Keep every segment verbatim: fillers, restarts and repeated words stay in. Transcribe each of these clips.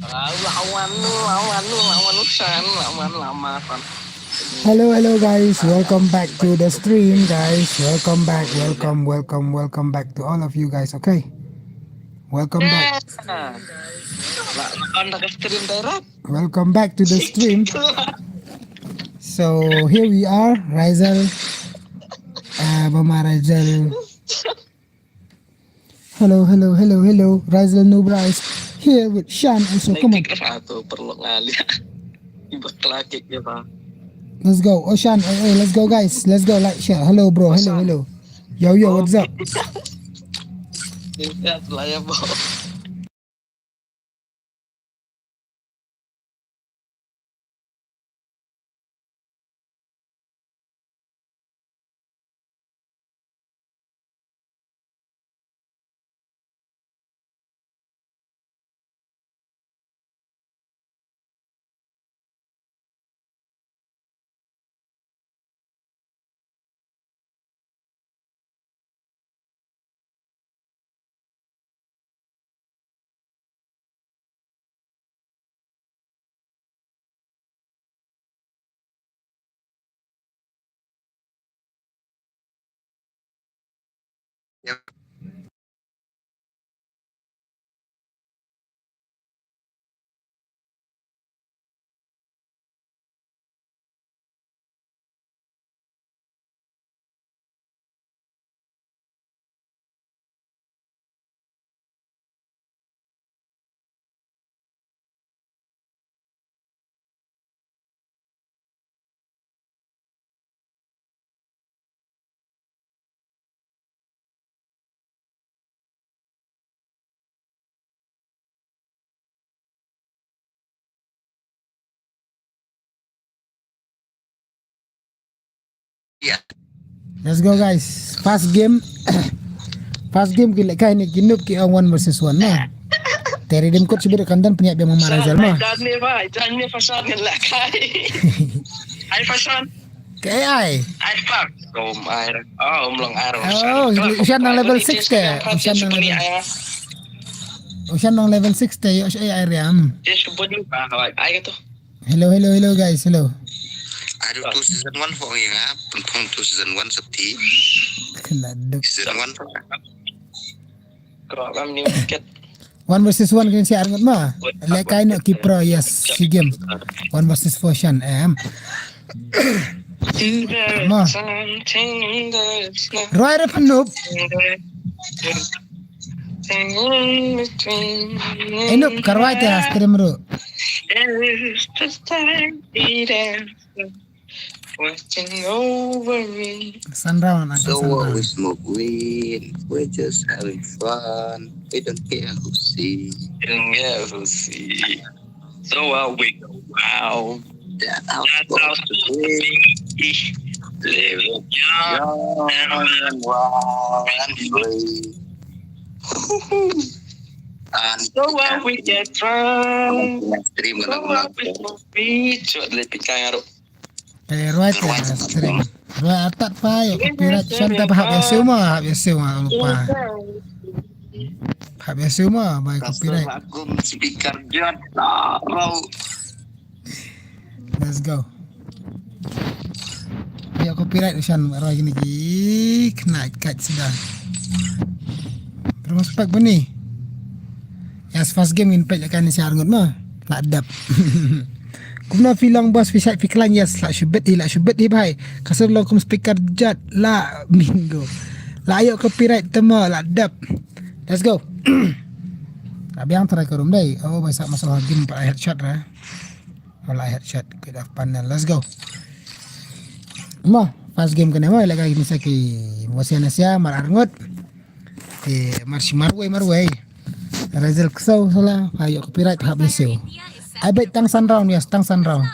Lawan, lawan, lawan, lawan, lawan. Hello, hello, guys. Welcome back to the stream, guys. Welcome back. Welcome, welcome, welcome back to all of you guys. Okay. Welcome back. Lawan dah ke stream direct. Welcome back to the stream. So here we are, Rizal. Uh, Mama Rizal. Hello, hello, hello, hello. Rizal Nubra is here with Shan also. Come on. Satu perlu ngali. Iba kelakit ya, Pak. Let's go. Oh, Shan, eh, eh, let's go, guys. Let's go, like, share. Hello, bro. Hello, hello. Yo, yo, what's up? Ini adalah ya, Bro. Yep. Yeah. Let's go, guys. First game. First game ki lehkai ne ki noob ki ong one versus one na. Te redeem code shibit kan don pynïaid biang Mama Rizal ma. Jan ne ba, jan ne pasan ne lehkai. Ai pasan. Ka A I. Ai pak. Om ai. Oh, um long ai. Oh, u Shan nang level six te. U Shan nang level. U Shan nang level six te, ïoh A I riam. Ai ka to. Hello, hello, hello, guys, hello. Aduh, tu season one pok ïa nga, pynphong tu season one sati. Kena duk. Season one pok. Kerap kami ni basket. One versus one kan siar ngut ma. Lehkai noh ki pro, yes, SEA Games. One versus four Shan, em. Ma. Rwai rep noob. Thing in between. Eh, noob, ka rwai te ha stream ruh. There is just a watching over me. San round, ah, so san what round. We smoke weed, we're just having fun. We don't care who see. Don't care who see. So what we go wow. That's how it's supposed to be. Living young and wild and free. And so what we get drunk. Stream. So what we smoke weed. Cuba dilihat pingkai ngaruk. Eh, ruai te, ah, stream. Ruai atat pa, ïoh copyright. Shan ta pa hap ïa siew ma, hap ïa siew ma, lupa. Hap ïa siew ma, bai copyright. Speaker jot. Let's go. Ïoh copyright u Shan ruai kine ki knight kat sida. Respect bani. Yes, first game ngin peit lehkai ne siar ngut ma. La dep. Kumno phi long boss, phi shait phi khlaiñ, yes, la shubit hi, la shubit hi bhai. Ka sur long kum speaker jot, la bingo. La ïoh copyright te ma, la dep. Let's go. Ka biang try ka room dei. Oh, bai sa masuk game pa headshot ra. Oh, la headshot. Quit of panel. Let's go. Ma, first game kane ma, lehkai ki misa ki Wasian Asia, mar ar ngut. Te mar shi marwei marwei. Result ksew sala, pa ïoh copyright hap ne siew. Ai beit tang san round, yes, tang san round.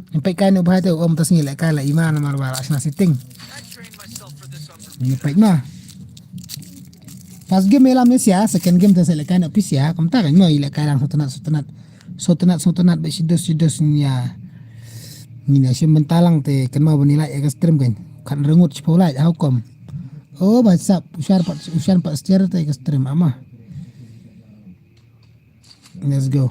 Ngin peit kai ne u bhai te, um tas ngi lehkai la ima namar ba la shna setting. Ngin peit ma. First game ïalam ne sia, second game te sa lehkai na phi sia, kumta kan ma ïalehkai lang sngewtynnat sngewtynnat. Sngewtynnat sngewtynnat bad shidos shidos nia. Ngin ïa shim bynta lang te kynmaw ban ïa like ïa ka stream kan. Kan rengut shiphew like, how come? Oh, ba sap, u Shan pat, u Shan pat share te ka stream ama. Let's go.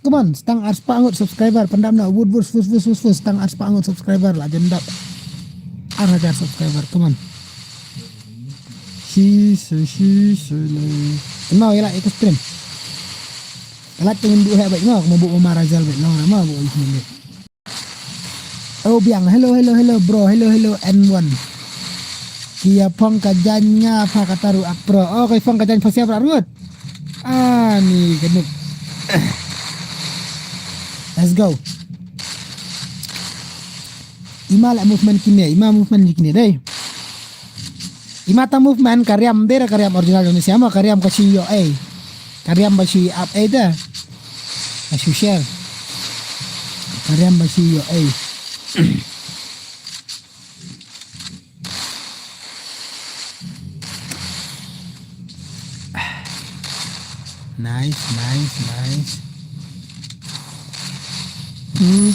Come on, tang ar spah ngut subscriber, pyndap noh, wut, wut, wut, wut, wut, wut, tang ar spah ngut subscriber, la jan dap ar hajar subscriber, come on. Shi, shi, shi, shi, le. Kynmaw ïa la ïa ka stream. Ka la teng buh heh bad ma, kynmaw buh ma Razel bad long ma, buh ïa ka minit. Oh, biang. Hello, hello, hello, bro. Hello, hello, N one. Ki ïa phong ka jaiñ nga pha kata ruh ak pro. Oh, ki phong ka jaiñ pha siap ruh ngut. Ah, ni ka nuk. Let's go. Ima la movement kine, ima movement kine dei. Ima ta movement ka riam bera ka riam original Indonesia mo, ka riam ka shi ïoh ei. Ka riam ba shi ap ei da. Ka shi share. Ka riam ba shi ïoh ei. Nice, nice, nice. Hmm.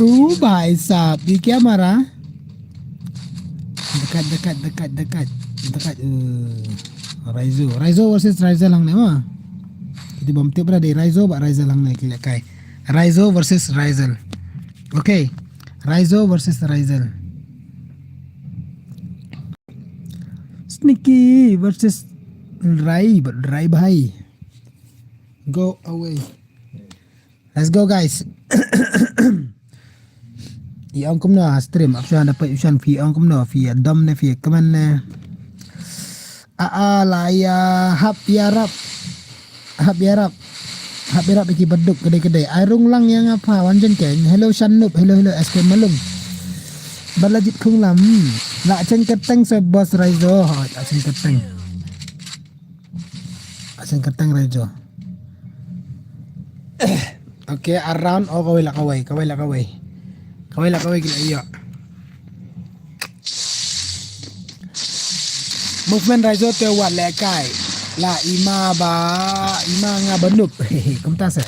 Oh, bhai sahab, ye kya mara? Dekat, dekat, dekat, dekat. Dekat. Uh, Raizo. Raizo versus Razel hangne ma. Kita bom tip berada Raizo bad Razel hangne ki lehkai. Raizo versus Razel. Okay. Raizo versus Razel. Sneaky versus Rai, but Rai bhai. Go away. Let's go, guys. Ïa ong kumno ha stream, ap shuwa da peit u shan phi ong kumno, phi ïa dom ne, phi ïa kmen ne. A a la ïa hap ïa rap. Hap ïa rap. Hap ïa rap ïa ki baduk kedai-kedai. Ai rung lang ïa nga pha wan jen keng. Hello Shanup, hello, hello S K Malung. Balajit Khunglam. La chen kateng sa boss Raizo. Hoi, la chen kateng. Asen kateng Raijo. Okay, around, oh, kawei la kawei, kawei la kawei. Kawei la kawei ki la ïoh. Movement Raijo te wat lehkai. La ima ba, ima nga ba nup. Kumta se.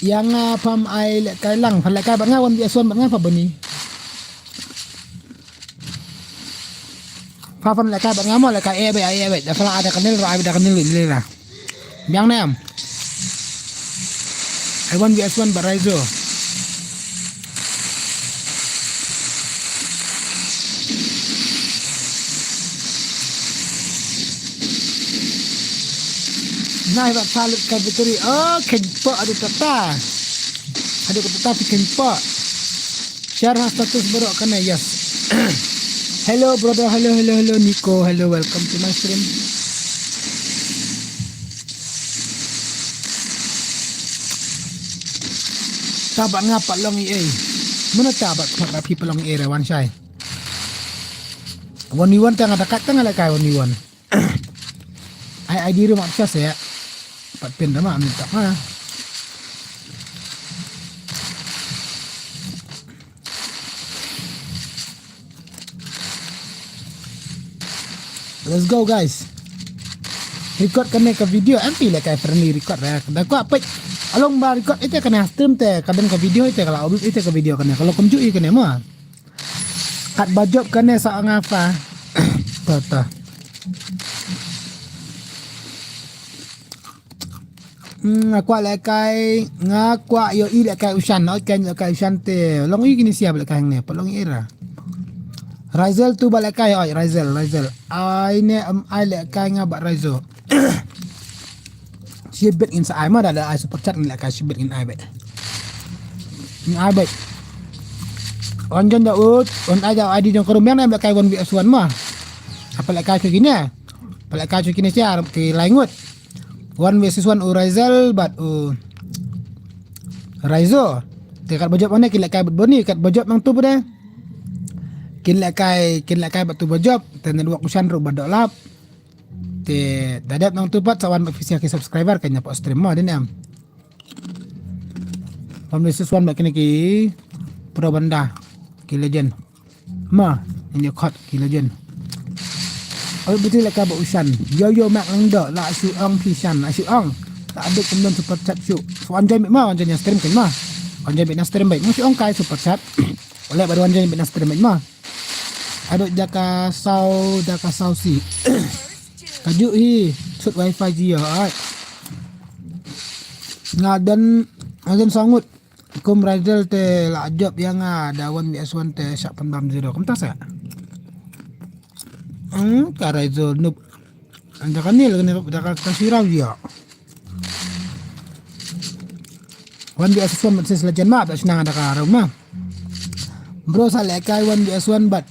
Ïa nga pham ai lehkai lang, pha lehkai bad nga wan biang suan bad nga pha bani. Pha phan lehkai bad nga mo lehkai eh bad ai eh bad. Da pha la ada kanil ra ai da kanil ni ra. Biang ne em. Ai wan biang suan bad Raijo. Nai ba palut ka victory. Oh, khein po adu tata. Adu ka tata pi khein po. Share ha status baroh kane, yes. Hello brother, hello, hello, hello Nico, hello, welcome to my stream. Ta ba nga pat long i ei. Muna ta ba pat ba phi pat long i ei re wan shai. One v one ta nga da kat ta nga lehkai one v one. Ai ai di rumah pisa se. Pat pin da ma min tak ma. Let's go guys. Record kane ka video em phi lehkai friendly record re. Da kwah peit. Along ba record ite kane stream te ka dang ka video ite ka la upload ite ka video kane. Ka la kumjuh i kane mo. Kat ba jop kane sa nga pha. Ta ta. Hmm, nga kwah lehkai, nga kwah ïohi lehkai u shan, oi kan lehkai u shan te. Long i kine siap lehkai hangne, pat long i era. Raizel tu ba lehkai, oi Raizel, Raizel. Ai ne em ai lehkai nga ba Raizel. Shibit ngin sa ai ma da da ai super chat ngin lehkai shibit ngin ai bet. Ngin ai bet. Wan jon da ut, wan ai da ai di jong ka rum yang na lehkai one v one ma. Apa lehkai shu kine? Apa lehkai shu kine siar ki lai ngut. One versus one u Raizel bad u Raizo. Te kat ba jop ane ki lehkai bad Boni, kat ba jop nang tu pade. Kin lehkai, kin lehkai bad tu ba jop, te network u shan ruh ba doh lap. Te da dep nang tu pat sa wan bad phi siar ki subscriber kan ïa pok stream mo dei ne em. Pam dei siswan bad kine ki pro banda ki legend. Ma, ini khot ki legend. Oi betul lehkai ba u shan. Yo yo mak lang do la shu ong phi shan la shu ong. La adik kum don super chat shu. So wan join bad ma wan join ïa stream kan ma. Wan join bad na stream bad ma shu ong kai super chat. Oleh bad wan join bad na stream bad ma. Ado jaka saw, jaka saw si. Kajuh hi, sut wifi jia, ai. Nga don, nga don saw ngut. Kum Razel te la jop ïa nga da one V S one te shah pynbam zero. Kumta sa. Hmm, ka Razel noob. Jaka ni lagi ni, jaka ka sirau jia. One V S one versus Legend ma, ba shnang da ka rau ma. Bro sa lehkai one V S one bad.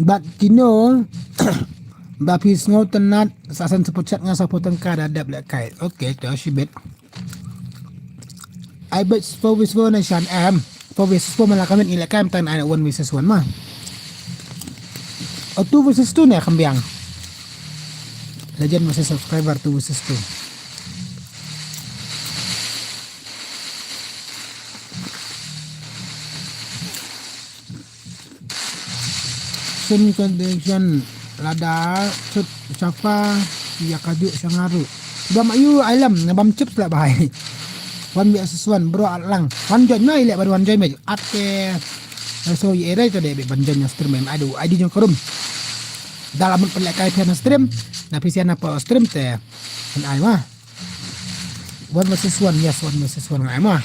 Bad kino, ba phi sngewtynnat, sa send super chat nga sa pho tyngka da dep lehkai. Okay, to shibit. Ai bet four versus four ne shan em. Four versus four ma la ka met ngi lehkai, mynta ai one versus one ma. O two versus two ne kham biang. Legend versus subscriber two versus two. Sim condition lada sut shafa ïa kajuh sha nga ruh. Bam ayu ai lam, nga bam chips la bahai. One V S one bro, at lang. Wan join ma i leh ban wan join ma. At te. So i erai to de ban join ïa stream em. Aduh, I D jong ka room. Dah lama pynlehkai phi na stream. Na phi sian na pa stream te. Kan ai ma. One versus one, yes, one versus one ngai ma.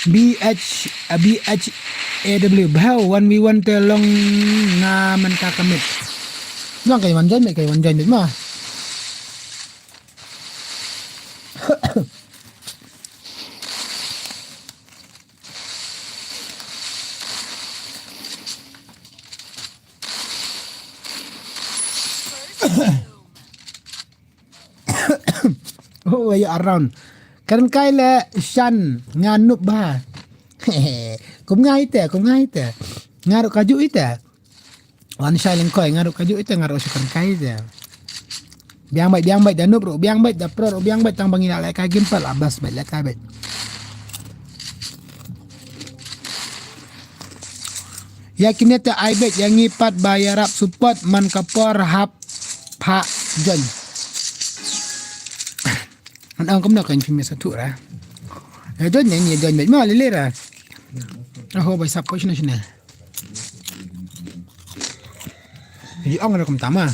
B H, uh, B H A W, bhau, one v one te long nga mynta ka met. Long kai wan join met, kai wan join met ma. Oh, ya around. Karen kai le shan nga nup ba. Kum nga ite, kum nga ite. Nga ruh kajuh ite. Wan shai lengkoi, nga ruh kajuh ite, nga ruh shu karen kai ite. Biang bait, biang bait, da nup ruh, biang bait, da pro ruh, biang bait, tang ba ngi la lehkai game pat, la bas bait, lehkai bait. Ya kine te ai bait, ya ngi pat ba ya rap support, man ka por hap pha join. An ong kumno kan phim sa tu ra. Ya join ne, ya join bait, ma lele ra. Aho bai sap ko shine shine. Yi ong ra kumta ma.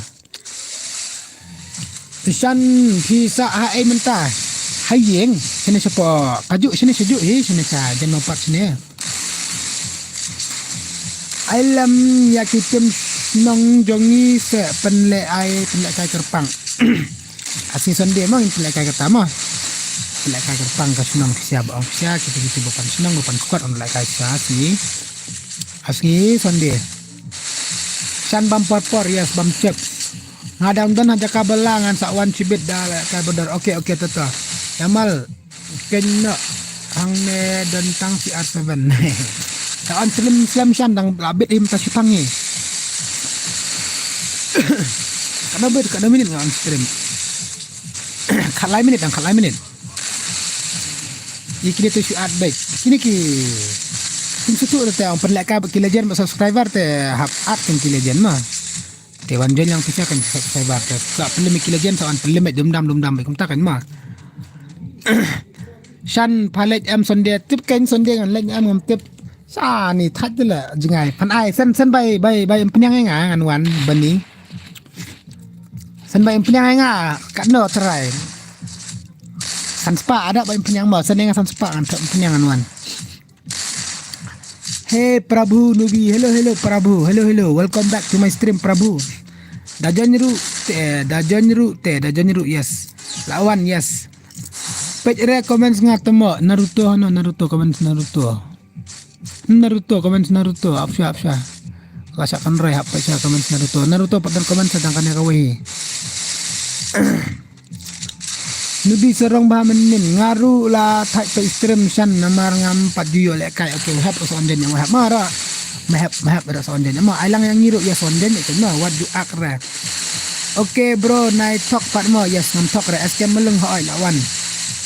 Shan phi sa ha ei mynta. Ha ïing, shane shapoh kajuh, shane shajuh hi, shane sha jan ma pat shane. Ai lam ïa ki tim shnong jong ngi se pynleh ai, pynlehkai kyrpang. Asi Sunday ma ngin pynlehkai kata ma. Pynlehkai kyrpang ka shnong, ksia ba ong ksia, kita kita ba pan shnong, ba pan kwat, ong lehkai ksia asi. Asi Sunday. Shan bam por por, yes, bam chips. Nga dang don ha jaka ba la, ngan sa wan shibit da lehkai ba dor. Okay, okay, to to. Yamal. Kynnoh hangne don tang C R seven. Ka on slim slam shan dang la bit him ta shipang ngi. Kano bit, kano minit nga on stream. Khatlai minit dang, khatlai minit. Ïa kine te shu at bait. Kine ki. Kim sutu te ong pynlehkai ba ki legend ba subscriber te hap at kan ki legend ma. Te wan join lang pisa kan subscriber te. Ka pynlem ki legend sa wan pynlem dum dam dum dam kumta kan ma. Shan pha leit em Sunday tip kan Sunday ngan leit em ngam tip. Sa ni thait de la jingai. Phan ai sen sen bai bai bai em pynïang nga ngan wan bani. Sen bai em pynïang nga katno trai. San spah ada bai em pynïang ma, sen nga san spah ngan em pynïang ngan wan. Hey Prabhu Nubi, hello hello Prabhu, hello hello, welcome back to my stream Prabhu. Da join ruh te, da join ruh te, da join ruh, yes. Lawan, yes. Page re comments nga temo Naruto, no Naruto comments Naruto. Naruto comments Naruto, apsha apsha. Ka sa kan roi hap page comments Naruto. Naruto pat don comments dang kane ka wei. Nubi sarong ba mynnin nga ruh la thait pa stream shan namar ngam pat ju ïoh lehkai. Okay, wahap ruh sa on jen ïa wahap ma ra. Mahap mahap ruh sa on jen ma. Ai lang ïa ngi ruh ïa sa on jen ïa ma wat ju ak ra. Okay bro, nai thok pat mo. Yes, ngam thok ra. S K Malung ha oi la wan.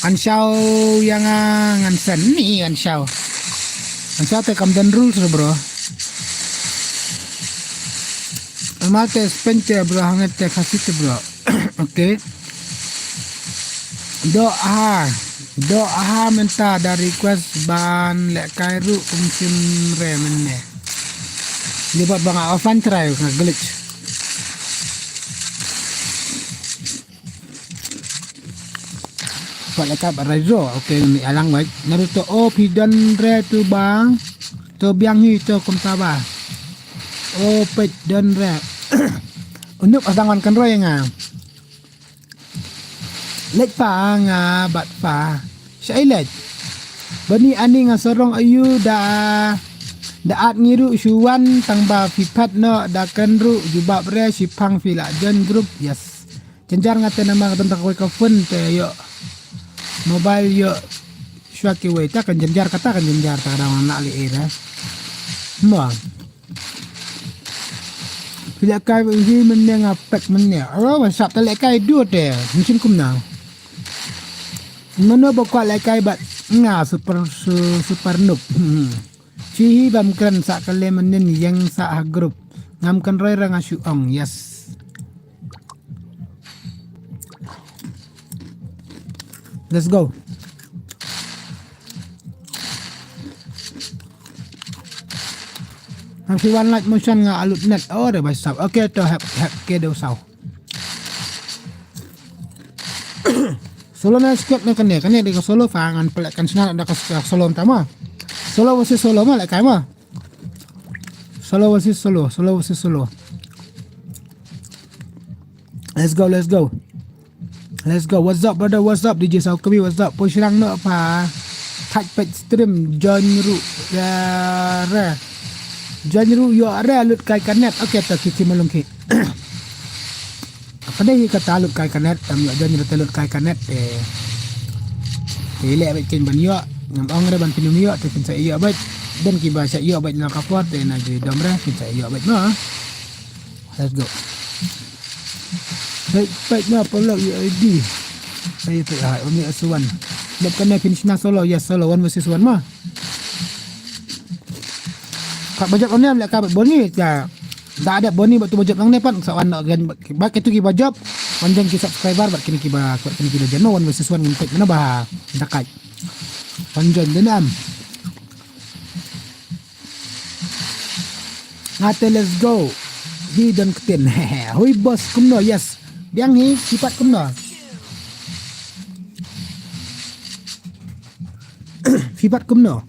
Ngan shaw ïa nga ngan sen ni ngan shaw. Ngan shaw te kam don rules ruh bro. Amal te Spencer bro, hangat te Khasi te bro. Okay. Doha. Doh ha mynta da request ban lehkai ruh kum shim re mynne. Libat ba nga offline try nga glitch. Pat lehkai ba Raizo. Okay, ni alang wait. Naruto, oh, phi don re tu bang. To biang hi to kumta ba. Oh, peit don re. Unup asang wan kan roi nga. Leit pa nga bat pa. Shai leit. Bani ani nga sorong ayu da da at ngi ruh shu wan tang ba phi pat no da kan ruh jubab re shi pang phi la join group. Yes. Jynjar nga te namar ka don ta kawei ka phone te ïoh mobile ïoh shwa kiwei ta kan jynjar kata kan jynjar ta ka dang nak li eh. Mo. Phi lehkai ba iri mynne nga pek mynne. Aro ba sap ta lehkai dua te. Mungkin kumna. Mano ba kwah lehkai bad nga super su, super noob. Hmm. Chi hi bam kren sa kale mynnin yang sa ha group. Ngam kan roi ra nga shu ong. Yes. Let's go. Nang si wan light motion nga alut net. Oh, da bai sap. Okay, to hep hep ke do sau. Solo na squad na kane, kane dei ka solo fa ngan pelek kan sna da ka solo tama. Solo versus solo ma lehkai ma. Solo versus solo, solo versus solo. Let's go, let's go. Let's go. What's up, brother? What's up, D J Saukabi? What's up? Push lang no pa. Touch pad stream join ru. Ya re. Join ru yo re lut kai kanet. Okay, to kiki malung ki. Apa dei kata lut kai kanet? Tam yo join ru lut kai kanet. Eh. Te le abet kin ban yo. Ngam ong re ban pinum yo. Te kin sa yo abet. Dan ki ba sa yo abet na kapot. Te na ji dom re kin sa yo abet no. Let's go. Baik, baik na pala U I D. Saya tak ah, only as one. Dep kena finish na solo, yes solo one versus one ma. Kat bajop on ni amlek kat Boni ya. Da ada Boni batu bajop nang ne pan sa wan nak gen bak itu ki bajop. Wan jeng ki subscriber bak kini ki ba bak kini ki ba jeno one versus one ngintek mana ba dakai. Wan jeng denam. Ngate let's go. Hi don ktin. Hui boss kumno yes. Biang hi sipat kumno. Sipat kumno.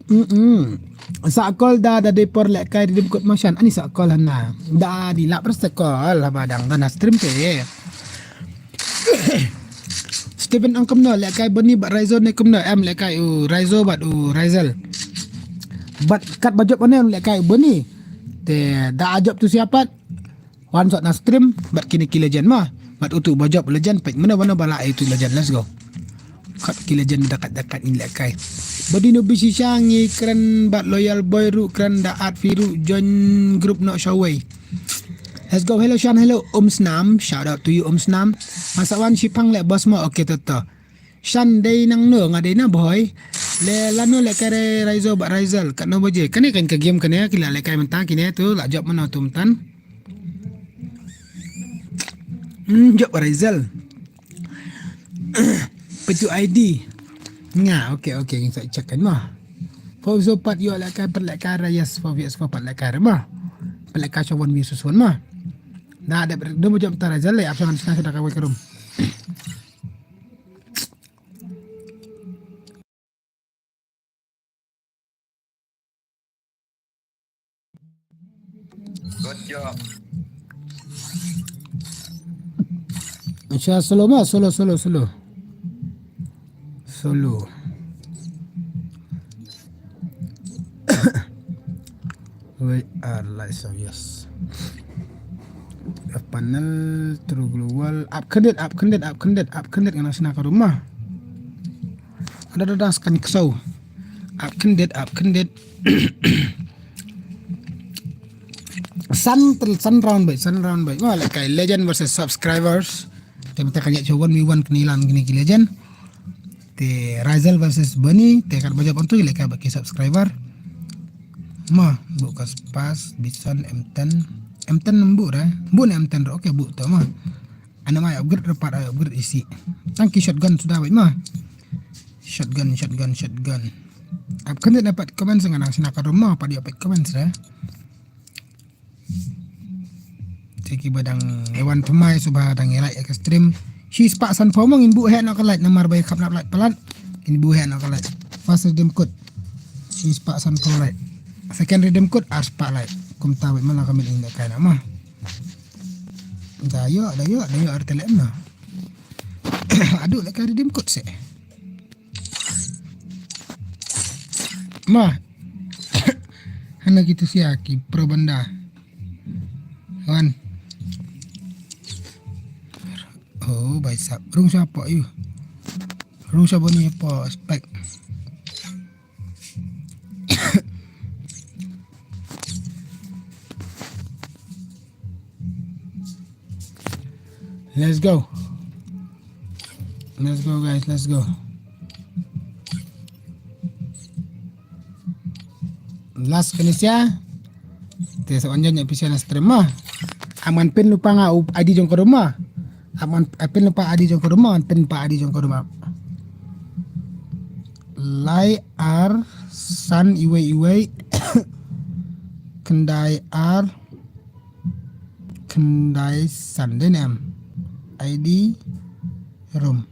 Mm-mm. Sa kol da da dei por lek kai dim kut motion ani sa kol hana. Da di lap rasa kol haba dang dana stream te. Steven ong kumno lek kai Boni bad Raizo ne kumno em lek kai u Raizo bad u Raizel. Bad kat bajop ne lek kai u Boni. Te da ajop tu siapat. Wan sot na stream bad kini ki legend ma. Bad utu bajop legend pek mana mana bala itu legend let's go. Kat ki legend dakat dakat ni lek kai. Badi no bisi sha ngi kren bad loyal boy ru kren da at fi ru join group no shawei. Let's go. Hello Shan, hello Om Snam. Shout out to you Om Snam. Masa wan shipang lek bos mo. Okay to to. Shan dei nang no nga dei na boy. Le lano lek kare Raizo bad Raizel kat no baje. Kane kan ka game kane kila lek kai mentang kine tu la jop mano tu mentan. Hmm, jop Raizel. Petu I D. Nga, okay okay ngin sa check kan ma. Fo so pat yo lek kai per lek kai ra yes fo yes fo pat lek kai ma. Per lek kai so one versus one ma. Na da do mo jop tara jale apsa ngan sna ka da ka wai ka rum. Good job. Acha solo ma solo solo solo. Solo. We are live so yes. Panel through global up kendit up kendit up kendit up kendit ngana sna ka rumah. Ada ada das kan kesau. Up kendit up kendit. San san round bai san round bai. Wah lek kai legend versus subscribers. Te mata kan ya one v one kini lan kini ki legend. Te Razel versus Bani te kat bajop antu lek kai baki subscriber. Ma bukas pas bisan M ten M ten bu ra bu ne M ten okay bu to ma. Ana mai upgrade, rapat ai upgrade isi. Tang ki shotgun suda bait ma. Shotgun, shotgun, shotgun. Ap kan na pat comment sa nga nang sna ka room ma, pat ïa pat comment sa. Te kiba dang ïa wan thymmai suba dang ïa like ïa ka stream. Shi spah san phew mo ngin buh heh noh ka like namar ba ïa khap nap like palat. Ngin buh heh noh ka like. First redeem code. Shi spah san phew like. Second redeem code ar spah like. Kumta bad ma la ka min ing da kai na ma. Da ïoh, da ïoh, da ïoh ar tele em na. Aduh la ka redeem code se. Ma. Hana ki tu sia ki pro banda. Wan. Oh, bhai sahab. Rung sha po yu. Rung sha boni po spek. Let's go. Let's go, guys. Let's go. Last kane sia. Te sa wan jan ïa pisa na stream ma. Aman pin lupa nga u I D jong ka room ma. Aman, eh, pin lupa I D jong ka room ma. Pin lupa I D jong ka room ma. Lai ar san iwei iwei. Khyndai ar. Khyndai san dei ne em. I D room.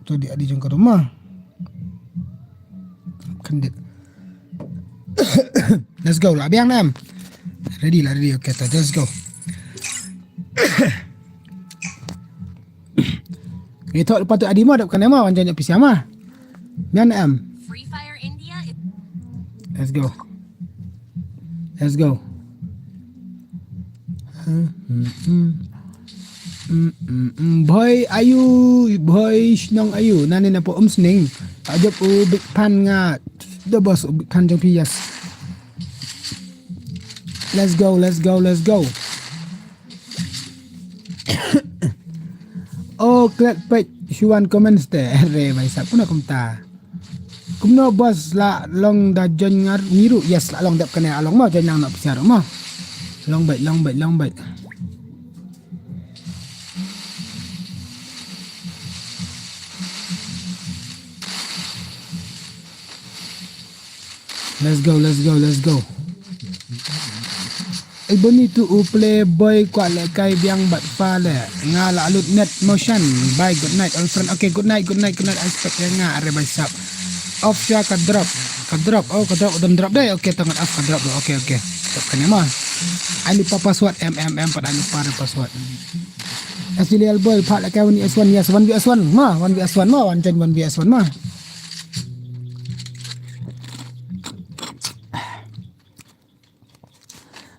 Tu di I D jong ka room ma. Khyndiat. Let's go la biang ne em. Ready la, ready. Okay, ta, let's go. Ngi thok lepas tu adi mo dap kane mo wan jan pisa ma. Ngan em. Free Fire India. Let's go. Let's go. Bhoi ayu, bhoi shnong ayu, nane na po um sning. Ajab u big fan nga. The boss u big fan jong phi, yes. Let's go, let's go, let's go. Oh, klet pek shuan comments te. Re bai sap kuna kumta. Kumno boss la long da join ngar ngiru. Yes, la long dep kane along ma join nang na psiar ma. Long bait, long bait, long bait. Let's go, let's go, let's go. Iboni tu u playboy kwah lehkai biang bad pale. Nga la lut net motion. Bye, good night all friend. Okay, good night, good night, good night. I expect ya nga are bai sap. Off sha ka drop. Ka drop. Oh, ka drop. Udam drop deh. Okay, tangan off ka drop. Okay, okay. Drop kane ma. Ani pa password M M M pat ani pa password. Actually, boy, pa lehkai one v one. Yes, one v one ma. One v one ma. One ten one v one ma.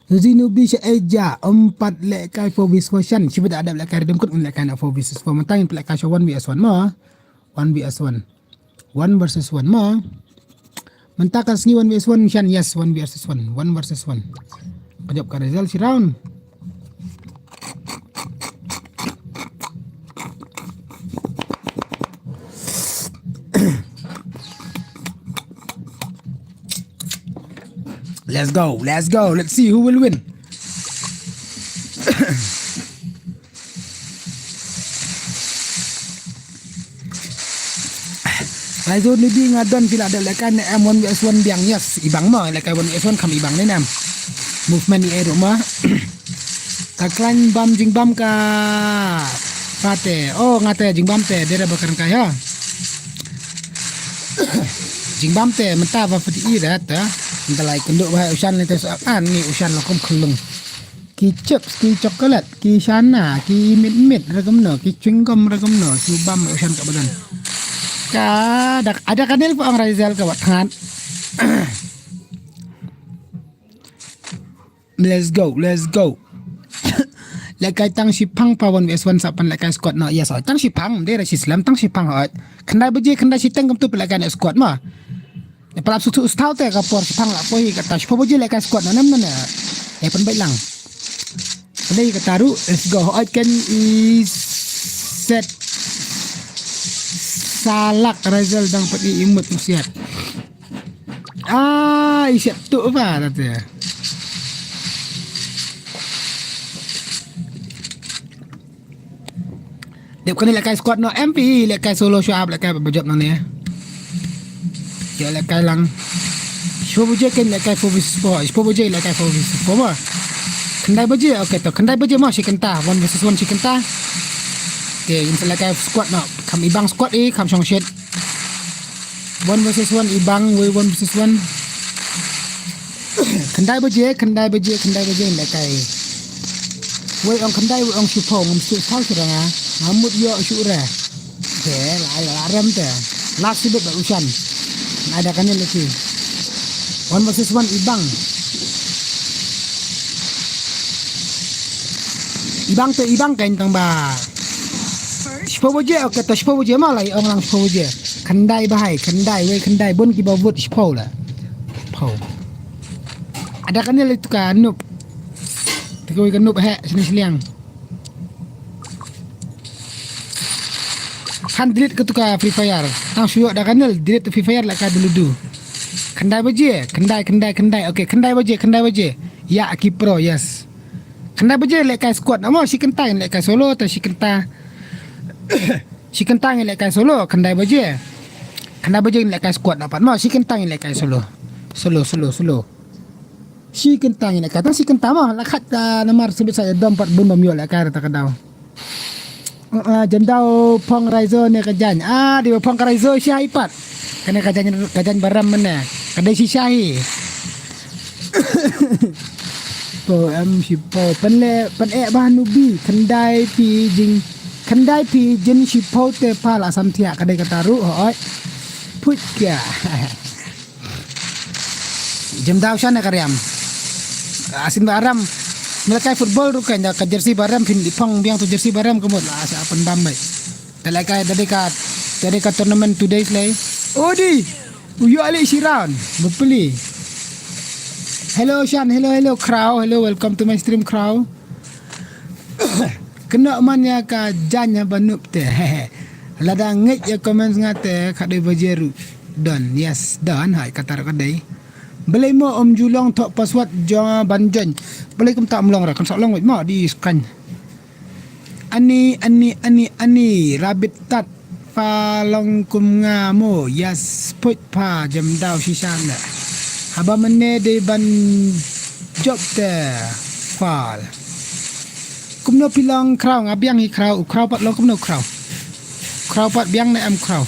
Zinubi sha eja, um pat lehkai four versus four shan. Shibat adap lehkai redeem code, lehkai na four versus four. Mentang in lehkai sha one versus one mo. One versus one. One versus one mo. Mentang ka sngi one versus one shan, yes, one versus one. One versus one. Kajap ka result shi round. Let's go, let's go. Let's see who will win. Raizo ni bi nga don phi la da lehkai ne em one versus one biang, yes. Ibang mo lehkai one versus one kham ibang ne em. Movement ni eru ma. Ka klan bam jingbam ka pate. Oh, ngate jingbam te dere bakar kai ha. Jingbam te menta ba pati i rat ha. Ntalai kendo ba ushan le te so an ni ushan lokom khulung. Ki chips, ki chocolate, ki shana, ki mit mit ragam no, ki chewing gum ragam no, ki bam ushan ka badan. Ka ada ada kanel pa ang Raizel ka wat hat. Let's go, let's go. Lehkai tang shipang pa one versus one sa pan lehkai squad no. Yes, oi. Tang shipang, de ra shi slam tang shipang oi. Khyndai baje, khyndai shiteng kam tu lehkai ne squad ma. Ne palap su tu stau te ka por shipang la poi kata shipang baje lehkai squad no nem no ne. Eh, pan baik lang. Pandai kata ru, let's go. Oi kan i set salak Raizel dang pat i imut usiat. Ah, i siap tu apa kata. Dep kane lehkai squad noh, M P lehkai solo shuwa, lehkai ba jop noh ne. Ïa lehkai lang. Shiphew baje kan lehkai four versus four, shiphew baje lehkai four versus four mo. Khyndai baje, okay to, khyndai baje mo shi kynta, one versus one shi kynta. Okay, ngin sa lehkai squad noh, kham ibang squad i, kham shong shit. One versus one ibang, wei one versus one. Khyndai baje, khyndai baje, khyndai baje lehkai. Wei ong khyndai, wei ong shiphew, ngam shu thaw shuh nga. Nga mut ïoh shuh re. Te, la, la, la rem te. Last sibit ba u Shan. Nga da kane lehkai. One versus one ibang. Ibang te ibang kan tang ba. Shiphew baje, okay to shiphew baje mo, la ong lang shiphew baje. Khyndai bahai, khyndai, wei khyndai, bun kiba vote shiphew la. Phew. Ada kane lehkai tu ka noob. Te kawei ka noob heh, sini siliang. Han delete ka tu ka Free Fire. Tang shu ïoh da kane delete Free Fire lehkai da ludu. Khyndai baje, khyndai, khyndai, khyndai. Okay, khyndai baje, khyndai baje. Ïa ki pro, yes. Khyndai baje lehkai squad, mo shi kynta lehkai solo, te shi kynta. Shi kynta lehkai solo, khyndai baje. Khyndai baje lehkai squad dapat, mo shi kynta lehkai solo. Solo, solo, solo. Shi kynta lehkai, tang shi kynta mo, la khat, ah, namar sibit sa dom pat bun bam ïoh lehkai rata ka daw. Ah, jem daw phong raiso ne ka jan. Ah, di phong ka raiso shi hai pat. Kane ka jan, ka jan baram mane. Ka dei shi shahi. Po em shi po. Pen le, pen e bah nubi. Khyndai phi jing. Khyndai phi jin shi po te pa la sam thiah ka dei kata ruh, hoi. Put ka. Jem daw shan ka riam. Asin ba aram. Melakai football ruh kan ka jersey baram phin di phong biang tu jersey baram kemut la sa pen bam bai. Talakai dari ka dari ka tournament two days lai. Odi. Uyo ali shiran. Bepeli. Hello Shan, hello hello Crow, hello welcome to my stream Crow. Kena man ya ka jan ya banup te. Lada ngej ya comments ngate kadai bajeru. Don, yes, don hai katar kadai. Belai mo om julong thok password jo ban join. Belai kum tak melong ra kan sok long wait mo di scan. Ani ani ani ani rabbit tat. Pha long kum nga mo, yes, put pha jem daw shisha na. Haba mene de ban job te fal. Kumno pilong Crow nga biang hi Crow, u Crow pat long kumno Crow. Crow pat biang ne em Crow.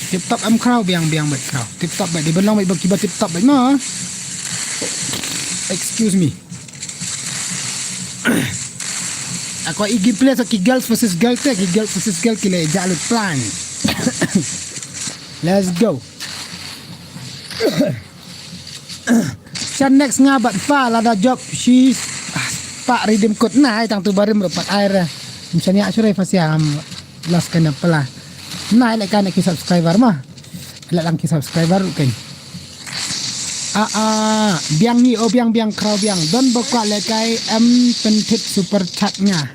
Tip top em Crow biang biang bet Crow. Tip top bet di ban long bet kiba tip top bet mo. Excuse me. Aku igi play sa ki girls versus girl te, ki girls versus girl ki le jalut plan. Let's go. Shan next nga bat fa lada job shi pa redeem code na hai tang tu barim rupat air. Misalnya asure fa siam las kana pala. Na hai le kana ki subscriber ma. Lak lang ki subscriber ruh keng. Ah ah biang ni o biang biang Crow biang don bokwa lekai em pentit super chat nga.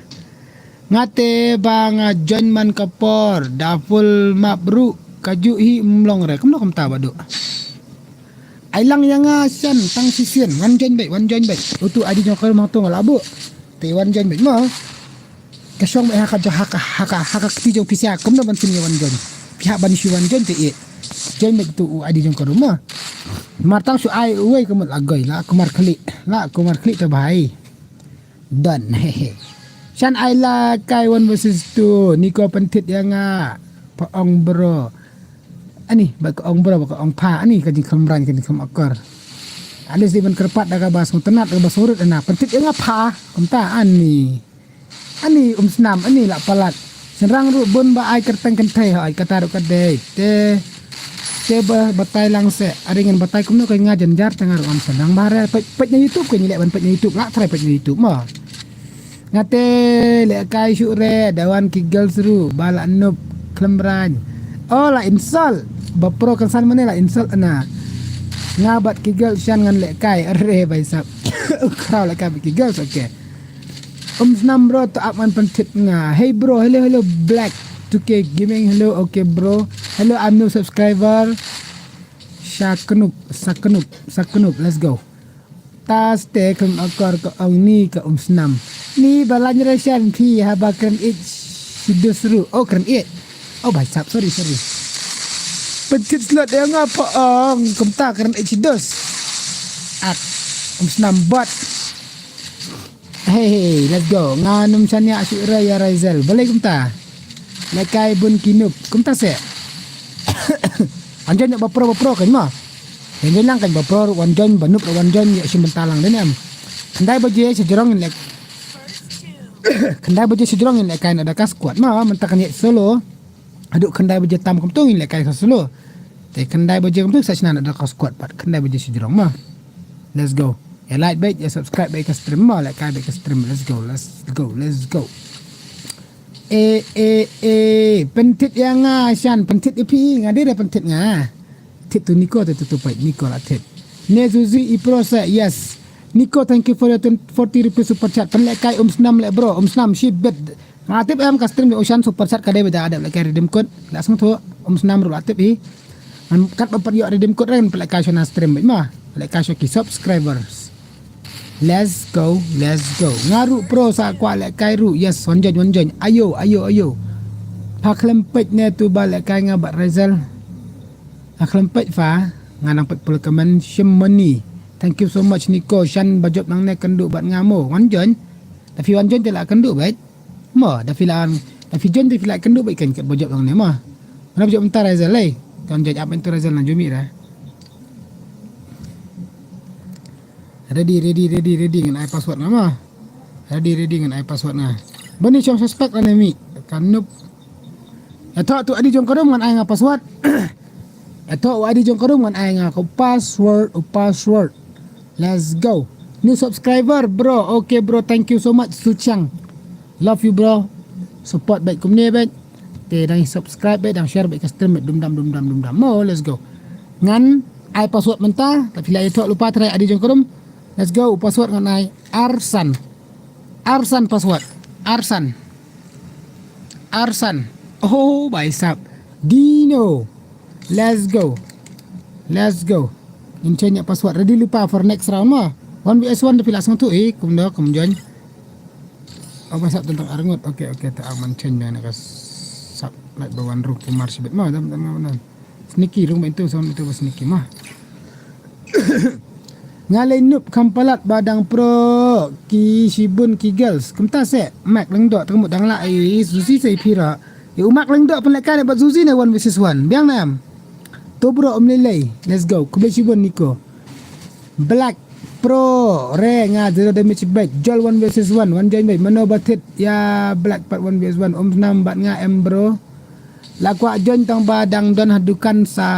Ngate ba nga join man ka por da full map ruh ka ju hi mlong re kumno kumta ba du. Ai lang ya nga Shan tang sisien wan join bai wan join bai. Utu adi jong ka rumah tu ngala bu. Te wan join bai mo. Ka shong ba ha ka jo ha ka ha ka ha ka kti jong pisa kumno ban sini wan jon. Pihak ban shi wan jon te e. Jon me tu u adi jong ka rumah. Mar tang shu ai uwei ka mut la goi la kumar khli la kumar khli te bai. Done hehe. Shan ai la kai one versus two ni ko pentit ya nga. Pa ong bro. Ani ba ka ong bro ba ka ong pa ani ka jingkham ran ka jingkham akor. Alis di ban kerpat da ka ba song tenat da ka ba song rut ana pentit ya nga pa. Kumta ani. Ani um snam ani la palat. Senrang ruh bun ba ai kerteng kynthei ha ai kata ruh ka dei. Te te ba batai lang se. Ari ngan batai kumno ka nga jenjar tang ruh am senrang ba re pet pet na YouTube ka ni lek ban pet na YouTube la try pet na YouTube ma. Ngate lek kai shu re dawan ki girls ruh ba la nup klemran. Oh la insult. Ba pro kan san mane la insult na. Nga bat ki girls shan ngan lek kai re bai sap. Ukraw lek kai bat ki girls okay. Um snam bro to ap man pentit nga. Hey bro, hello hello Black two K Gaming, hello okay bro. Hello I'm new subscriber. Shaknup, saknup, saknup, let's go. Tas te kum akor ka ong ni ka um snam. Ni balan reshan phi haba krem ich. Dos ruh. Oh, kren eight. Oh, bhai sab, sorry, sorry. Pynthit slot ïa nga pha ong. Kumta kren eight shi dos. Ak. Um snam bot. Hey, hey, let's go. Nga num shania shu rai ïa Raizel. Balei kumta? Lekai bun ki nup. Kumta se. Anjan ba pro ba pro kan ma. Yang lang kan ba pro wan jon ba nup wan jon ïa shim bentalang den em. Khyndai baje sejrong lek. Khyndai baje sejrong lekai na da ka squad ma. Mynta kan ïa solo. Haduh khyndai baje tam kumtu ngin lehkai sa solo. Te khyndai baje kumtu sa shna na da ka squad pat khyndai baje sejrong ma. Let's go. Ïa like bad, ïa subscribe bad ka stream ma, lehkai bad ka stream. Let's go, let's go, let's go. Eh, eh, eh, pynthit ïa nga shan, pynthit ïa phi, nga dei da pynthit nga. Thit tu Niko, tu tu tu pait Niko la thit. Ne Zuzi i pro sa, yes. Niko, thank you for your forty rupees super chat. Pynlehkai um snam leh bro, um snam shibit. Nga tip em ka stream u shan super chat ka dei bad da adep lehkai redeem code. La sngewthuh um snam ruh la tip hi. Ngan kat ba pat ïoh redeem code ren pynlehkai sha na stream bad ma. Pynlehkai sha ki subscribers. Let's go, let's go. Nga ruh pro sa kwah lehkai ruh. Yes, wan join, wan join. Ayo, ayo, ayo. Pha khlem peit ne tu ba lehkai nga bad Raizel. Pha khlem peit pha. Nga nang peit pule comment shim money. Thank you so much Niko. Shan ba jop nangne kynduh bad nga mo. Wan join. Da phi wan join te la kynduh bad. Mo, da phi la, da phi join da phi la kynduh bad kan kat ba jop nangne mo. Mana ba jop mynta Raizel lei. Kan join ap mynta Raizel na jumi da. Ready, ready, ready, ready ngan ai password nga ma. Ready, ready ngan ai password nga. Bani chong suspect lane mi. Kan nup. Ïathoh tu adi jong ka room ngan ai nga password. Ïathoh u adi jong ka room ngan ai nga ka password, u password. Let's go. New subscriber bro. Okay bro, thank you so much Suchang. Love you bro. Support bad kumne bad. Te dang subscribe bad, dang share bad ka stream bad dum dam dum dam dum dam. Mo, let's go. Ngan ai password mynta, tapi la ïathoh lypa trai adi jong ka room. Let's go, password ngan ai Arsan. Arsan password. Arsan. Arsan. Oh, bhai sahab. Dino. Let's go. Let's go. Ngin change ïa password. Ready lypa for next round mo. One V S one da phi la sngewthuh eh, kumno, kum join. Oh, bhai sahab tentang arngut. Okay, okay, ta aman change na ka sub like ba wan ruk kumar shibit mo, dam dam dam. Sneaky rung ba itu, sound itu ba sneaky mo. Nga lei nup kham palat ba dang pro ki shibun ki girls. Kumta se, Mak Lyngdoh, tengmu dang la ai Zuzi se phi ra. Ïa u Mak Lyngdoh pynlehkai ne bad Zuzi ne one versus one. Biang ne em. To bro, um lei lei. Let's go. Khublei shibun Niko. Black Pro re nga zero damage bad. Jol one versus one. One join bad. Mano ba thit ïa Black pat one versus one. Um snam bad nga em bro. La kwah join tang ba dang don ha dukan sa,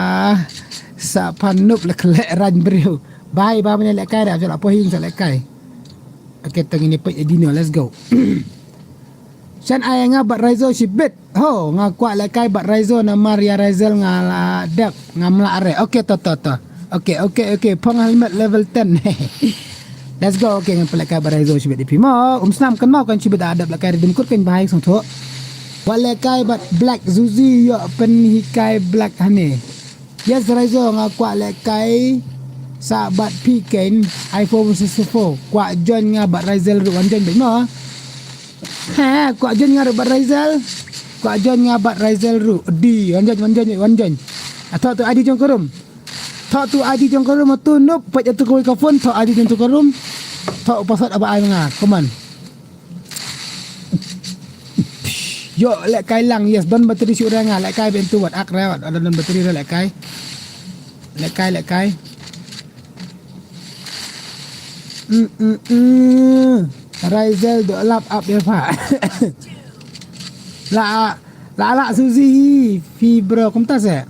sa phan nup le khleh rang briew. Bhai ba mane lehkai da, la pohin sa lehkai. Okay, tang ini peit Dino, let's go. Shan ai nga bad Raizo shibit. Ho, nga kwah lehkai bad Raizo namar ïa Raizel nga la dep, ngam lah re. Okay, to, to, to. Okay, okay, okay. Phong helmet level ten. Let's go. Okay, ngan pynlehkai bad Raizo shibit ïa phi mo. Um snam kan mo kan shibit adep lehkai redeem code kan bhai sngewthuh. Kwah lehkai bad Black Zuzi ïoh pynhikai Black hane. Yes, Raizo nga kwah lehkai sa bad phi kan ai four versus four. Kwah join nga bad Raizel ruh wan join bad mo. Ha, kwah join nga ruh bad Raizel. Kwah join nga bad Raizel ruh. Di, wan join, wan join, wan join. Ïathoh tu adi jong ka room. Thoh tu adi jong ka room tu nup, peit ïa tu kawei ka phone, thoh adi jong tu ka room. Thoh u password aba ai nga. Come on. Ïoh lehkai lang, yes, don battery shu re nga, lehkai bad tu wat ak re wat, don battery re lehkai. Lehkai, lehkai. Mm, mm, mm. Raizel dok lap ap ïa pha. La, la, la Zuzi hi, phi bro, kumta se.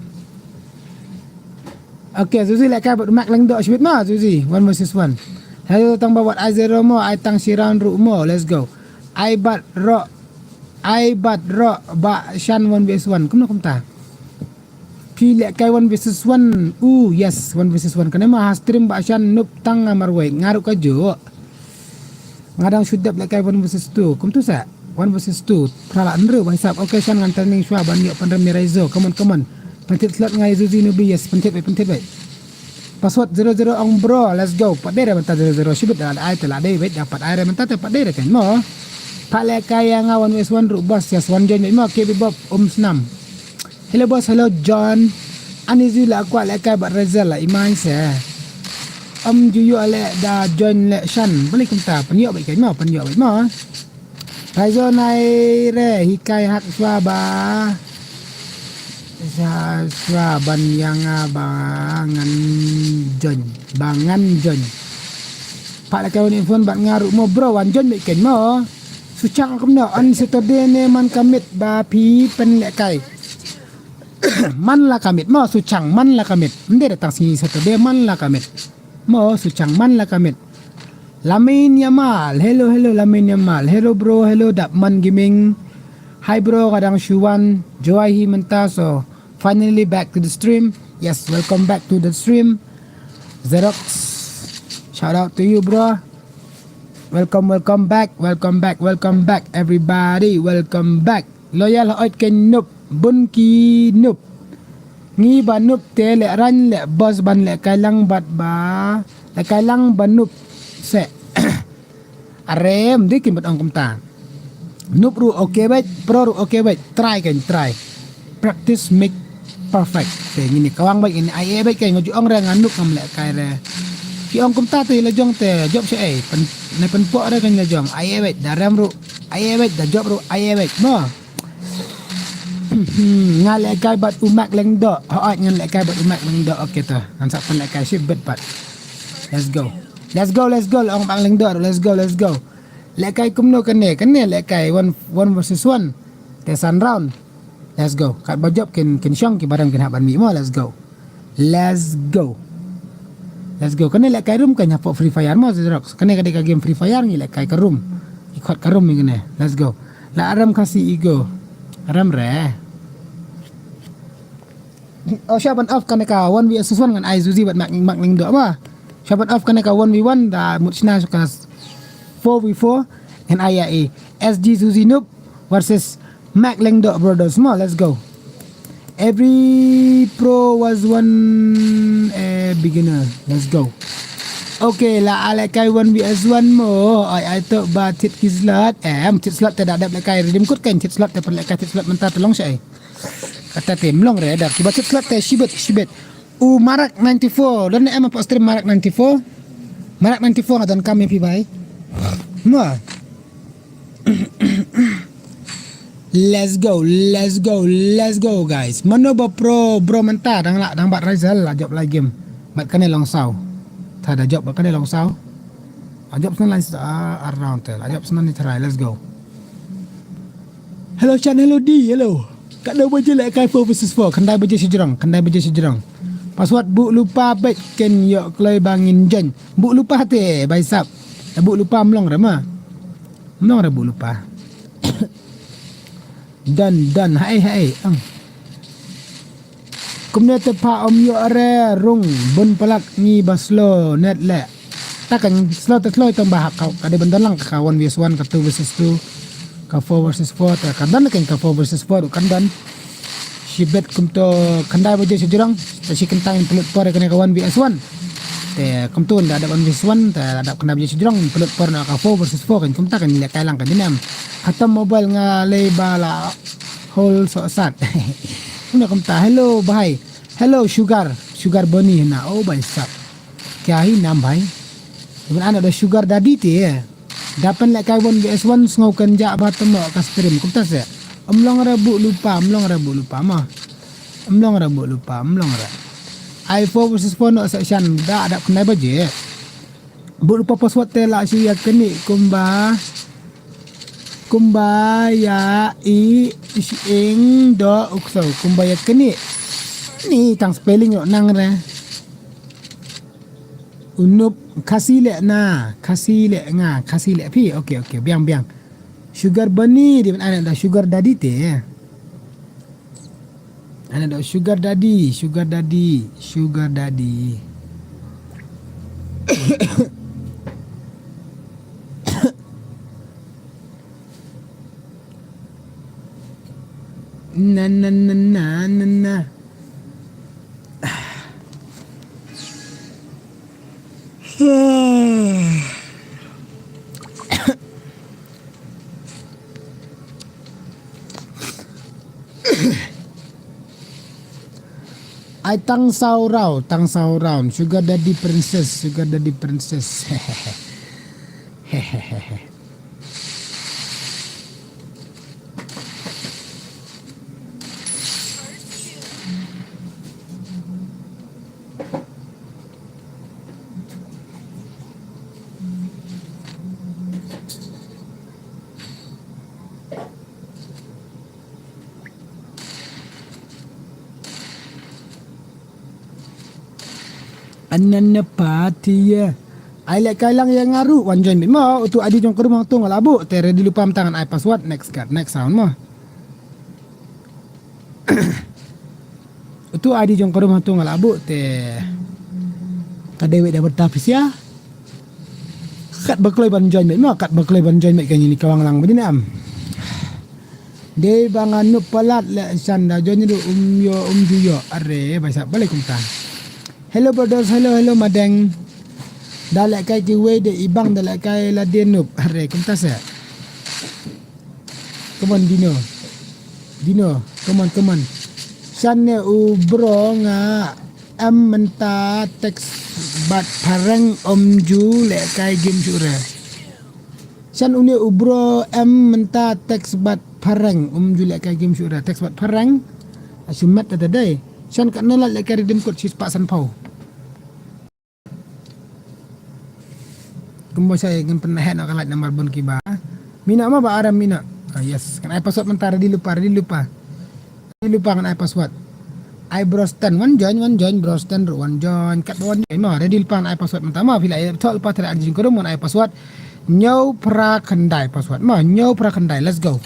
Okay, Zuzi lehkai bad Mak Lyngdoh shibit mo, Zuzi, one versus one. Hello, tang ba wat ai zero mo, ai tang shi round ruh mo, let's go. Ai bad ro, ai bad ro, ba shan one versus one, kumno kumta. Phi lehkai one versus one. Uh, yes, one versus one. Kane ma ha stream ba shan nup tang nga marwei. Nga ruh ka ju. Nga dang shu dep lehkai one versus two. Kumtu sa. One versus two. Phra la nru bhai sahab. Okay, shan ngan training shwa ban ïoh pynrem ïa Raizo. Come on, come on. Pynthit slot nga ïa Zuzi nubi. Yes, pynthit bhai, pynthit bhai. Password zero zero ong bro. Let's go. Pat dei re mynta zero zero. Shibit da ai te la dei bhai. Da pat ai re mynta te pat dei re kan mo. Pha lehkai ïa nga wan wes wan ruh boss, yes, wan join mo, ke bi bob um snam. Hello boss, hello John. Ani ju la kwah lehkai bad Razel la imai se. Am ju ïoh leh da join leh shan. Balik kumta, pynïoh bad kai mo, pynïoh bad mo. Razel nai re, hikai hak swa ba. Sa swa ban ïa nga ba ngan join, ba ngan join. Pha lehkai wan phone bad nga ruh mo bro, wan join bad kai mo. Suchang kumno, on Saturday ne man ka miet ba phi pynlehkai. Man la ka miet mo, Suchang man la ka miet. Ym dei da tang sngi Saturday, man la ka miet. Mo, Suchang man la ka miet. Lamin Yamal, hello, hello, Lamin Yamal. Hello bro, hello Dapman Gaming. Hi bro, ka dang shu wan, join hi mynta, so finally back to the stream. Yes, welcome back to the stream. Xerox, shout out to you bro. Welcome, welcome back, welcome back, welcome back everybody, welcome back. Loyal hooid ken nup, bun ki nup. Ngi ba nup te leh rang leh boss ban lehkai lang bad ba, lehkai lang ba nup se. Arem dei kin bad ong kumta. Nup ruh okay bad, pro ruh okay bad, try kan try. Practice make perfect. Te ngini kawang bad ngini ai bad kan, nga ju ong re nga nup ngam lehkai re. Ki ong kumta te la jong te, jop sha ei, pen, ne pen pok re kan la jong, ai bad, da rem ruh, ai bad, da jop ruh, ai bad. Mo. Hmm, nga lehkai bad u Mak Lengdoh. Hooid ngan lehkai bad u Mak Lengdoh. Okay to. Ngan sa pynlehkai shibit pat. Let's go. Let's go, let's go. Ong Mak Lengdoh. Let's go, let's go. Lehkai kumno kane? Kane lehkai one, one versus one. Te san round. Let's go. Kat ba jop kin, kin shong ki ba rem kin hap ban mih mo. Let's go. Let's go. Let's go. Kane lehkai room kan hapoh Free Fire mo, Xerox. Kane ka dei ka game Free Fire, ngi lehkai ka room. Ki khot ka room ngi kane. Let's go. La rem Khasi Ego. Rem re. Oh, sha ban off kane ka one versus one ngan ai Zuzi bad Mak, Mak Lengdoh mo. Sha ban off kane ka one v one, da mut shna sha ka four v four ngan ai ïa i. S G Zuzi Noob versus Mak Lengdoh Brothers mo, let's go. Every pro was one, eh, beginner. Let's go. Okay, la lehkai one versus one mo. Ai, ai to ba thied ki slot. Em, thied slot te da dep lehkai redeem code kan, thied slot te pynlehkai thied slot mynta te long sha ei. Kata te mlong re da ki ba thied slot te shibit, shibit. U Marak ninety-four, don em hapoh stream Marak ninety-four. Marak ninety-four nga don kam ïa phi bhai. Mo. Let's go, let's go, let's go guys. Mano ba pro, bro mynta dang lah, dang bat Razel, la jop lai game. Bat kane long saw. Ta da jop bat kane long saw. La jop snan lai sa, ah, around te. La jop snan ni try, let's go. Hello Chan, hello D, hello. Katno baje lehkai four versus four, khyndai baje shajrong, khyndai baje shajrong. Password buh lypa bad ken ïoh kloi ba ngin join. Buh lypa te, bai sap. Buh lypa mlong re ma. Mlong re buh lypa. Done, done. Hai, hai. Ang. Kumne te pha ym ïoh re rung bun palat ngi ba slow net leh. Ta kan slow te slow tang ba ha ka, ka dei ban don lang ka one versus one, ka two versus two, ka four versus four, ta kan don kan ka four versus four kan don. Shibit kumto khyndai baje shajrong, ta shi kyntang pynlut por kane ka one versus one. Te kumto da dap one versus one, ta dap khyndai baje shajrong pynlut por na ka four versus four kan kumta kan lehkai lang kan jinem. Khatam mobile nga lei ba la hol so sat. Kumne kumta, hello bhai. Hello Sugar, Sugar Bunny hina. Oh bhai sab. Kya hi naam bhai? Iban ana da Sugar Daddy te. Da pynlehkai one versus one sngew kan jah ba temo ka stream kumta se. Ym long re buh lypa, ym long re buh lypa ma. Ym long re buh lypa, ym long re. Ai four versus four no section da dap khyndai baje. Buh lypa password te la shu ïa kane kumba, kumba ïa i shyieng doh u ksew, kumba ïa kane. Ni tang spelling noh nang re. U Nup Khasi leh na, Khasi leh nga, Khasi leh phi. Okay, okay, biang, biang. Sugar Bunny, dei ban ai da Sugar Daddy te. Ana da Sugar Daddy, Sugar Daddy, Sugar Daddy. Na, na, na, na, na. Ai tang saw round, tang saw round. Sugar daddy princess, sugar daddy princess. Anan na party ya. Ai lehkai lang ïa nga ruh wan join beit mo. Utu I D jong ka room hangto nga la buh te ready lypa mynta ngan ai password. Next card, next round mo. Utu I D jong ka room hangto nga la buh te ka dei wei da berta pisa. Kat ba kloi ban join beit mo, kat ba kloi ban join beit ka ngi ni ka wang lang ba dei ne em. Dei ba nga nup palat leh shan da join ruh um ïoh um ju ïoh. Are ba sah balei kumta. Hello brothers, hello, hello madeng. Da lehkai kiwei de i bang da lehkai la dei nup. Are kumta seh. Come on Dino. Dino, come on, come on. Shan ne u bro nga em mynta text bad phareng um ju lehkai game shuh re. Shan une u bro em mynta text bad phareng um ju lehkai game shuh re. Text bad phareng. Ashu met da dei. Shan katno la lehkai redeem code shispah sanphew. Kumba shai ngan pynheh noh ka light number bun kiba. Mina ma ba aram mina. Ah, yes. Kan ai password mynta ready lypa, ready lypa. Ready lypa ngan ai password. Ai Broston wan join, wan join Broston ruh wan join. Kat ba wan join ma ready lypa ngan ai password mynta ma phi la ïa thok lypa tara jingkurum ngan ai password. Hynñiew phra khyndai password ma hynñiew phra khyndai. Let's go.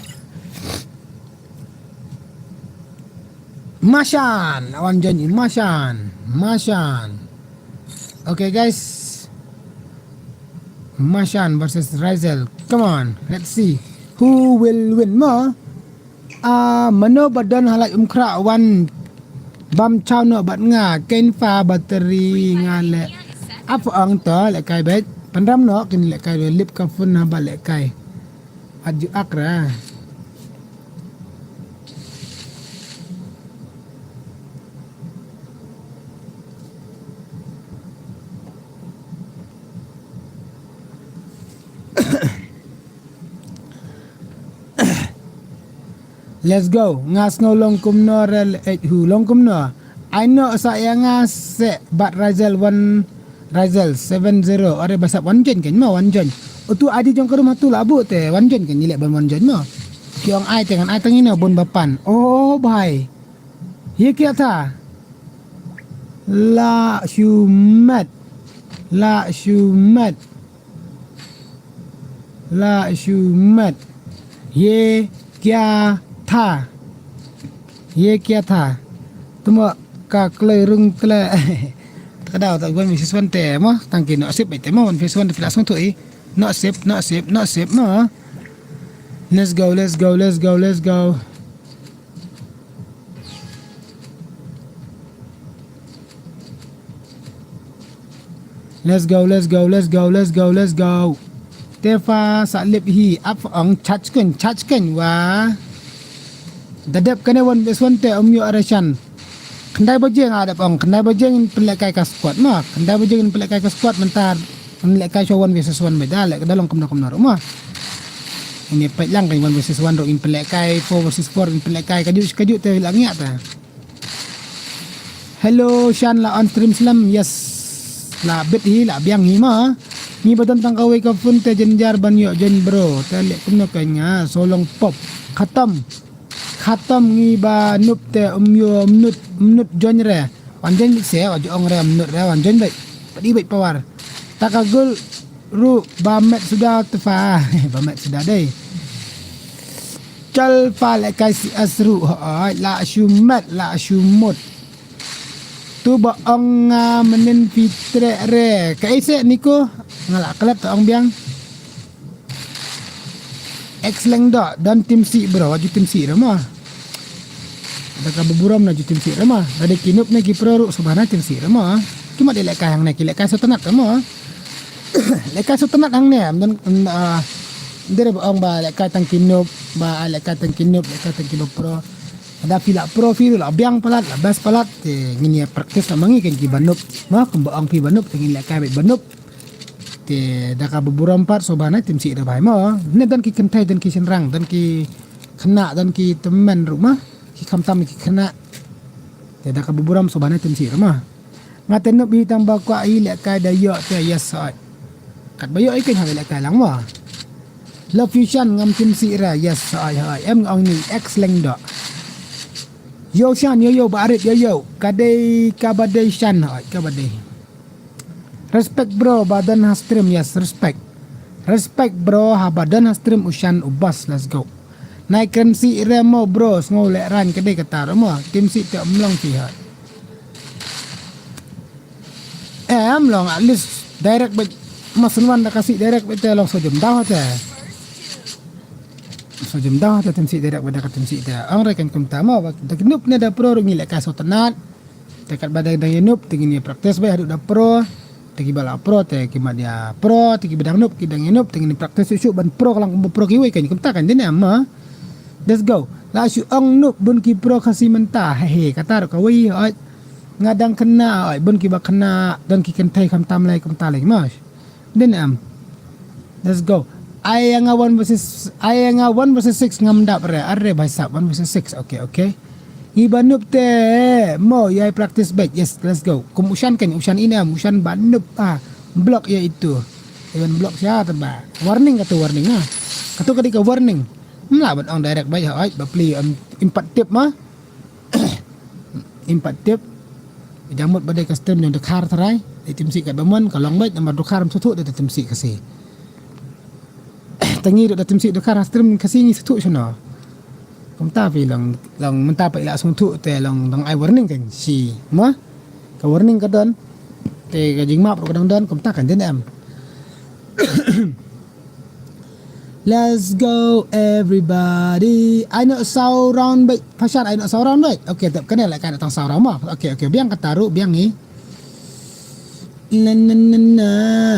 Mashan, wan join Mashan, Mashan. Okay guys. Mashan versus Rizel. Come on, let's see who will win mo. Ah, mano ba don halai um khra wan bam chaw no bat nga kein fa battery nga le. Ap ong to lehkai beit. Pynram no kin lehkai lip ka phone na ba lehkai. Aju akra. Let's go. Nga sngew long kumno rel eh hu long kumno. Ai no sa ïa nga se bat Rizel one Rizel seven zero. Are ba sap wan join kan ma wan join. Utu I D jong ka room hangto la buh te wan join kan ni leh ban wan join ma. Ki ong ai te ngan ai tang ino bun ba pan. Oh bhai. Ye kya tha? La shu met. La shu met. La shu met. Ye kya tha? Ye kya tha? Tuma ka kloi rung tle. Ka daw ta wan versus wan te mo. Tang ki no sip te mo wan versus wan te phi la song tu i. No sip, no sip, no sip mo. Let's go, let's go, let's go, let's go. Let's go, let's go, let's go, let's go, let's go. Te fa sa lip hi ap ong chach kun chach kun wa. Da dep kane wan bes wan te um ïoh ara shan. Khyndai baje nga dep ong khyndai baje ngin pynlehkai ka squad ma khyndai baje ngin pynlehkai ka squad mynta. Ngin lehkai sha one versus one bad da leh ka da long kumno kumno ruh ma. Ngin ïa peit lang ka one versus one ruh ngin pynlehkai four versus four ngin pynlehkai kajuh kajuh te la ngiah ta. Hello shan la on stream slem yes. La bit hi la biang hi ma. Ngi ba don tang kawei ka phone te jynjar ban ïoh join bro te leh kumno ka nga so long pop. Khatam. Khatam ngi ba nup te um ïoh um nut um nut join re. Wan join bit se wa ju ong re um nut re wan join bit. Padi bit power. Ta ka gul ruh ba met suda te fa. Ba met suda dei. Chal pa lehkai C S ruh hoi la shu met la shu mut. Tu ba ong nga menin phi treh re ka ise niko. Nga la klet ta ong biang. Ex leng do don tim si bro aju tim si re ma. Da ka buburom na aju tim si re ma da de kinup ne ki pro ruh sabana tim si re ma. Ki ma de lehkai hang ne ki lehkai sotanat re ma. Lehkai sotanat hang ne am don. Dere ba ong ba lehkai tang kinup ba lehkai tang kinup lehkai tang kinup pro. Lada phi la pro phi ruh la biang palat, la best palat, te ngin ïa practice na ma ngi kein ki ba noob. Ma kumba ong phi ba noob, te ngin lehkai beit ba noob. Te da kaba burom pat sngewbha na tim sih re bhai ma. Ne don ki kynthei, don ki shynrang, don ki khynnah, don ki tymmen ruh ma. Ki khamtam ki khynnah. Te da kaba burom sngewbha na tim sih re ma. Nga te noob hi tang ba kwah hi lehkai da ïoh te yes hoi. Katba ïoh hi kein haba lehkai lang ma. Love you Shan ngam tim sih re yes hoi hoi. Em nga ong ni ex leng doh. Yo Shan yo yo ba arit yo yo. Ka dei kaba dei Shan hoi kaba dei. Respect bro ba don ha stream yes respect. Respect bro haba don ha stream u Shan u boss let's go. Nai kren sih re mo bro sngew lehrain ka dei kata re mo. Tim sih te ym long phi hoi. Em long at least direct beit ma sngewbha da ka sih direct beit te long shu jam daw te. Shu jam daw te tim sih direct beit da ka tim sih te. Ong re kein kumta ma ba da ki noob ne da pro ruh ngi lehkai sngewtynnat. Te katba dang dang ïa noob te ngin ïa practice beit haduh da pro. Te kiba la pro te ki mad ïa pro te kiba dang noob ki dang ïa noob te ngin ïa practice shuh shuh ban pro ka long kumba pro kiwei kein kumta kein dei ne em ma. Let's go. La shu ong noob bun ki pro Khasi mynta. He he kata ruh kawei hoi. Nga dang khynnah hoi bun kiba khynnah don ki kynthei khamtam lei kumta lei ma. Dei ne em. Let's go. Ai ïa nga one versus ai ïa nga one versus six ngam dap re. Are bhai sahab one versus six. Okay okay. Ngi ba noob te mo ïa practice beit. Yes let's go. Kum u Shan kein u Shan ine em u Shan ba noob ah. Block ïa itu. Even block sha te ba. Warning katu warning ah. Katu ka dei ka warning. Mla ban ong direct beit hoi ba pli em impat tip ma. Impat tip. Jang mut ba dei ka stream jong Dkhar tharai. Dei tim sih kat ba mon ka long beit namar Dkhar ym sngewthuh da tim sih Khasi. Tangi da tim sih Dkhar ha stream Khasi ngi sngewthuh shano. Kumta phi long long mynta pa ila sngewthuh te long dang ai warning kein shi. Ma ka warning ka don. Te ka jingmap ruh ka dang don kumta kein dei ne em. Let's go everybody. Ai noh saw round beit. Pashan ai noh saw round beit. Okay tep kane lehkai noh tang saw round ma. Okay okay biang kata ruh biang ngi. Na na na na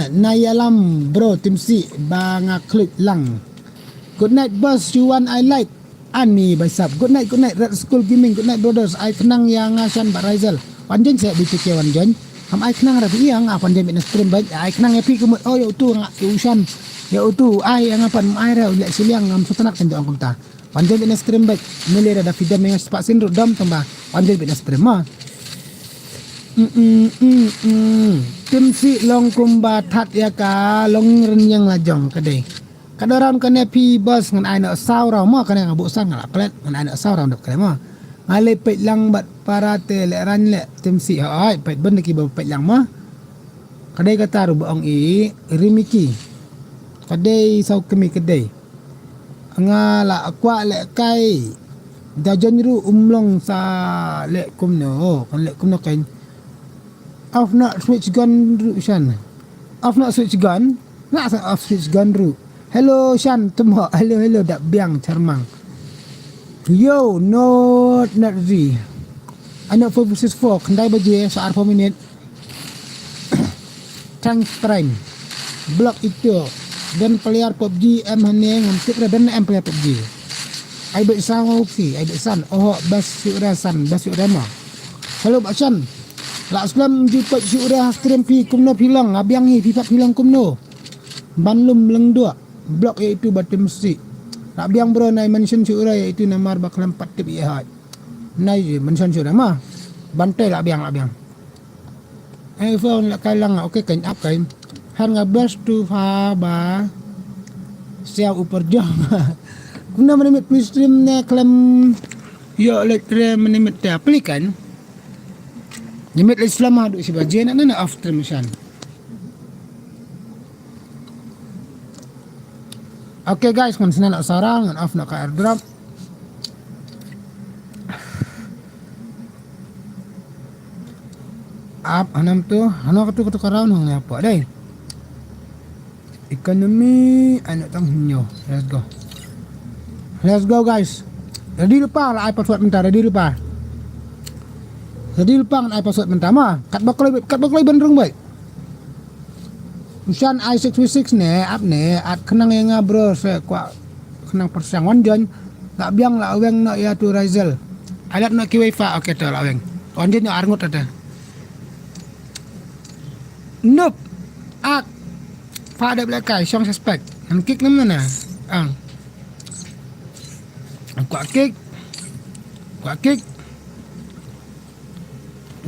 na ïalam bro tim sih ba nga klik lang. Good night boss you want I like. Ani bhai sahab good night good night Red Skull Gaming good night brothers ai khnang ïa nga Shan bad Raisel. Wan join seh B T K wan join. Ham ai khnang ra phi ïa nga wan join beit na stream beit ai khnang ïa phi kumut oh ïa utu nga ïa u Shan. Ïa utu ai ïa nga pan ai ra u leh shiliang ngam sngewtynnat kan jong kumta. Wan join beit na stream beit. Mele ra da phi dom ïa nga spah sien ruh dom tang ba wan join beit na stream ma. Mm, mm, mm, mm. Tim sih long kumba that ïa ka long rynïeng la jong ka dei. Ka dei round kane phi boss ngan ai noh saw round mo kane nga buh san nga la klet ngan ai noh saw round dep kane mo. Nga leh peit lang bad para te leh ran leh tim sih hoi peit bun ki ba peit lang mo. Ka dei kata ruh ba ong i rimiki. Ka dei saw kemi ka dei. Nga la kwah leh kai da jon ruh um long sa leh kumno kan leh kumno kan. Off na switch gun ruh Shan. Off na switch gun. Na sa off switch gun ruh. Hello Shan temo hello hello da biang charmang. Yo not not ri. Ano four versus four khyndai baje sa arphew minit. Thanks Prime. Block itu. Dan player PUBG em hane ngam tip re dan em player PUBG. Ai bet sang oki ai bet san oh bas sura san bas sura ma. Hello ba Shan. La slem ju pet sura stream phi kumno phi long abiang hi phi pat phi long kumno. Ban lum lengdua. Block ïa itu ba tim sih. La biang bro nai mention sura ïa itu namar ba khlem pat tip ïa haj. Nai mention sura ma. Ban te la biang la biang. Ai phone la kai lang okay kan ap kai. Han nga best tu pha ba. Siaw upar jong. Kumno menimit pli stream ne khlem. Yo lek re menimit te aplikan. Nimit lek selama duk siba jena nana off stream Shan. Okay guys ngan sna nak sarang ngan off nak ka airdrop. Ap hanam tu hano katu katu karau nang ne apa dei. Economy anak tang hinyo. Let's go. Let's go guys. Ready lupa lah ai password mentah ready lupa. Ready lupa ngan ai password mentah ma. Kat bakloi kat bakloi ban rung bai. Usan ai six v six ne ap ne at kenang yang bro se kwa kenang persang wan jon. Lak biang lak weng nak ya tu Razel. Ai lad noh kiwei pha, okay, to la weng. Wan jin noh arngut ata. Nup. Ak. Pha dep lehkai, shong suspect. Ngan kick nam na. Ang. Kwah kick. Kwah kick.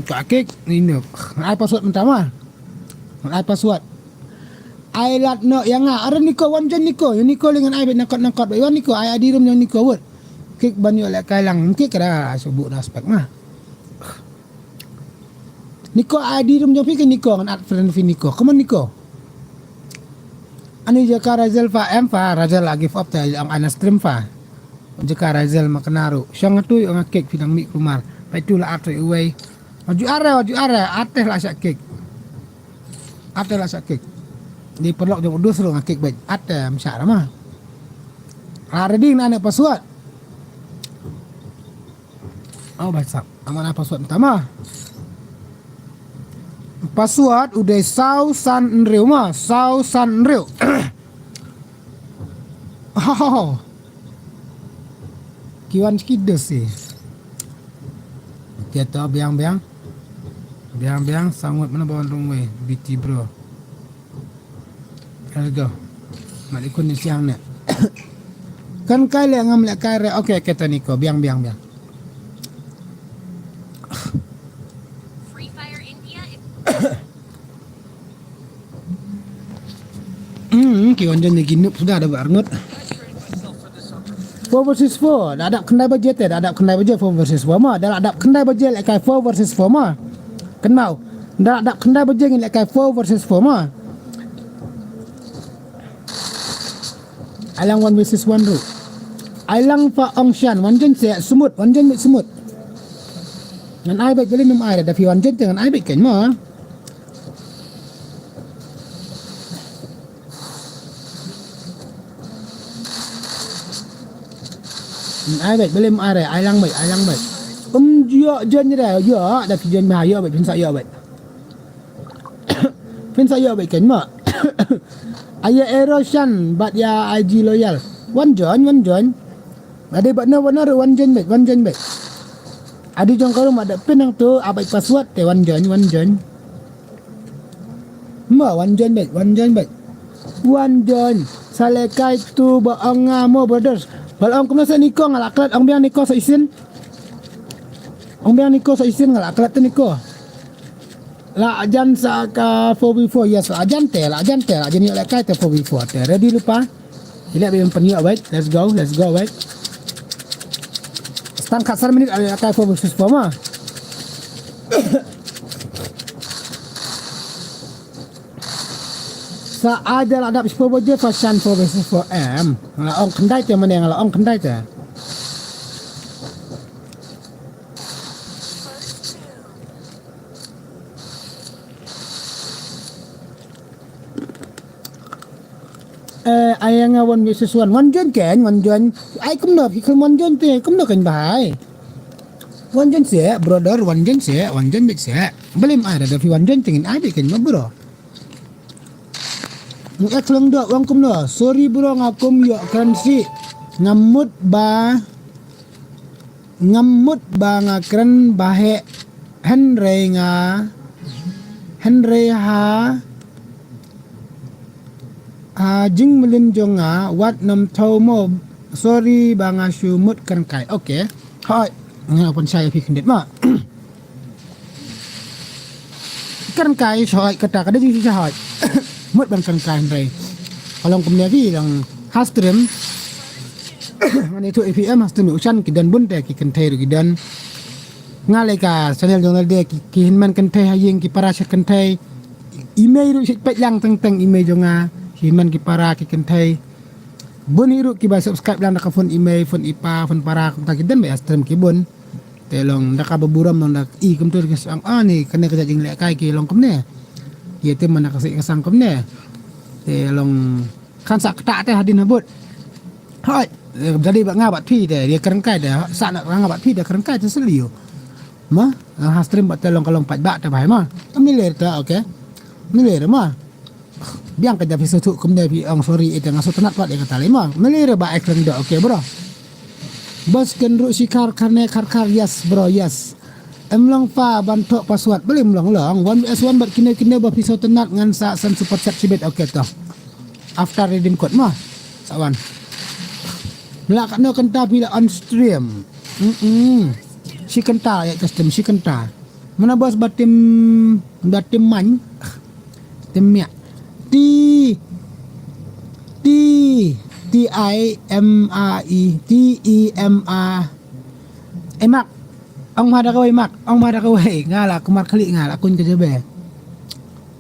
Kwah kick. Ni nup. Ai password mynta ma. Ai password. Ai lad noh ïa nga. Are Niko, wan jin Niko. Ïa Niko lei ngan ai beit nangkot nangkot beit. Wan Niko, ai ID room ïa Niko wut. Kick ban ïoh lehkai lang. Kick ra subu na spek ma. Niko, ID room jong phi ke Niko, ngan add friend phi Niko. Come on Niko. Ani jaka Razel pha em pha, Razel la give up te ong ana stream pha. Jaka Razel ma kena ruh. Shong atu ïoh nga kick phi dang mih kumar. Peit tu la add uwei. Waju are, waju are, ate la shah kick. Ate la shah kick. Di perlok jong udus ruh nga kick beit. Ate mshah ra ma. Ah, ready na ne password. Oh, baik sap. Amana password mynta ma. Password u dei saw san hynriew ma, saw san hynriew. Oh. Ki wan ki dos sih. Kita biang biang. Biang biang sangat mana bawan rungwe B T bro. Let's go. Mali kun ni siang ne. Kan kai le ngam le kai re. Okay, kita Niko biang biang biang. Hmm, ki wan jin ni ginup sudah ada barngut. Four versus four, da dap khyndai baje te, da dap khyndai baje four versus four ma, da dap khyndai baje le kai four versus four ma. Kynmaw, da dap khyndai baje ngin le kai four versus four ma. Ai lang one versus one ruh. Ai lang pha ong shan, wan jin se smooth, wan jin mit smooth. Ngan ai beit beli mem ai da phi wan jin te ngan ai beit kan ma. Ai beit, beli mem ai re, ai lang beit, ai lang beit. Um ïoh jin re, ïoh, da phi jin ma ïoh beit, phin sa ïoh beit. Phin sa ïoh beit kan ma. Aya Erosion bad ïa I G Loyal. Wan jin, wan jin. Ade bad no, wan no, wan jin beit, wan jin beit. Ade jong ka room ada pin nangtu, a beit password te wan jin, wan jin. Ma, wan jin beit, wan jin beit. Wan jin. Sa le kai tu ba ong nga mo brothers. Bal ong kumno sa Niko nga la klet, ong biang Niko sa isin. Ong biang Niko sa isin nga la klet te Niko. La jan sa ka four v four, yes, la jan te, la jan te, la jan ïoh le kai te four v four te. Ready lypa? Ila bym pynïoh beit, let's go, let's go beit. Stang khat san minit ale le kai four versus four ma. Sa ai da la dap four baje pha shan four versus four em. Nga la ong khyndai te mane, nga la ong khyndai te. Eh, ai nga one versus one. One join ken, one join. Ai kumno, ki kum one join te, kumno ken bahai. One join se, brother, one join se, one join bit se. Beli ai da fi one join tingin ai bit ken ma bro. Ngi ek lang dok wang kumno. Sorry bro, nga kum ïoh kren si. Nga mut ba Ngam mut ba nga kren ba heh, hynrei nga, hynrei ha, ha jingmlien jong nga, wat nym thaw mo, sorry ba nga shu mut kren kai. Okay. Hoi, nga pynshai ïa phi khyndiat ma. Kren kai shoi kata ka dei jingshisha hoi. Mut ban kren kai hynrei ka long kumne phi long ha stream. Ngan ïathuh ïa phi em, ha stream u shan ki don bun te ki kynthei ruh ki don. Nga lei ka channel jong lade ki, ki hynmen kynthei ha ïing, ki para sha kynthei. I mei ruh sha peit lang teng teng i mei jong nga. Ki hynmen ki para ki kynthei. Bun hi ruh kiba subscribe lang da ka phone i mei, phone i pa, phone para, kumta ki don beit ha stream ki bun. Te long da kaba burom long da i kumtu ki sa ong, ah, ni kane ka jait jinglehkai ki long kumne. Ki ïa tim man da ka sih ka sang kumne. Te long kan sa kata te hadien habud. Hoi, jadi ba nga bad phi te, ïa kren kai te, sa na nga bad phi te kren kai te seliu. Ma, ha stream bad te long ka long pat ba te bhai ma. Mele te, okay. Mele ma. Biang ka jap phi shu thuh kumne phi ong sorry, ite nga shu tnat pat ïa kata lei ma. Mele re ba ai kren doh, okay bro. Bos kan ruh shi khar khar ne khar khar, yes bro, yes. Em long pa ban thoh password, bele em long long. One S one bad kine kine ba phi sngewtynnat ngan sa send super chat shibit, okay to. After redeem code ma. Sa wan. Lah katno kynta phi la on stream. Mm. Shi kynta ïa ka stream, shi kynta. Mano bos ba tim, ba tim man. Tim ya. T T T I M A E, T E M A. Eh, Mak. Ong ma da kawei, Mak. Ong ma da kawei. Nga la kumar khlieh, nga la kun ka jabe.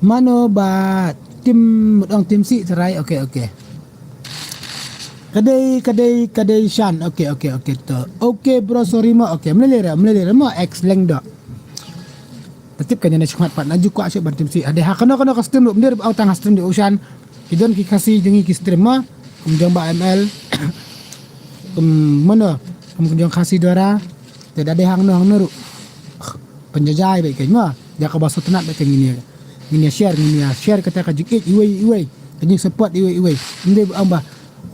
Mano ba tim, ong tim si trai. Okay, okay. Kadei, kadei, kadei shan. Okay, okay, okay to. Okay bro, sorry mo. Okay, mlele ra, mlele ra mo, ex lengdo. Tatip ka nyane shmat pat na ju kwah ship ban tim si. Ade ha kano kano ka stream ruh, mdir au tang ha stream di Ocean. Ki don ki Khasi jong ngi ki stream ma. Kum jong ba M L. Kum mano. Kum jong Khasi Dora. Te da de hang no hang no ruh. Penjajai baik kan ma. Dia ka ba sngewtynnat baik kan ngin ïa, ngin ïa share, ngin ïa share kata ka jingïeit iwei iwei. Ka jingsupport iwei iwei. Mdir au ba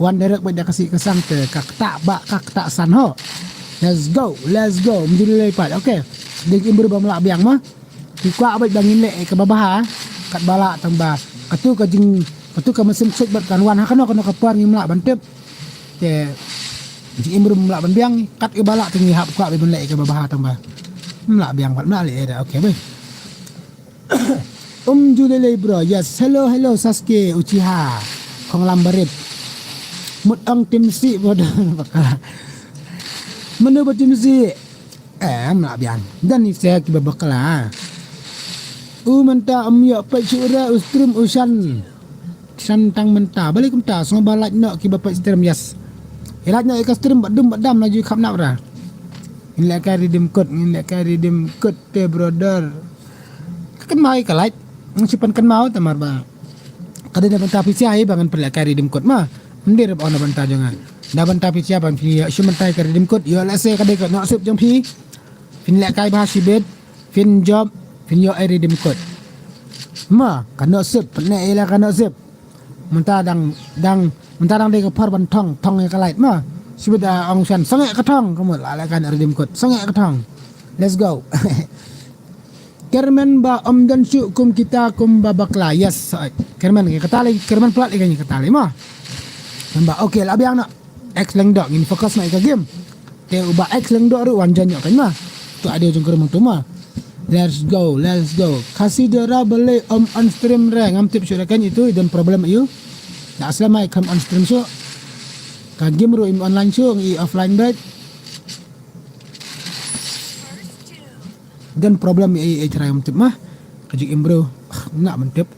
wan direct bad da ka sih ka sang te ka kata ba ka kata san ho. Let's go, let's go. Mjuli lai pat. Okay. Ding imbru ba mlah biang ma. Ki kwah bad ba ngin leh ka ba bha. Kat ba lah tang ba katu ka jing, katu ka mesin khuid bad kan wan ha kano kano ka por ngim lah ban tip. Te jing imbru mlah ban biang kat ka ba lah te ngi hap kwah bad ban leh ka ba bha tang ba. Mlah biang bad mlah leh da. Okay bye. Um Julele bro, yes, hello hello Sasuke Uchiha. Khonglam barit. Mut ong tim si bodo bakla. Mano ba tim si? Eh, mlah biang. Dan ni se ki ba bakla. U mynta um ïoh peit shu ra u stream u shan. Shan tang mynta. Balik mynta sngew ba like noh ki ba peit stream, yes. Ïa like noh ïa ka stream bad dum bad dam la ju khap nap ra. Ngin leh ka redeem code, ngin leh ka redeem code te brother. Ka kynmaw ïa ka like. Ngi shu pan kynmaw tamar ba ka dei na bynta phi sha ïa ba ngan pynleh ka redeem code ma. Ym dei rep on na bynta jong nga. Na bynta phi sha ban phi ïa shu mynta ïa ka redeem code. Ïoh lehse ka dei ka nusip jong phi. Phin leh kai bha shibit. Phin jop. Phin ïoh ai redeem code. Ma ka nusip pynleh ïa la ka nusip. Mynta dang, dang, mynta dang dei ka por ban thong, thong ïa ka light ma. Sibit da ong shan sangeh ka thong, ka mut la la kan redeem code. Sangeh ka thong. Let's go. Kermen ba ym don shuh kum kita kum ba bakla. Yes. Kermen ka kata lei, Kermen plat lei ka kata lei ma. Namba okay la biang na. Ex Lengdok ngin focus na ïa ka game. Te uba Ex Lengdok ruh wan jan ïoh kan ma. Tu ade jong ka rumah tu ma. Let's go, let's go. Khasi Dora balei ym on stream re, ngam tip shuh re kan itu, i don problem ïa u. Da aslam ai kham on stream shuh. Ka game ruh im online shuh, ngi offline bad. Don problem ïa i, i try ym tip ma. Ka jing im bro. Nak ban tip.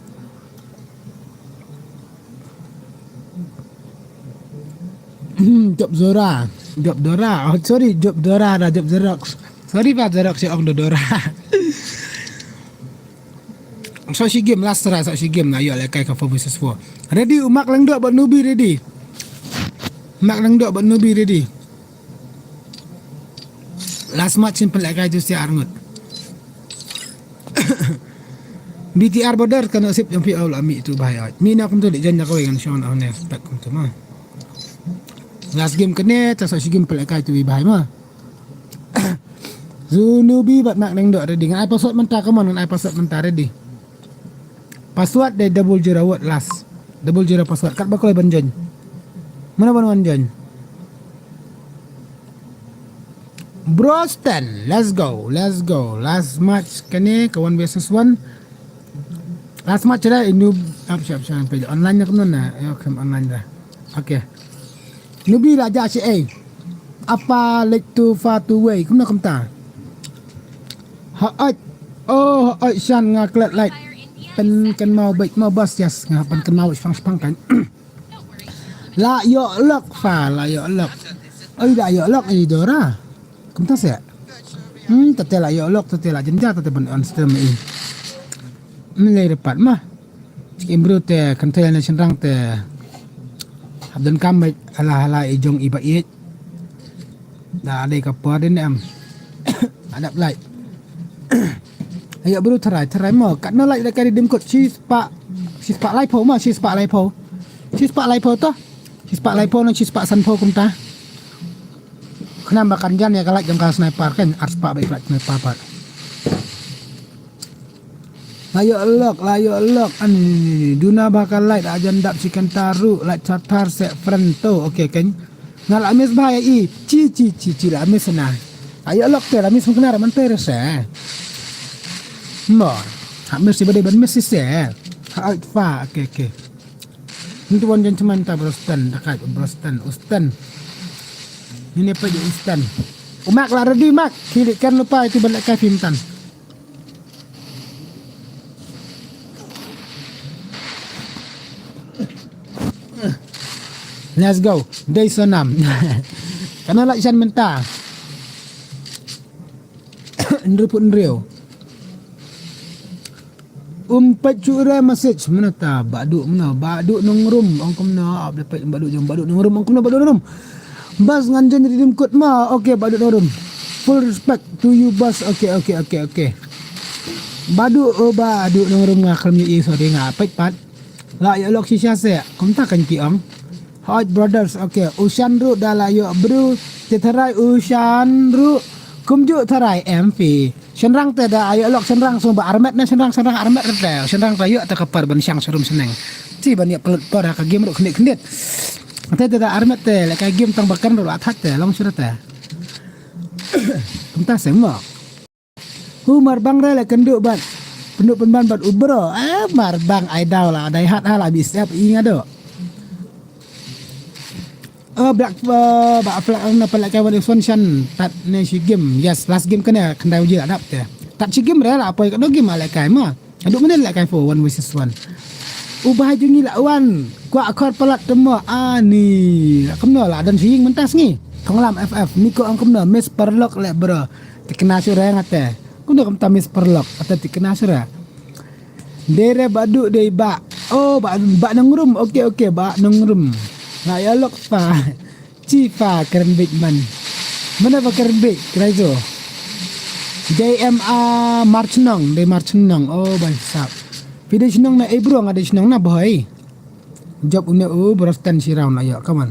Hmm, Job Zora. Job Dora. Oh, sorry, Job Dora da Job Xerox. Sorry ba Xerox sha ong da Dora. So shi game last try, so shi game na ïoh leh kai ka four versus four. Ready, u Mark Lengdok bad Nubi ready. Mark Lengdok bad Nubi ready. Last match shin pynleh kai tu sia arngut. B T R border ka nusip jong phi au la mi tu bai ai. Mi na kum tu di jan na kawei ngan shon au ne spek kum tu ma. Last game kane ta sa shi game pynleh kai tu bai ma. Zunubi bad Mark Lengdok ready. Ngan ai password mynta, come on, ngan ai password mynta, ready. Password dei double zero word last. Double zero password. Kat ba kloi ban join. Mano ban wan join? Broston, let's go, let's go. Last match kane ka one versus one. Last match ra inu ap siap siap pe online na kumno na. Yo kem online ra. Okay. Nubi la ja shi ei. Apa lek tu fa tu wei. Kumno kumta. Ha ait. Oh ha ait shan nga klet like. Pen ken mau bait mau bas yes nga pen ken mau shpang shpang kan. La ïoh lok fa la ïoh lok. Oi da ïoh lok i Dora. Kumta se. Hmm, tete la ïoh lok, tete la jynjar, tete ban on stream i. Mlei repat ma. Chik im bru te kan te na shenrang te. Hap don kam ala ala i jong i ba i. Da dei ka por din em. Adap lai. Ayo bru tharai tharai mo. Kat no lai da kari dim kot shi spah. Shi spah lai pho mo, shi spah lai pho. Shi spah lai pho to. Shi spah lai pho no shi spah san pho kumta. Khnang ba kan jan ïa ka light jong ka sniper kan, ar spah ba ka light sniper pat. La ïoh lok, la ïoh lok. Ani ni ni ni. Duna ba ka light, ajan dap chicken taru, light satar se friend to. Okay kan. Nga la miss ba ïa i. Chi chi chi chi la miss na. La ïoh lok te, la miss muknar man te rese. Mo. Ha miss ba dei ban miss se. Ha ai fa. Okay okay. Ntu wan jan cheman ta Brostan, dakat Brostan, Ustan. Ini apa je Ustan? Umak la ready mak. Kili kan lupa itu balik ka film tan. Let's go. Dei sonam. Kana la isan menta. Nriput nriu. Um peit chu re message mano ta Badu mano Badu nongrum ong kumno ap de peit Badu jong Badu nongrum ong kumno Badu nongrum. Bas ngan jen ri dim kut ma. Okay Badu nongrum. Full respect to you boss. Okay okay okay okay. Badu oh Badu nongrum nga khlem ïohi sorry nga peit pat. La ïa lok shisha se kumta kan ki ong. Hot brothers okay. Ushan ru da la ïoh bru te tharai ushan ru kumju tharai M P. Shynrang te da ayo lok shynrang sung ba armet ne shynrang shynrang armet te shynrang te yo te ka par ban shang sharum shneng. Ti ban ïa pelut par ha ka game ruh khnit khnit. Te te da armet te le ka game tang ba kan ruh la that te long shynrang te. Kumta se mo. Hu marbang re le kendu bat. Pendu penban bat ubro. Eh marbang ai daw la dai hat ha la bi sep i ngado. Oh, Black, uh, ba Black na pala kai wan Swan Shan tat ne shi game. Yes, last game kane kandai uji adap te. Tat shi game re la poi kado game ala kai ma. Adu mene la kai for one versus one. Ubah jungi la wan. Kwa akor palat temo ani. Kemno la dan shi ying mentas ngi. Thonglam F F. Niko ang kemno Miss Parlok le bro. Tikna sure ngate. Kemno kemta Miss Parlok ate tikna sure. Dere Badu dei ba. Oh ba ba nongrum. Okay okay ba nongrum. Na ya lok pa. Chi pa keren big man. Mana ba keren big kira itu. J M A Marchnong dei Marchnong. Oh ba sap. Pide chnong na eh bro nga dei chnong na boy. Job une u berostan si round ayo come on.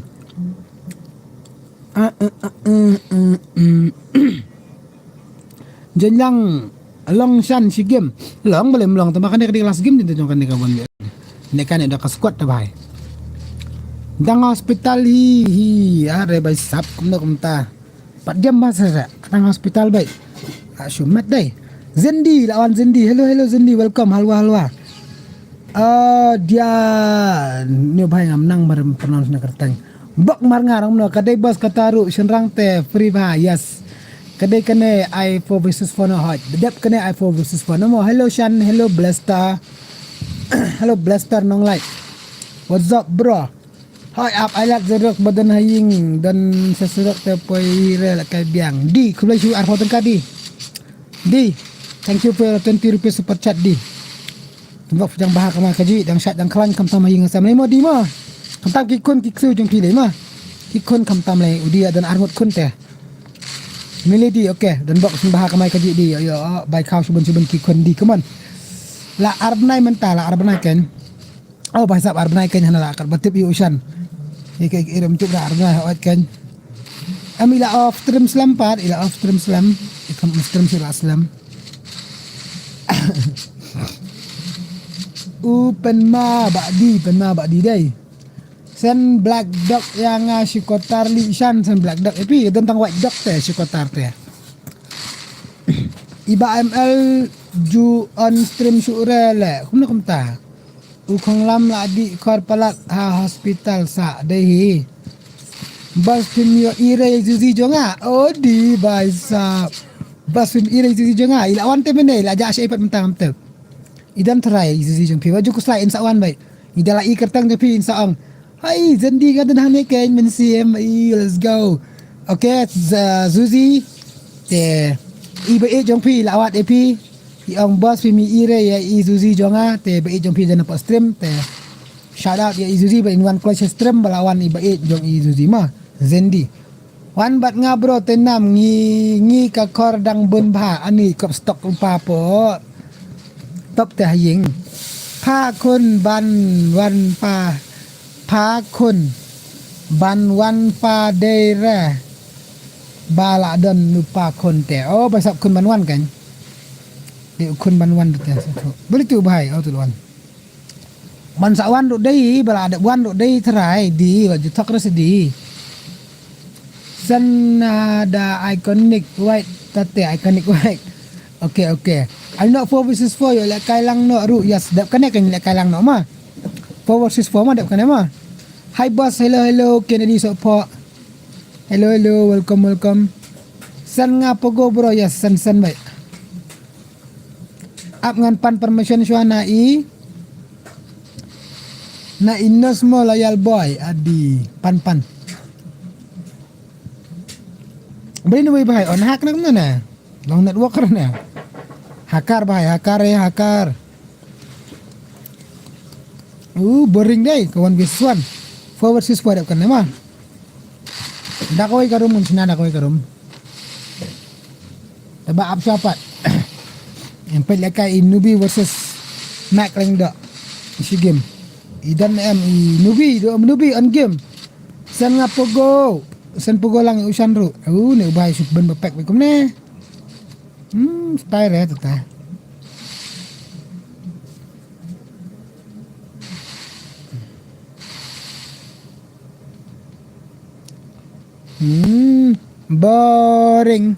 Ah, ah, ah, ah, ah, ah. Jenjang long shan shi game. Long bale long tama kane kane last game din tong kane ka bon. Ne kane da ka squad ta bai. Dang hospital hi hi are bai sap kumno kumta. Pat jam ba sa sa dang hospital bai. Ah, shumat dai. Zendi lawan Zendi. Hello hello Zendi welcome halwa halwa. Ah, dia ni bai ngam nang mar pronounce na kerteng. Bok mar ngarang no kadai bas kataru shenrang te free ba yes. Kadai kane ai four versus four no hot. Bedep kane ai four versus four no mo. Hello Shan, hello Blaster. Hello Blaster nong like. What's up bro? Hoi ap ai lat zerok badan haying dan seserok te poi re la kai biang. Di khublai shu arphew tengka di. Di. Thank you for your twenty rupees super chat di. Tembok jang baha kama kaji dang shat dang klan kam tam haying sam lei mo di mo. Kam tam ki kun ki ksu jong ki lei mo. Ki kun kam tam lei udi dan arngut kun te. Mili di okay dan bok sum baha kama kaji di yo yo bai kau subun subun ki kun di come on. La arbnai menta la arbnai ken. Oh bai sap arbnai ken hana la kar batip yu ushan. Ike iram tup la arbnai hawat ken. Am ila off stream slam pat ila off stream slam. Ikam stream sila slam. U pen ma bak di pen ma bak di dai. Sen black dog ya nga shikotar li shan sen black dog epi dan tang white dog te shikotar te. Iba M L ju on stream shu re le kumna kumta. U khonglam la di khor palat ha hospital sa dei hi. Bas pim yo ire zuzi jonga odi bai sa. Bas pim ire zuzi jonga ila wan te mene ila ja shi ipat mentang te. Idan trai zuzi jong pi waju kuslai insa wan bai. Ida la i kertang jong pi insa ong. Hai zendi ka dan hane ken men siem i let's go. Okay zuzi. Te i ba e jong pi la wat e pi. I ong bas pim i ire ya i zuzi jonga te ba e jong pi dan pa stream te. Shout out ya i zuzi ba in wan kloi stream ba la wan i ba e jong i zuzi ma. Zendi. Wan bat nga bro te nam ngi ngi ka kor dang bun bha ani kop stok upa po. Top te haying. Pha kun ban wan pa. Pha kun ban wan pa dei re. Ba la don u pa khun te. Oh, ba sap khun ban wan kan. Di u khun ban wan te. Beli tu bahai, oh tu wan. Ban sa wan tu dei, ba la dep wan tu dei trai di, ba ju thok res di. Sen, ah, da iconic white, tate iconic white. Okay, okay. Ai no four versus four, ïoh lehkai lang noh ruh, yes, dep kane kan lehkai lang noh ma. Four versus four ma, dep kane ma. Hi boss, hello, hello, Kennedy Sopho. Hello, hello, welcome, welcome. Sen nga pogo bro, yes, sen, sen bai. Ap ngan pan permission shuwa na i, na i no small loyal boy, adi, pan, pan. Beli ni wei bahai, on hak nak mana? Long network na. Hakar bahai, hakar eh, hakar. Uh, boring dei, kawan biswan. Four versus four dep kan ma. Da kawei ka room, ngan shna da kawei ka room. Taba ap shapat. Yang pet lehkai i Nubi versus Mac Reng da. Isi game. I dan em i Nubi, do Nubi on game. Sen nga pogo. Sen pogo lang i Ushan ruh. Uh, ne ubai suk ben bapek bikum ne. Hmm, spy re tata. Hmm, boring.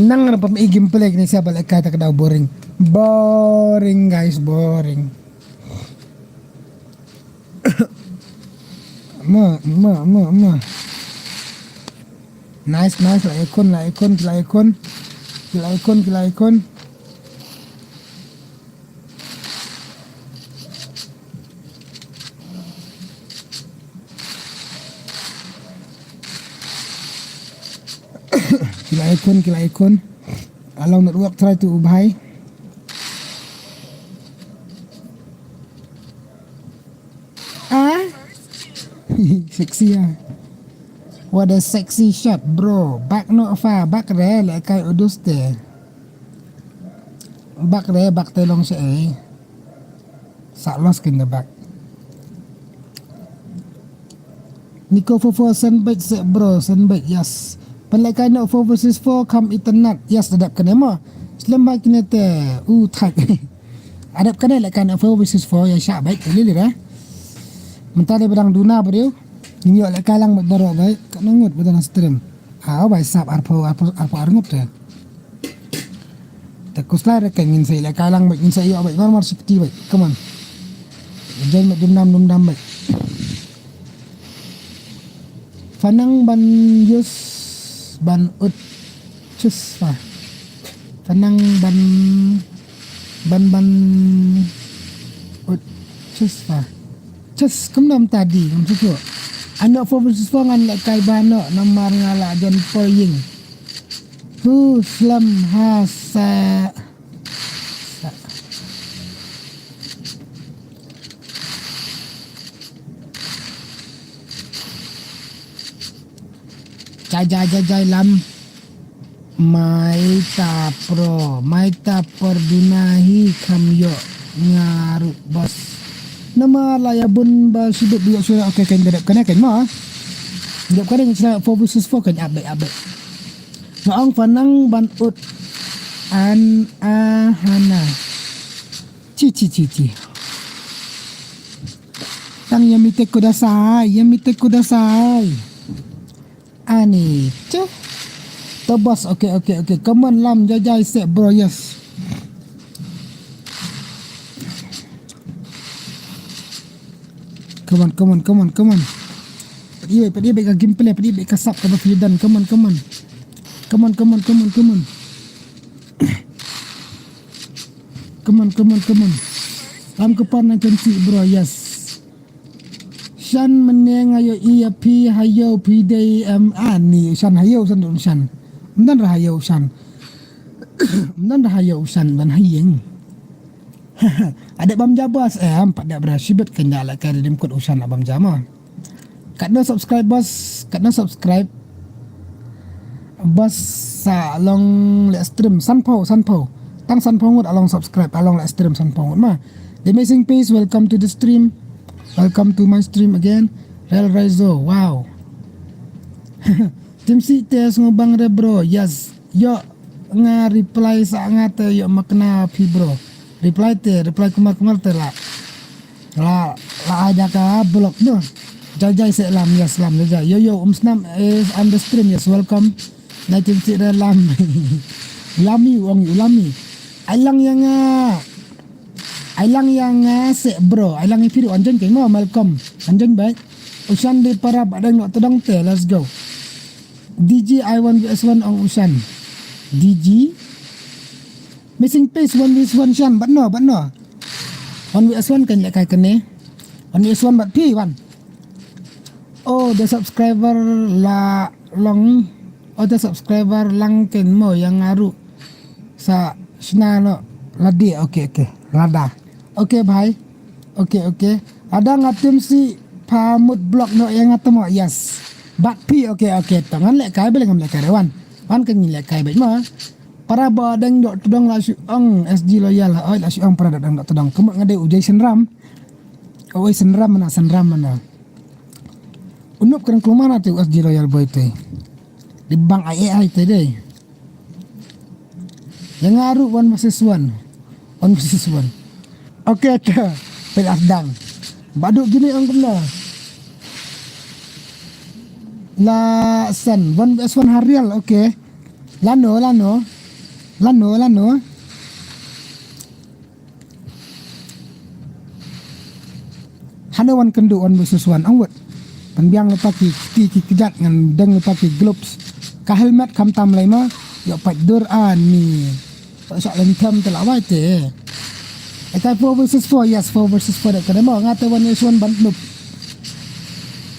Nang na pam igim plek ni siapa lek kata kedau boring. Boring guys, boring. Ma, ma, ma, ma. Nice, nice, la ikon, la ikon, la ikon. La ikon, la ikon. Ki la ikon, ki la ikon. Along network try to ubhai. Ah? Sexy ah. What a sexy shot, bro. Back no fa, back re, le kai udus te. Back re, back te long se eh. Sa los kin the back. Nico four four send back se bro, send back, yes. Pan le kai no four versus four, come internet. Yes, adap kane mo. Slem back kine te, u thak. Adap kane le kai no four versus four, ya sha back, lili re. Mentade bedang duna bro. Ngi yo le kai lang bad baro bai, ka ngut bad na stream. Aw bai sap arphew, arphew, arphew arngut te. Te kuslai re ka ngin sa ïa kai lang bai, ngin sa ïa bai, mar mar sipti bai. Come on. Jai bai dum dam, dum dam bai. Fanang ban yus ban ut chus fa. Fanang ban, ban, ban ut chus fa. Chus kum nam tadi, kum suku. Ano four versus four ngan le kai ba no, namar nga la jan por ying. Tu slam ha sa, sa. Jai jai jai jai lam. Mai ta pro, mai ta por duna hi kham yo nga ruh boss. Nama la ya bun ba sibuk biok sura, okay, kan dep kane kan ma. Dep kane kan sura four versus four kan abe abe. Nga ong fanang ban ut an ahana. Chi chi chi chi. Tang yamite kudasai, yamite kudasai. Ani, che. To boss, okay, okay, okay. Come on, lam jajai se bro, yes. Come on, come on, come on, come on. Padi bai, padi bai ka gameplay, padi bai ka sap ka ba fidan. Come on, come on. Come on, come on, come on, come on. Come on, come on, come on. Lam ka pan na kan si bro, yes. Shan meneng ayo i ya phi hayo phi dei em ani shan hayo shan dun shan. Mdan ra hayo shan. Mdan ra hayo shan dan hayeng. Ada bam jabas em pada bra sibet kenda la ka redim kot ushan la bam jama. Katno subscribe bos, katno subscribe. Bos sa long le stream sanpau sanpau. Tang sanpau ngut along subscribe along le stream sanpau ngut ma. The Amazing Peace, welcome to the stream. Welcome to my stream again. Real Raizo, wow. Jimsi te sngewbang re bro, yes. Yo nga reply sa nga te yo makna phi bro. Reply te, reply kumar kumar te la. La, la aja ka blok no. Jai jai se lam, yes lam, jai jai. Yo yo, um snam is on the stream, yes, welcome. Na Jimsi re lam. Lami, wong lami. Ai lang yang ah. Ai lang yang ah se bro. Ai lang iphi ruh anjing kemo, welcome. Anjing baik. Ushan di para badeng nok tedong te, let's go. D G I one V S one ong Ushan. D G. Missing piece one V S one Shan, but no, but no. One V S one kan lek kai kene. One V S one but P one. Oh, the subscriber la long. Oh, the subscriber lang ken mo yang aru. Sa shna no. Ladi, okay, okay. Lada. Okay, bhai. Okay, okay. Ada ngatim si pamut blok no yang atemo, yes. But P, okay, okay. Tangan lek kai bele ngam lek kai rewan. Wan kan lek kai baik ma. Para ba dang dok tedong la shu ong S G loyal, oi la shu ong para dang dok tedong. Kemuk ngade ujai senram. Oi senram mana, senram mana. Unup keren kelumana tu S G loyal boy tu. Di bang ai ai tu deh. Yang aru one versus one. One versus one. Okay tu. Pelas dang. Badu gini ong kena. La sen one versus one harial, okay. Lano, lano. Lano, lano. Hano wan kendu one versus one ong wet. Pynbiang lepa ki kti ki kjat ngan deng lepa ki gloves. Ka helmet kam tam lai ma. Yo pat dur ani. Sok lem them te la wai te. Eta four versus four, yes, four versus four de kena mo ngate one versus one ban nup.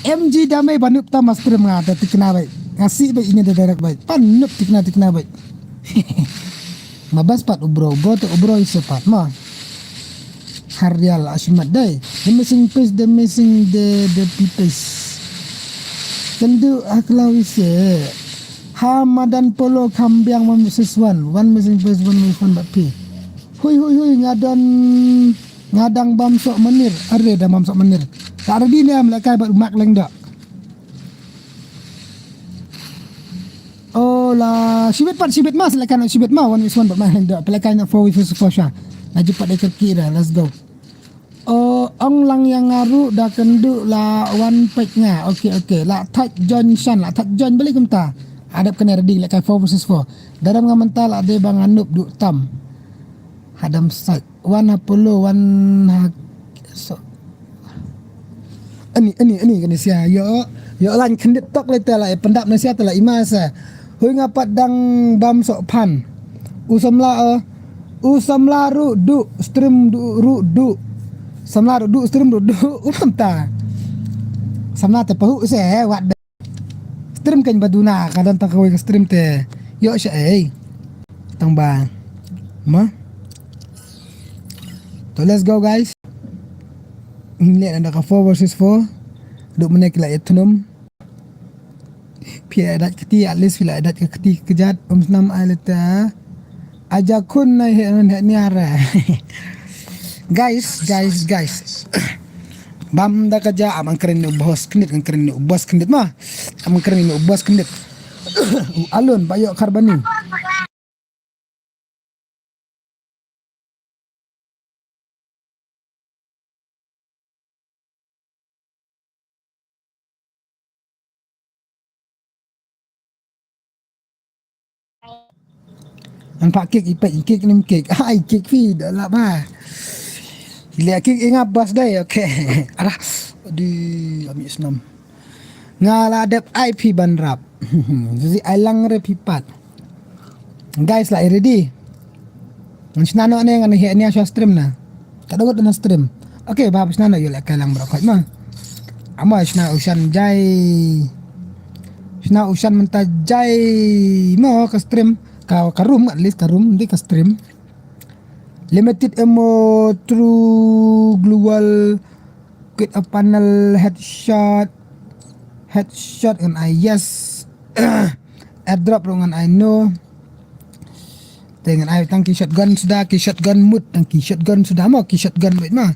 M G damai ban nup ta master ngate tikna bai. Ngasi bai ini de direct bai. Pan nup tikna tikna bai. Ma bas pat ubro, ubro te ubro ise pat ma. Harial ashimat dai. The missing piece, the missing the the pipes. Kendu aklaw ise. Ha madan polo kambiang one versus one. One missing piece, one versus one but P. Hui hui hui ngadon ngadang bam sok menir. Are da bam sok menir. Tak ready ne am lekai bat mak lengdak. Oh la shibit pat shibit mas lekan shibit ma one versus one bat mak lengdak. Pelekai na four versus four sha. Na jipat eker kira. Let's go. Oh, ong lang yang ngaru da kendu la wan pek nga. Okay, okay. La thaj join shan, la thaj join balik kumta. Adap kena ready lekai four versus four. Daram nga menta la de bang anup du tam. Hadam sat. Wan ha polo, wan ha so. Ani, ani, ani kena sia. Yo, yo lan kendit tok le tela e pendap ne sia tela ima sa. Hui nga pat dang bam sok pan. U samla, eh, u samla ru du, stream du, ru du. Samla ru du, stream ru du. U samta. Samla te pahu se, eh, wat de. Stream kan baduna, kadang tak kawai ke stream te. Yo sha, eh. Tang ba. Ma? To let's go, guys. Ini ada ka four versus four. Duk menek la etnum. Phi la dat kti, at least phi la dat ka kti kejat, um snam ai leta. Aja kun nai he nun he niara. Guys, guys, guys. Bam da ka ja am angkren ni boss kendit, angkren ni boss kendit ma. Am angkren ni boss kendit. U alun ba yok karbani. Nampak kek ipek kek nim kek. Ai kek fi dah lah bah. Ila kek ingat bas dai, okay. Arah. Di ami senam. Nga la dep I P ban rap. Jadi ai lang re pipat. Guys, la ready. Ngan shna no ne ngan he ne sha stream na. Ka dongot na stream. Okay, ba shna no yo le kai lang bro kai ma. Ama shna ushan jai. Shna ushan menta jai mo ka stream. Ka, ka room, at least ka room di ka stream. Limited ammo true global Quit a panel headshot. Headshot ngan ai yes. Airdrop ruh ngan ai no. Te ngan ai tang ki shotgun suda, ki shotgun mut, tang ki shotgun suda mo, ki shotgun mut ma.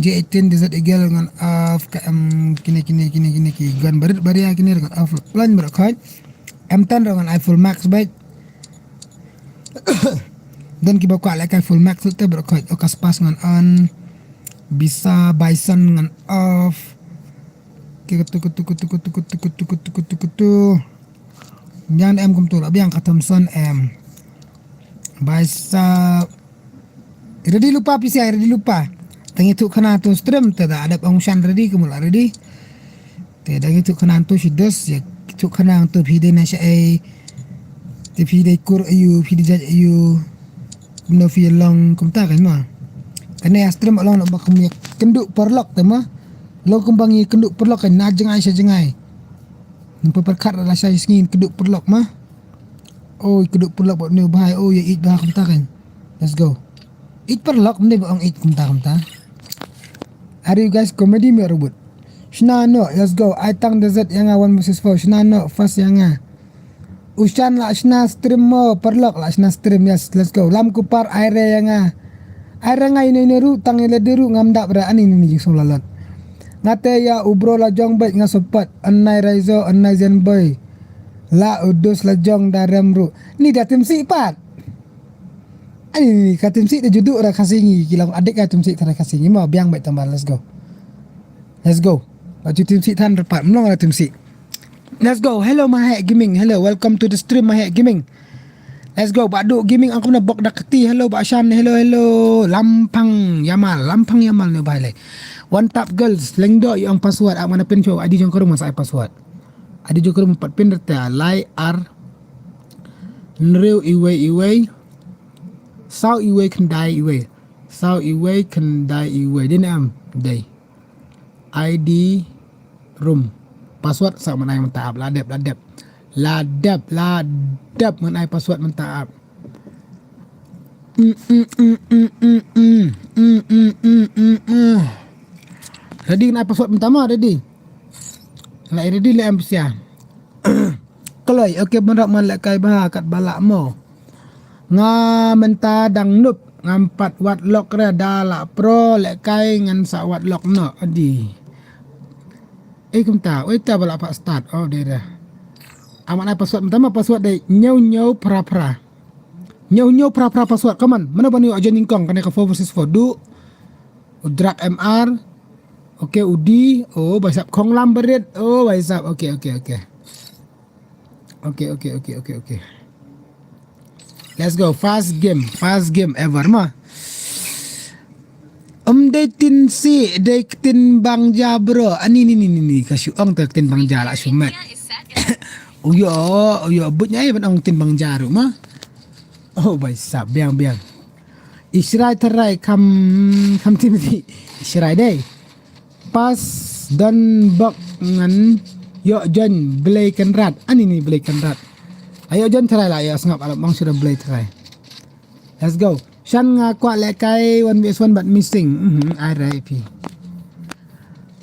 J eighteen Desert Eagle ngan off ka em kini kini kini kini ki gun barit baria kini ngan off line barit khat. M ten ruh ngan ai full max bad. Don kiba kwah lehkai full max ruh te bro khot. Oka spas ngan on. Bisa bison ngan off. Ki kutu kutu kutu kutu kutu kutu kutu kutu kutu. Biang em kumtu lah biang ka Thompson em. Bison. Ready lypa P C I, ready lypa. Tang ïathuh khana tu stream te da adep ong shan ready kumla ready. Te da ïathuh khana tu shi dos ya ïathuh khana tu phi dei na sha ei. Te phi dei kur ayu, phi dei jait ayu. Kumno phi long kumta kan ma. Kane ya stream long ba kum ya kynduh paralok te ma. Long kumba ngi kynduh paralok kan na jngai sha jngai. Nang pa pyrkhat la sha sngi kynduh paralok ma. Oi kynduh paralok bad ne bhai oi ya ij bha kumta kan. Let's go. Ij paralok ne ba ong ij kumta kumta. Are you guys comedy me robot? Shna no, let's go. Ai tang desert ya nga one versus four. Shna no, fast ya nga. Ushan la shna stream mo, paralok la shna stream. Yes, let's go. Lam kupar ai re ya nga. Ai re nga ine ine ru tang ile de ru ngam dap re ani ni ni jingsong lalot. Ngate ya ubro la jong bait nga sopat. Anai raizo, anai zen boy. La udus la jong da rem ru. Ni da tim si pat. Ani ni ka tim si da judu ra Khasi ngi kilang adik ka tim si tara Khasi ngi mo biang bait tambah let's go. Let's go. Baju tim si tan repat mlong ra tim si. Let's go. Hello Mahek Gaming. Hello, welcome to the stream Mahek Gaming. Let's go. Badu Gaming aku na bok dak keti. Hello Bak Shan. Hello hello. Lampang Yamal. Lampang Yamal ne bhai le. One tap girls. Lengdo yang password ak mana pin show. Adi jong karum sa password. Adi jong karum pat pin reta lai ar. Nriu iwei iwei. Saw iwei khyndai iwei. Saw iwei khyndai iwei. Dei ne em dei. I D room. Password sa mana yang tap la dep la dep. La dep la dep ngan ai password mynta ap. Mm, mm, mm, mm, mm, mm. Mm, mm, mm, mm, mm. Ready ngan ai password mynta ma ready. La ready le am sia. Kloi okay ban rap man le kai ba kat ba la mo. Nga mynta dang nup ngam pat wat lock re da la pro le kai ngan sa wat lock no adi. Eh kumta, oi ta ba la pat start. Oh dei re. Amat ai password mynta ma password dei nyau nyau pra pra. Nyau nyau pra pra password. Come on, mana bani aja nyingkong kane ka four versus four du. Udrak M R. Okay, udi. Oh, baisap khong lam berit. Oh, baisap. Okay, okay, okay. Okay, okay, okay, okay, okay. Let's go. First game. First game ever ma. Em dei tin si dei tin bang ja bro. Ani ni ni ni ni ka shu ong ta tin bang ja la shu met. Uyo uyo but nyai ban ong tin bang ja ru ma. Oh bai sap biang biang. Ishrai terai kam kam tin si. Ishrai dei. Pas don bok ngan yo jon blei kenrat. Ani ni blei kenrat. Ayo jon terai la ayo sngap alam bang sudah blei terai. Let's go. Shan nga kwah lekai one vs one but missing. Mhm, R I P.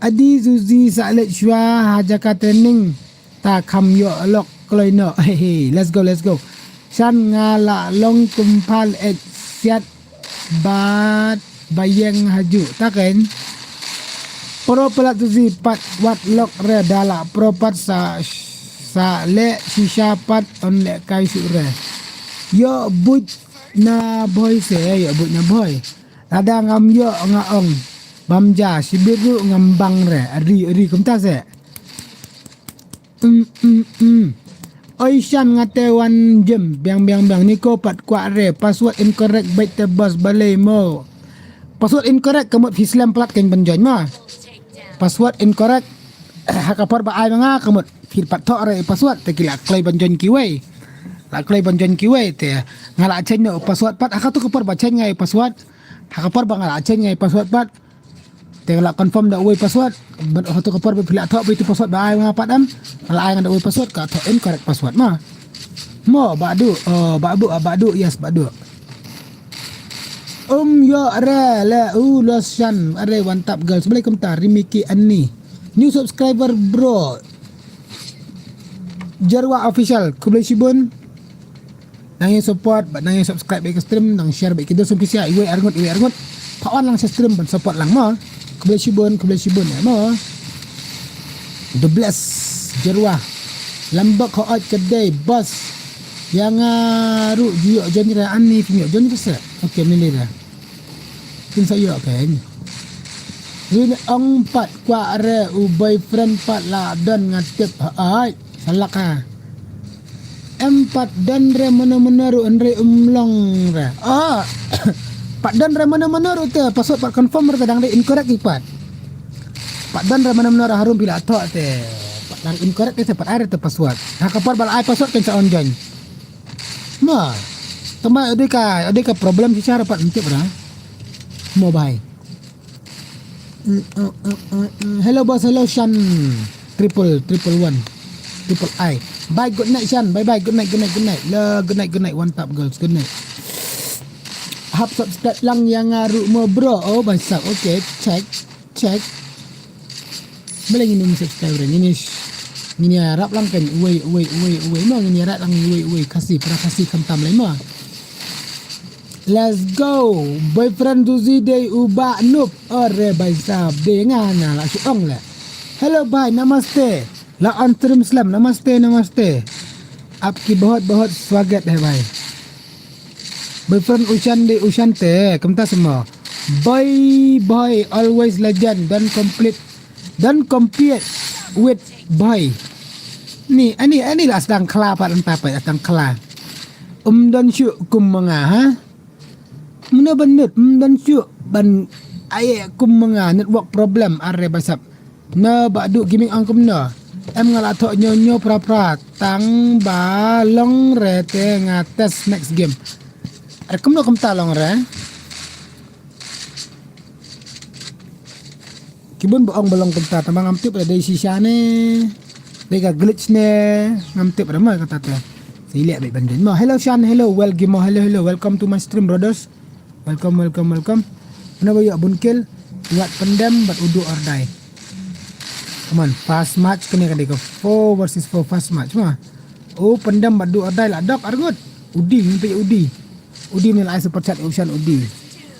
Adi Zuzi sa let shwa ha jaka training. Ta kham yo lok kloi no. Hey, hey, let's go, let's go. Shan nga la long kumpal et siat bat bayeng haju. Ta ken. Pro pelat Zuzi pat wat lok re dala pro pat sa sa le shisha pat on le kai su re. Yo buj na boy se yo buj na boy. Lada ngam yo nga ong bam ja sibit ru ngam bang re ari ari kumta se. Mm, mm, mm. Oi shan ngate wan jem biang biang biang ni ko pat kwah re password incorrect bait te bos balei mo. Password incorrect kamut phi slem plat keng ban join ma. Password incorrect. Ha ka por ba ai ma nga kamut phi pat tho re password te ki la kloi ban join kiwei. La kloi ban join kiwei te nga la change no password pat ha ka tu ka por ba change ngai password. Ha ka por ba nga la change ngai password pat. Te la confirm da uwei password. Bad ha tu ka por ba phi la tho ba itu password ba ai nga pat am. Nga la ai nga da uwei password ka tho incorrect password ma. Mo ba du oh ba bu ba du yes ba du. Um yo re le u los shan are one tap girls beli kumta rimiki anni. New subscriber bro. Jarwa official khublei shibun. Nang ïa support bad nang ïa subscribe bad stream nang share bad ki dusum pisia iwei arngut iwei arngut. Pa wan lang sa stream ban support lang mo. Khublei shibun khublei shibun ya mo. The bless Jarwa. Lambok hooid ka dei boss. Ïa nga ruh ju ïoh join re, ani phi ïoh join re se. Okay, mili re. Kin sa ïoh kein. Rin ong pat kwah re u boyfriend pat la don nga tip hooid. Sa lak ha. Em pat don re mano mano ruh hynrei um long re. Ah. Pat don re mano mano ruh te password pat confirm re te dang re incorrect i pat. Pat don re mano mano ruh harum phi la thoh te. Pat dang incorrect te pat ai re te password. Ha ka por ba la ai password kan sa on join. Ma. Tama ade ka ade ka problem shisha re pat ym tip re. Mo bhai. Mm, mm, mm, mm, mm. Hello boss, hello Shan. Triple, triple one. Triple I. Bye, good night Shan. Bye bye, good night, good night, good night. La, good night, good night. One tap girls, good night. Hap subscribe lang ïa nga ruh mo bro. Oh, bang sap. Okay, check, check. Balei ngin ym subscribe re. Ngin ïa sh-, ngin ïa rap lang kan. Uwei, uwei, uwei, uwei. Mo ngin ïa rap lang uwei, uwei. Khasi, para Khasi khamtam lai mo. Let's go. Boyfriend Zuzi dei u Bah Nup. Ore bai sab dei nga na la shu ong le. Hello bhai, namaste. La on stream slem, namaste, namaste. Aap ki bahut bahut swagat hai bhai. Boyfriend Ushan dei Ushan te, kumta semua. Bhai bhai always legend, don't complete, don't compete with bhai. Ni, ani, ani la sdang khla pat lynta pat, sdang khla. Um don shuh kum ma nga, ha? Mano ban mut, um don shuh ban ai kum ma nga, network problem, are ba sap. Na Bah Duh Gaming ong kumno. Em nga la thoh ñiew ñiew pra pra, tang ba long re te nga test next game. Are kumno kumta long re. Ki bun ba ong ba long kumta, tang ba ngam tip re dei shisha ne, dei ka glitch ne, ngam tip re ma kata te. Sa ïaleh beit ban join mo. Hello Shan, hello, well game mo, hello, hello, welcome to my stream brothers. Welcome, welcome, welcome. Mano ba ïoh bun kill, wat pyndem bad u do or die. Come on, fast match kane ka dei ka four versus four fast match ma. U pyndem bad do or die la dok arngut. U D, ngin peit u D. U D mynne la ai super chat Ushan u D.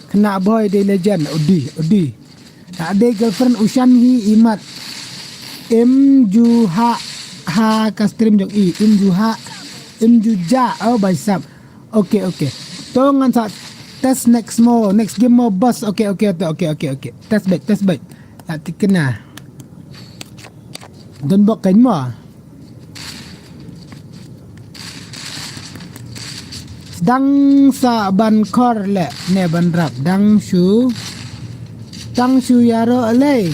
Khynnah bhoi dei legend u D, u D. La dei girlfriend Ushan hi imat. Im ju ha ha ka stream jong i, im ju ha, im ju ja, oh bai sap. Okay, okay. To ngan sa test next mo, next game mo boss. Okay, okay, okay, okay, okay, okay. Test beit, test beit. La tikna. Don bok kan mo. Sdang sa ban khor le ne ban rap dang shu. Tang shu ïaroh lei.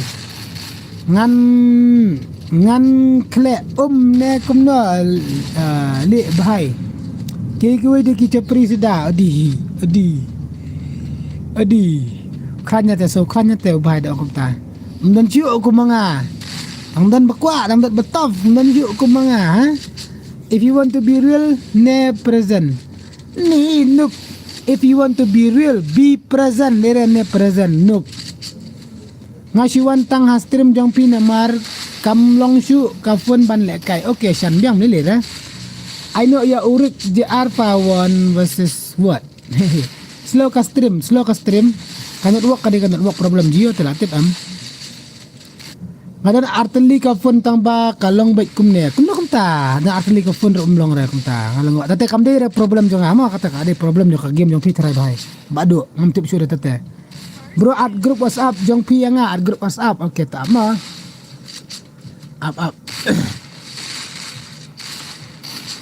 Ngan, ngan khleh um ne kumno, ah, leh bhai. Ki kiwei de ki chapri sida, adi, adi, adi. Khanya te so, khanya te u bhai da ong kumta. Ym don shuh kum ma nga. Tang don ba kwah, tang don ba tough, ym don shuh kum ma nga, ha? If you want to be real, ne present. Ni nuk. If you want to be real, be present. Lere ne present nuk. Nga shu wan tang ha stream jong phi namar kam long shuh ka phone ban lehkai. Okay, shan biang ni lere. I know ya urik J R pa one versus what? Slow ka stream, slow ka stream. Ka network ka dei ka network problem Jio te la tip em. Nga don artylli ka phone tang ba ka long beit kumne. Kumno kumta? Don artylli ka phone ruh um long re kumta. Nga long wa. Tate kam dei re problem jong nga ma kata ka dei problem jong ka game jong phi trai bhai. Ba duk ngam tip shuh re tate. Bro add group WhatsApp jong phi ïa nga, add group WhatsApp. Okay ta ma. Ap ap.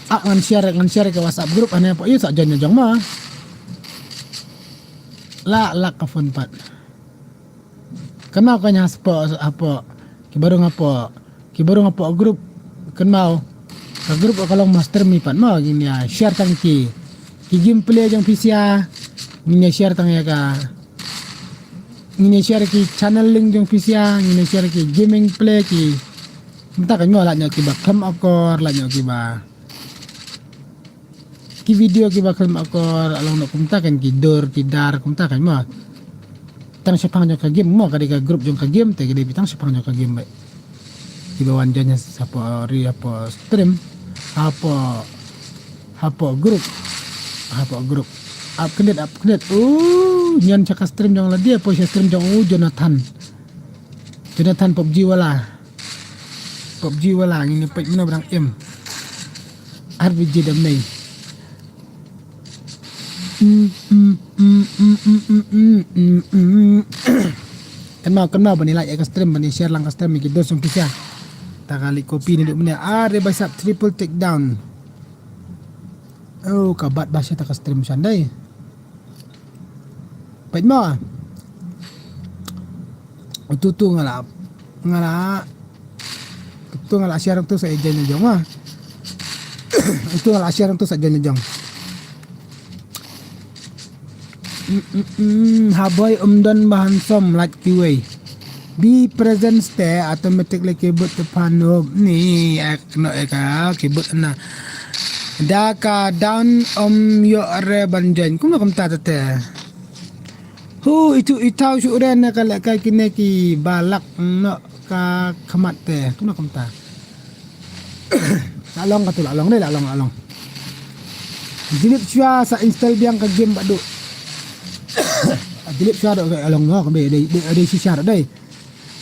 Ah ngan share, ngan share ka WhatsApp group ane pa yu sa join jong ma. La lak ka phone pat. Kynmaw ka nya hapoh, hapoh ki baru hapoh, ki baru hapoh group. Kynmaw ka group ka long master mi pat ma ngin ïa share tang ki, ki gameplay jong phi sia. Ngin ïa share tang ïa ka, ngin ïa share ki channel link jong phi sia, ngin ïa share ki gaming play ki. Mynta ka nyo la nyo ki ba khlem akor, la nyo ki ba ki video ki ba khlem akor, along no kumta kan ki dur ki dar kumta kan mo. Tang shaphang jong ka game mo, ka dei ka group jong ka game te ka dei tang shaphang jong ka game bai. Ki ba wan jan hapoh ri hapoh stream, hapoh, hapoh group, hapoh group. Ap khnit, ap khnit. Uh, nyan sha ka stream jong la dia, poi sha stream jong u Jonathan. Jonathan PUBG wala. PUBG wala ngin ïa peit mano ba dang im. Ar biji dam nei. Kynmaw, kynmaw ban ïa like ïa ka stream, ban ïa share lang ka stream ïa ki dost jong ki sha. Ta ka leit copy ne duk mynne. Are ba sap triple takedown. Oh, ka bat ba sha ta ka stream shan dei. Peit mo. Utu tu nga la, nga la, tu nga la share tu sa ejeng jong ma. Utu nga la share tu sa ejeng jong. Mm, mm, mm, haboi um don ba handsome lait kiwei. Be present te automatically keyboard te phan up ni ek no ek ah, keyboard na. Da ka down um yo re ban join. Kumno kumta te. Hu itu itau shu re na ka lehkai kine ki ba lak no ka khmat te. Kumno kumta. La long katu, la long dei, la long, la long. Delete shuwa sa install biang ka game bad du. Delete shuwa dei, la long no, dei, dei, dei, dei shisha dei.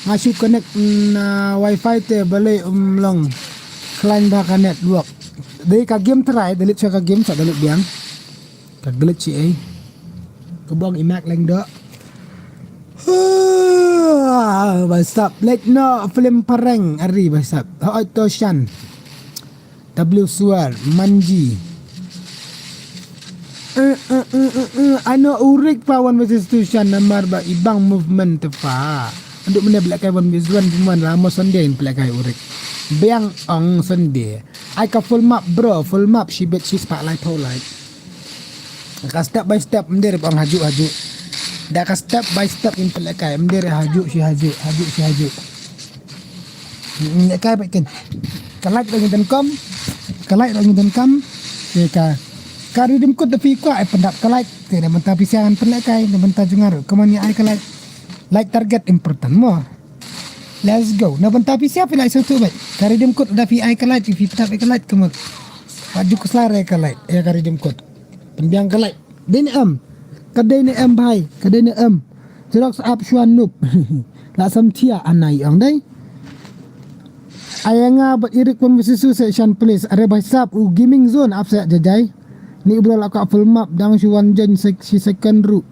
Nga shu connect na wifi te balei um long. Khlaiñ ba ka network. Dei ka game try, delete shuwa ka game sa download biang. Ka glitch ei. Ka bong i Mac leng doh. Ba sap leit noh film phareng ari ba sap. Hoi to shan. W suar manji. Eh, eh, eh, eh, eh. Ano urik pa one versus two shan namar ba i bang movement te pa. Aduk mene black kai one versus one pun wan ramos Sunday in black kai urik. Biang ong Sunday. Ai ka full map bro, full map shi bet shi spah lai pau lai. Ka step by step mder ong haju haju. Da ka step by step in pele kai mder haju shi haju, haju shi haju. Nge kai pekin. Ka light rangi dan kom. Ka light rangi dan kom. Te ka. Ka redeem code da phi kwah ai pendap ka light. Te na bynta phi siang pele kai, na bynta jungar. Kaman ni ai ka light. Light target important mo. Let's go. Na bynta phi siap phi lai satu bai. Ka redeem code da phi ai ka light, phi pynthap ai ka light kumut. Pat ju kuslar ai ka light, ïa ka redeem code. Pynbiang ka light. Dei ne em. Ka dei ne em bai, ka dei ne em. Xerox app shuan nup. La sam tia anai ong dei. Aya nga bat irik pun bisisu se shan please. Are bai sap u gaming zone app se jajai. Ni bro la ka full map dang shuan jen sek si second ru.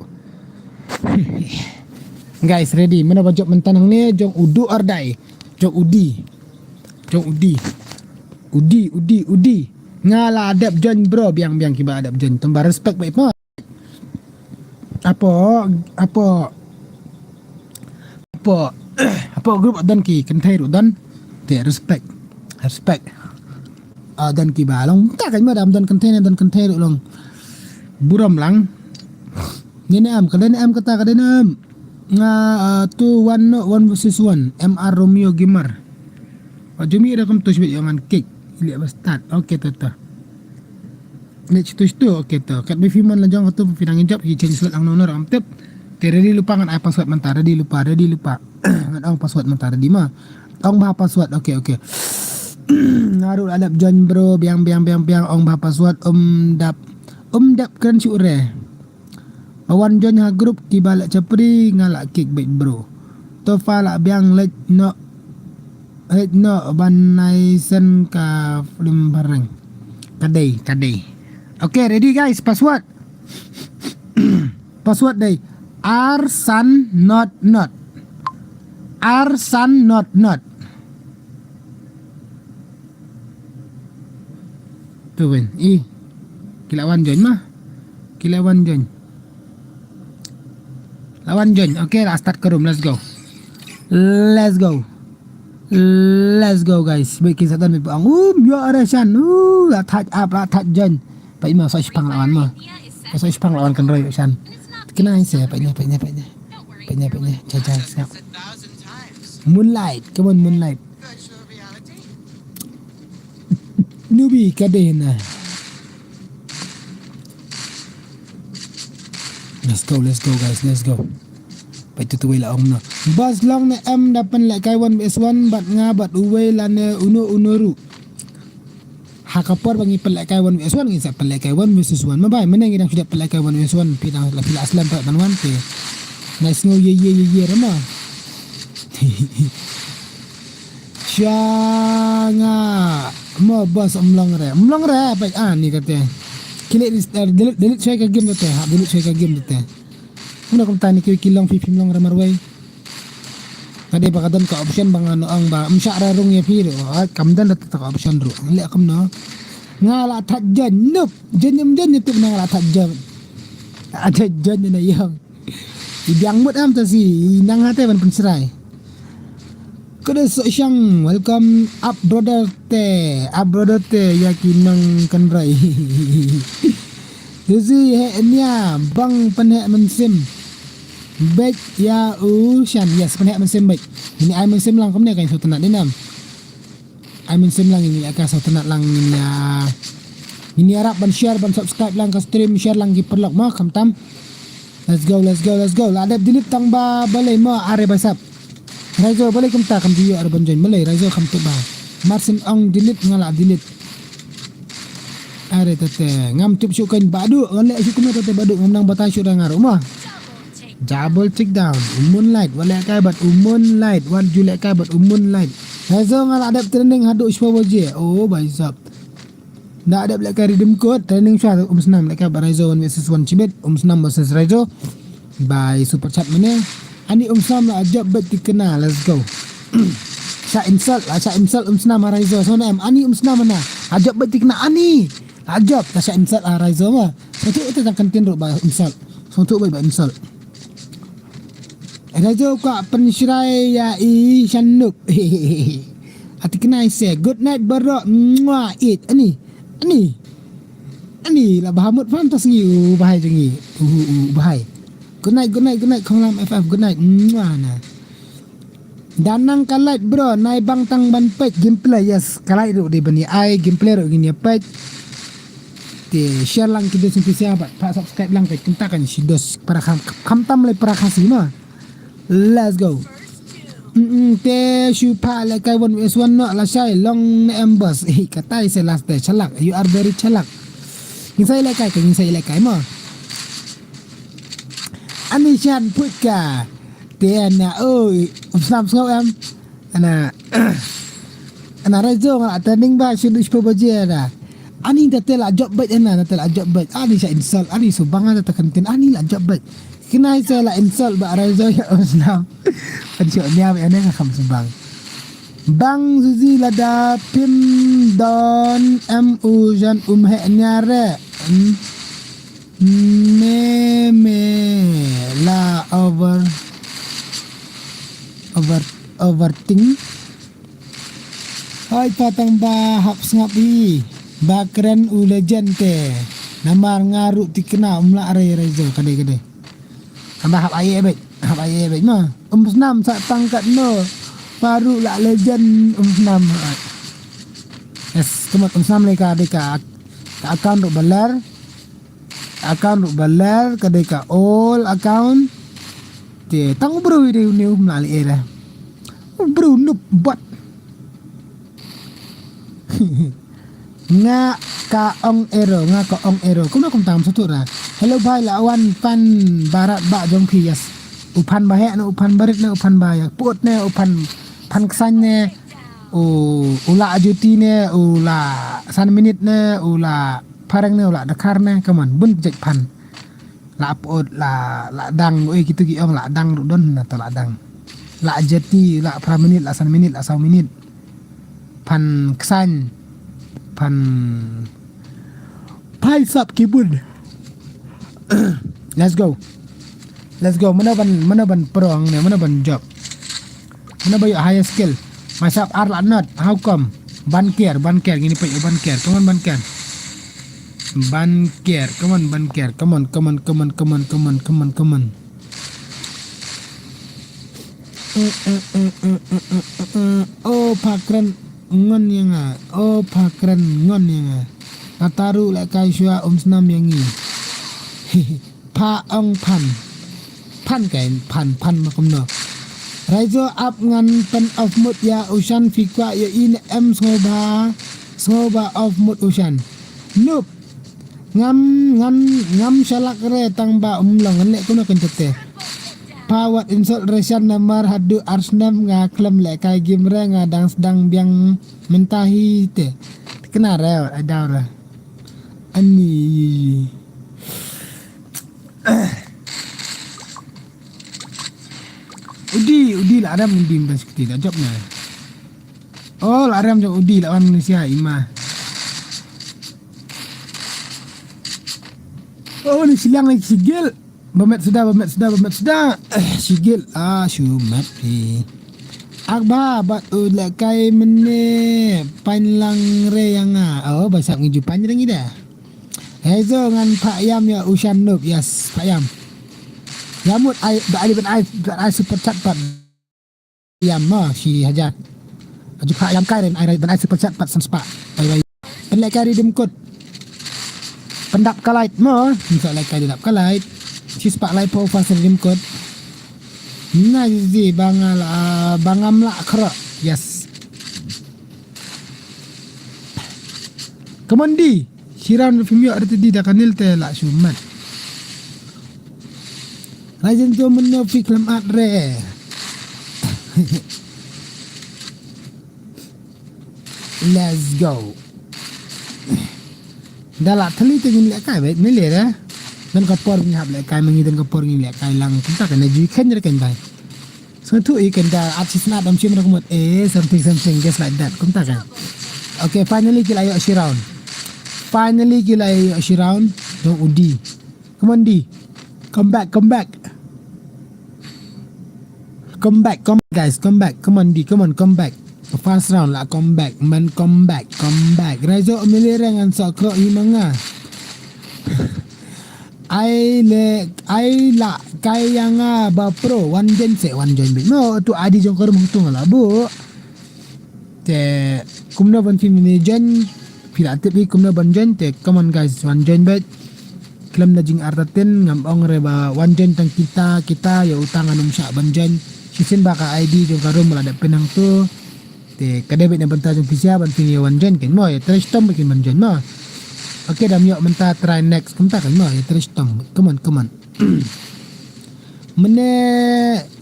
Guys, ready. Mana ba jop mentan hangne jong udu ardai. Jong udi. Jong udi. Udi, udi, udi. Nga la adep join bro, biang biang kiba adep join. Tamba respect baik pa. Apo, apo, apo, apo group dan ki kentai ru dan. Te respect. Respect. Ah, dan kiba long. Ta kan madam dan kentai dan kentai ru long. Buram lang. Ni ne am, ka dei ne am kata, ka dei ne am. Nga, ah, tu one no, one versus one. M R Romeo Gamer. Wa jumi da kam tu shibit yang an kick. Ili ba start. Okay, tu tu. Ni tu tu. Okay, tu. Kat bi fiman la jong tu pinang injap hi change slot ang nono ram tip. Te ready lupa ngan ai password mentah, ready lupa, ready lupa. Ngan ong password mentah, ready ma. Ong ba password. Okay, okay. Ngaru adep join bro, biang biang biang biang ong ba password um dap. Um dap kren shu re. Ba wan join ha group kiba leh chapri nga la kick back bro. Tofa la biang leh no, leh no ban nai sen ka film bareng. Ka dei, ka dei. Okay, ready guys, password. Password dei. Arsan not not. Arsan not not. Tu win. I. Ki la wan join ma. Ki la wan join. La wan join. Okay, la start ka room. Let's go. Let's go. Let's go guys. Baik kita dan mi pang. Um, yo ada shan. Uh, la touch up, la touch join. Pai ma sa shipang la wan ma. Sa shipang la wan kan roy shan. Kena ai se, pai ne, pai ne, pai ne. Pai ne, pai ne. Cha cha sa. Moonlight. Come on, Moonlight. Nubi ka dei na. Let's go, let's go guys, let's go. Pai tu tu wei la ong na. Bas long ne em da pen leh kai one versus one bat nga bat uwei la ne uno uno ru. Ha ka por ba ngi pen leh kai one versus one ngi sa pen leh kai one versus one. Ma bai mene ngi dang sudah pen leh kai one versus one pi dang la pila aslam pa ban wan pe. Nice ngo ye ye ye ye rama. Shanga. Mo boss, um long re. Um long re, bhai, ah, ni kate. Ki leh dis-, eh, delete, delete shwa ka game kate. Ha, delete shwa ka game kate. Kumno kumta ni ki, ki long phi, phim long re marwei. Ka dei ba ka don ka option ba ngan ong ba ym shah re rung ïa phi ruh. Ah, kam don da ka option ruh. Leh kumno. Nga la thad join, noob. Join, ym join YouTube, nga la thad join. Ah, thad join na ïong. I biang mut am ta si, i nang hate ban pynshrai. Khuda Sohshang, welcome up brother te, up brother te, ïa ki nang kan rai. Suzy, heh nia, bang pynheh mynsiem. Beit ïa u Shan, yes, pynheh mynsiem beit. Ini ai mynsiem lang kumne kan shu tynat dinam. Ai mynsiem lang ini ka shu tynat lang ini ïa. Ini ïarap ban share, ban subscribe lang ka stream, share lang ki paralok mo, khamtam. Let's go, let's go, let's go. La dep delete tang ba balei mo, are ba sap. Raizo balei kumta kam ju ïoh re ban join, balei Raizo kham tip ba. Martin ong delete, nga la delete. Are tete, ngam tip shuh kan Badu, ngan leh shuh kumno tete Badu, ngam nang batai shuh da nga ruh mo. Double check down, u Moonlight, wat leh kai bad u Moonlight, wat ju leh kai bad u Moonlight. Raizo nga la dep training haduh shiphew baje. Oh, bhai sab. Da dep leh kai redeem code, training shwa um snam leh kai bad Raizo one versus one chibit, um snam versus Raizo. By super chat mane. Ani um snam la jop beit tikna, let's go. Sha insult, la sha insult um snam ha Raizo. So na em, ani um snam na. La jop beit tikna, ani. La jop, la sha insult ha Raizo ma. So tu itu tang kentin ruh ba insult. So tu ba insult. Raizo ka pynshrai ïa i Shan noob. Ati kenai se. Good night bro. Mwah, it. Ani. Ani. Ani la bahamut fantas ngi u bahai jong ngi. U, u, u bahai. Good night, good night, good night. Khonglam F F, good night. Mwah na. Danang ka light bro, nai bang tang ban peit gameplay, yes. Ka light ruh dei ban ïa ai, gameplay ruh ngin ïa peit. Te share lang ki dos ngi pisa bad pa subscribe lang peit kumta kan shi dos para kham, khamtam lei para Khasi ma. Let's go. Mm, te shu pha leh kai one versus one noh lashai long ne em boss. Hi katai se last day chalak. You are very chalak. Ngin sa leh kai ka, ngin sa leh kai mo. Ani Shan put ka. Te na oi, um snam sngew em. Ana, ana Raizo nga la training ba shu duh shiphew baje da. Ani da te la jop beit ana, da te la jop beit. Ani sha insult, ani subang da te kentin, ani la jop beit. Kenai se la insult ba Raizo ïa um snam. Kan shu nia ba ane ka kham subang. Bang Suzy lada phim don em u Shan um heh nia re. Hmm. Me, me la over, over, overthink. Hoi pa tang ba hap sngap hi ba kren u legend te. Namar nga ruh tikna um lah re re jo kade kade. Tang ba hap ai beit, hap ai beit ma. Um snam sa tang kat no. Pa ruh la legend um snam. Yes, kemat um snam le ka de ka, ka account ruh balar. Account ruh balar, ka dei ka old account. Te tang u bru ri u niu mla li era. U bru nup bot. Nga ka ong ero, nga ka ong ero. Kumno kum tam satu ra. Hello bhai, la wan pan barat ba jong phi, yes. U pan ba heh ne, u pan barit ne, u pan ba yak put ne, u pan, pan ksan ne. U, u la juti ne, u la san minit ne, u la phareng ne, u la dakhar ne, kaman bun jek pan. La put, la, la dang, oi kitu ki ong la dang ruh don na to la dang. La jeti, la phra minit, la san minit, la saw minit. Pan ksan, pan phai sap ki bun. Let's go. Let's go. Mano ban, mano ban prong ne, mano ban job. Mano ba ïoh higher skill. Masap ar la not. How come? Ban care, ban care. Ngini peit ban care. Come on, ban care. Ban care. Come on, ban care. Come on, come on, come on, come on, come on, come on, come on. O pha kren ngon ïa nga. O pha kren ngon ïa nga. Ataru leh kai shwa um snam ïa ngi. Pha ong phan. Phan kai phan, phan ma kumno. Raizo ap ngan pyn off mode ïa u Shan phi kwah ïohi ne em sngewbha, sngewbha off mode u Shan. Nup. Ngam, ngam, ngam shalak re tang ba um long ngan leh kumno kan tete. Pha wat insult re Shan namar haduh ar snem nga khlem leh kai game re nga dang sdang biang mynta hi te. Kena re, ai daw re. Ani. Udi, udi la rem udi mynta shi kti la jop na. Oh, la rem jong udi la wan Malaysia ima. Oh, ni silang lagi sigil. Ba met suda, ba met suda, ba met suda. Eh, sigil. Ah, shu met phi. Akba, bat u lehkai mene. Pain lang re yang ah. Oh, ba sap ngi ju pain re ngi da. Hei zo ngan phah yam ya Ushan Noob. Yes, phah yam. Yamut ai, ba ai, ba ai, ba ai super chat pat. Yam mo, shi hajar. Aju phah yam kai ren ai, ban ai super chat pat san spah. Ai, ai. Pynlehkai redeem code. Pyndap ka light mo. Ngi sa lehkai dap ka light. Shi spah laiphew fast redeem code. Na zi ba nga la, ba ngam lah khrok. Yes. Come on di. Shiran phim ïoh re te di da ka nil te la shu mat. Rajen to mynno phi khlem at re. Let's go. Da la thali te ngin lehkai beit, ne le re. Dan ka por ngin hap lehkai, ma ngi dan ka por ngin lehkai lang. Kumta ka ne ju khein re khein bai. Sngewthuh i kan da at shisnat dam shim ra kumut. Eh, something, something, just like that. Kumta ka. Okay, finally ki la ïoh shi round. Finally ki la ïoh shi round. Dong udi. Come on, di. Come back, come back. Come back, come back, guys, come back. Come on, di, come on, come back. First round la come back, man, come back, come back. Raizo mili rengan sok kro i manga. Ai le, ai la, kai yang a ba pro, wan join se, wan join bit. No, tu adi jong korum tu ngala bu. Te kumno ban phi mini join, phi la tip hi kumno ban join, te come on guys, wan join beit. Khlem da jingartatien, ngam ong re ba wan join tang kita, kita, ïa uta ngan ym shah ban join. Shisien ba ka I D jong ka room la dep pynhangtu. Te ka dei beit na bynta jong phi sha ban phi ïa wan join kan mo, ïa trei shitom beit kin ban join mo. Okay, dam ïoh mynta try next, kumta kan mo, ïa trei shitom. Come on, come on. Mene,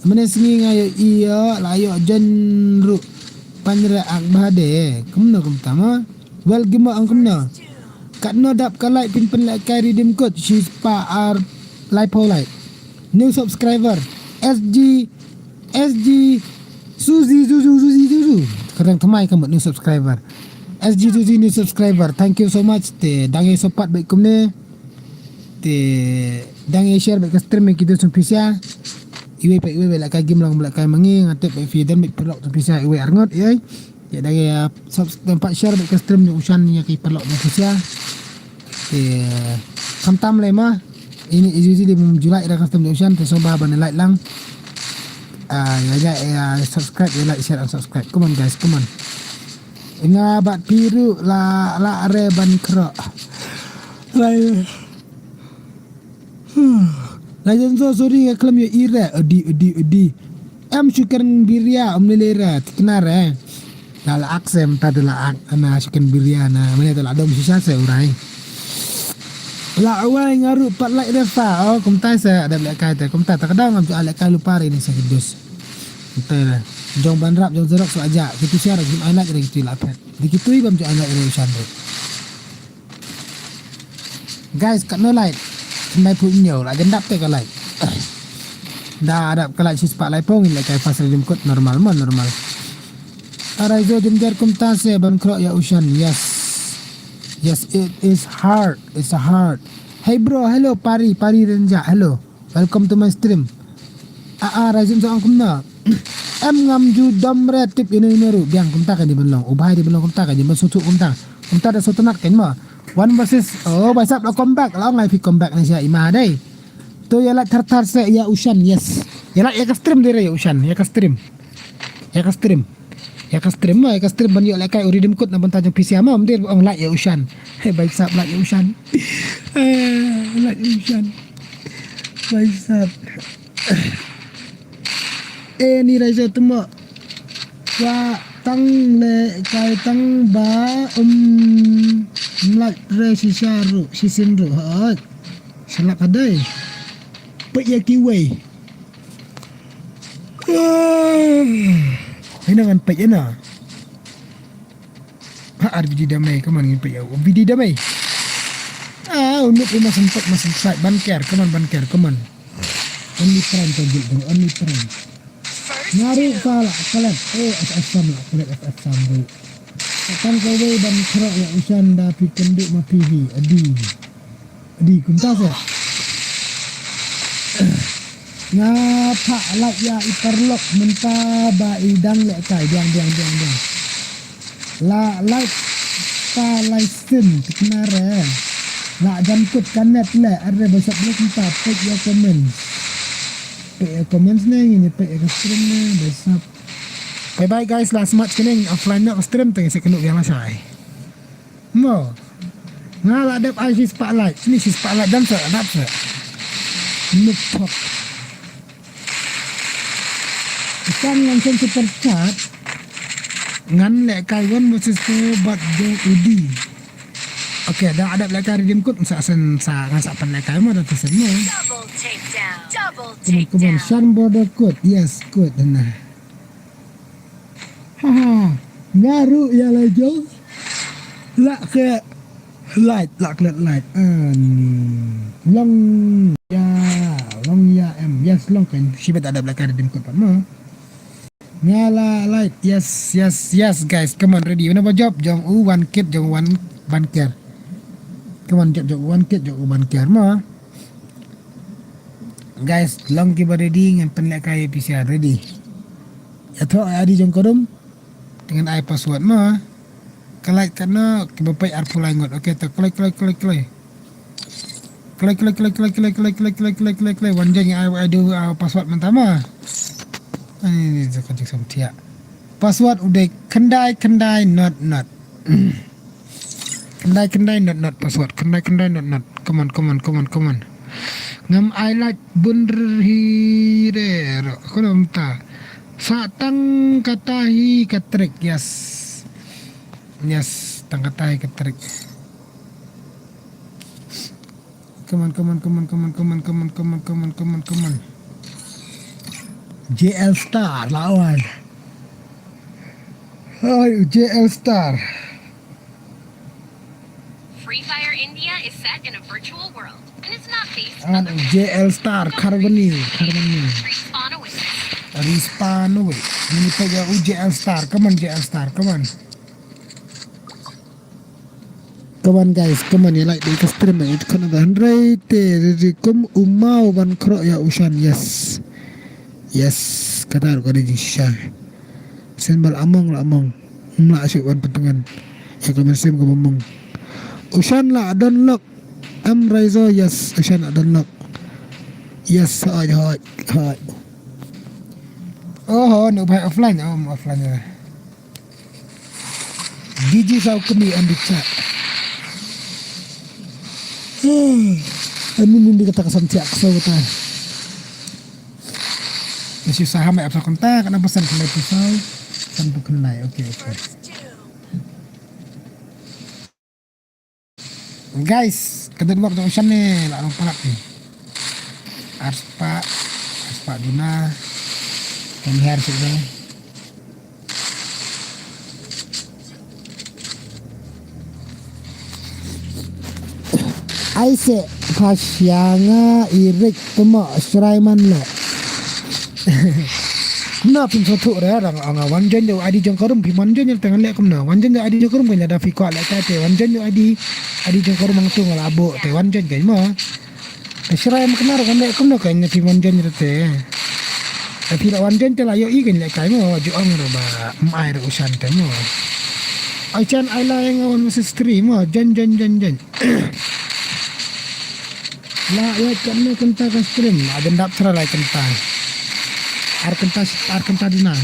mene sngi nga ïoh ïoh, la ïoh join ruh. Pan re ak bha de, kumno kumta mo. Well, gimo ang kumno. Katno dap ka light phin pynlehkai redeem code, shi spah ar laiphew light. New subscriber, S G, S G, Suzy, Zuzu, Suzy, Zuzu. Kadang thymmai ka mut new subscriber. S G Suzy new subscriber. Thank you so much. Te dang ïa support beit kumne. Te dang ïa share beit ka stream ïa ki dost jong phi sha. Iwei pa iwei beit lehkai game lang beit lehkai ma ngi, nga tip beit phi don beit paralok jong phi sha iwei arngut, ïa. Te dang ïa sub-, dang pat share beit ka stream jong u Shan ïa ki paralok jong phi sha. Te khamtam lei ma. Ini i Zuzi lei mum ju like ra ka stream jong u Shan, te sngewbha ban like lang. Ah, ïa, ïa, ïa, subscribe, ïa, like, share and subscribe. Come on guys, come on. Nga bad phi ruh la, la re ban khrok. Lai. Lai jan so sorry nga khlem ïoh i re. Odi, odi, odi. Em shu kren biria, em lele re, tikna re. La la ak sem ta de la ak, ana shu kren biria na, mane ta la dom shisha se urai. La wai nga ruh pat like re fa, oh, kumta se, ada lehkai te, kumta ta ka dang, am ju lehkai lupa re ni se kidus. Kumta re. Jong ban rap, jong jerok so aja, kitu share, jom ai like re kitu la pet. Di kitu i bam ju ai like re u Shan re. Guys, katno light? Khyndai phew hynñiew, la jan dap te ka light. Da dap ka light shi spah laiphew ngin lehkai fast redeem code normal mo, normal. Arai zo jynjar kumta se ban khrok ïa u Shan. Yes. Yes, it is hard. It's hard. Hey bro, hello Pari, Pari Renja, hello. Welcome to my stream. Ah, ah, Raijun Song kumno. Em ngam ju dom re tip ino ino ruh. Biang kumta kan di ban long. U bhai di ban long kumta kan di ban sutu kumta. Kumta da sutu nat kan mo. One versus, oh, bai sap la comeback. La ong ai phi comeback ni sia ima dei. To ïa like thar thar se ïa u Shan, yes. Ïa like ïa ka stream dei re ïa u Shan, ïa ka stream. Ïa ka stream. Ïa ka stream mo, ïa ka stream ban ïoh lehkai u redeem code na bynta jong phi sia mo, ym dei ong like ïa u Shan. He bai sap like ïa u Shan. Eh, like ïa u Shan. Bai sap. Eh, ni Raijun tu mo. Wa tang lehkai tang ba, um, like re shisha ruh, shisien ruh, hoi. Shalak hadai. Peit ïa kiwei. Ina ngan peit ina. Ha, ar video da mei, come on, ngin peit ïa u video da mei. Ah, u Nup u ma sempet, ma sempet ban ker, come on, ban ker, come on. Only friend ka guild bro, only friend. Nga ruh sa lah collect, eh, F F sam lah collect, F F sam ruh. Ka tang kawei ban khroh ïa u Shan da phi kynduh ma phi hi, adi. Adi, kumta sa. Nga phah lait ïa i paralok mynta ba i dang lehkai, biang, biang, biang, biang. La lait ta lai sien, tikna re. La jan kut ka net le, are ba sap lek mynta, peit ïa comment. Peit ïa comments ne, ngin ïa peit ïa ka stream ne, ba sap. Bye bye guys, la smat kane, offline noh ka stream, tang ïa sa kynduh biang lashai. Mo. Nga la dep ai shi spotlight. Ni shi spotlight dan sa dap sa. Nuk pop. Ikan ngan sen super chat. Ngan lehkai one versus two but do udi. Okay, da adap lehkai redeem code sa sen sa ngan sa pynlehkai mo da tu sen mo. Double takedown. Double takedown. Come on, come on. Shan border code. Yes, code na. Haha, nga ruh ïa la jong. La ke light, la ke light. Ani. Long ya, long ya em. Yes, long kan. Shi bet ada belakang redeem code pat mo. Nga la light. Yes, yes, yes guys. Come on, ready. Una ba job jong u one kit jong one ban ker. Come on, job jong one kit jong u ban ker mo. Guys, long kiba ready ngan pynlehkai P C R ready. Ïathoh ïa I D jong ka room. Te ngan ai password mo. Ka light katno kiba peit arphew lai ngut. Okay, to kloi kloi kloi kloi. Kloi kloi kloi kloi kloi kloi kloi kloi kloi kloi kloi. Wan jeng ai ai du ah, password mynta mo. Ani ni jaka jaka samtia. Password u dei khyndai khyndai not not. Khyndai khyndai not not password. Khyndai khyndai not not. Come on, come on, come on, come on. Ngam ai lait bun hi re ro. Kono mta. Sa tang kata hi ka trick. Yes. Yes, tang kata hi ka trick. Come on, come on, come on, come on. J L Star lawan. Hai, J L Star. Free Fire India is set in a virtual world, and it's not based on And the J L Star, Carboni, Carboni. Respawn awaits. Respawn awaits. Ini pa ya u J L Star. Come on, J L Star, come on. Come on guys, come on, ïa like dei ka stream eh. It kan ada hynrei te, te, te kum u maw ban khroh ïa u Shan, yes. Yes, kata ruh ka dei jingshisha. Sen ba la mong, la mong. Ym lah shuh ban pyntungan. Ïa ka mynsiem kaba mong. U Shan la don lock. Em Raizo, yes, u Shan la don lock. Yes, hoi, hoi, hoi. Oho, no bhai offline, oh, offline ïa. D J saw kami on the chat. Ani ni di kata ka sam tiak so kata. Nasi saham ya apa kontak, kenapa san kena pisau? San bukan naik, oke, oke. Guys, ka dei bok jong u Shan ne la long palat ni. Arspah, arspah duna. Kan her sik dong. Ai se pha shia nga i rik tuma shrai man le. Na phin sa thuh re rang ong wan join da I D jong ka room phi man join te ngan leh kumno wan join da I D jong ka room kan da phi kwah leh ka te wan join da I D I D jong ka room ang tu nga la buh te wan join kan mo. Te shrai ma kena ruh kan leh kumno kan phi wan join te. Te phi la wan join te la ïohi kan leh kai mo ju ong ruh ba mai ruh u Shan te mo. Ai chan ai la yang wan message stream mo join join join join. La ïa kane kynta ka stream la jan dap tra lai kynta. Ar kynta ar kynta dina.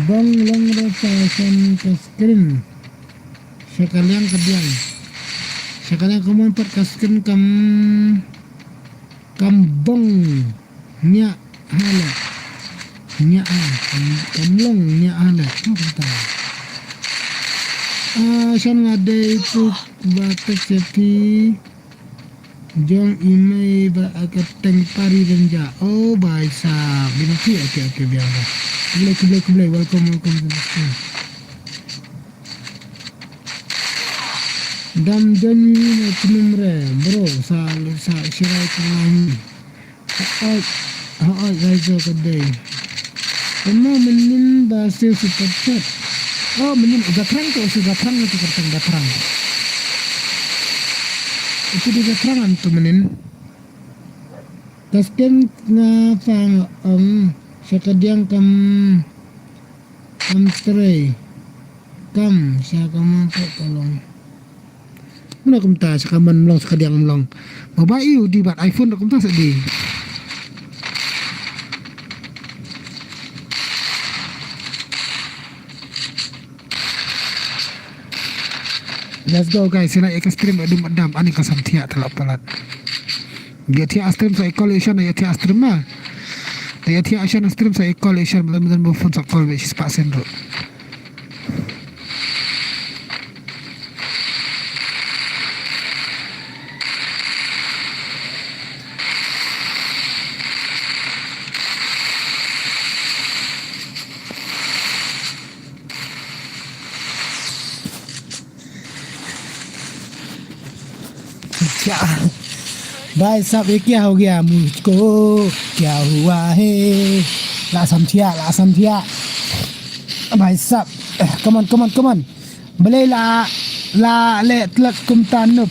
Bong long re sa san ka screen. Sa ka liang ka biang. Sa ka liang ka mon pat ka screen kam kam bong. Nia hala. Nia ha. Kam, kam long nia hala. Apa kata? Ah, san nga dei tu batek sepi. Jong i mei ba ka teng pari renja. Oh, bai sa. Binti, okay, okay, biang ba. Khublei, khublei, khublei. Welcome, welcome to the stream. Dam jon ni na chnum re, bro, sa, sa, shirai khlaiñ. Hooid, hooid, Raijo ka dei. Kano mynnin ba siew super chat. Oh, mynnin, u Gathrang to, u siew Gathrang to, Gathrang, Gathrang. Itu di Gathrang an to mynnin. Ka skem nga pang ong, sha ka diang kam, kam trei. Kam, sha ka man to ka long. Mano kumta sha ka man mlong sha ka diang mlong. Mobile u di bad iPhone da kumta sa di. Let's go guys, sila ïa ka stream adum adam ani ka sam thiah tala palat. Ïa thiah stream sa call ïa shan ïa thiah stream ma. Ïa thiah shan stream sa call ïa shan madan madan mo phone sa call ïa shi spah sen ro. क्या भाई साहब, ये क्या हो गया मुझको, क्या हुआ है? La samthia, la samthia. Bhai sab, come on, come on, come on. Balei la, la le tlat kumta nup.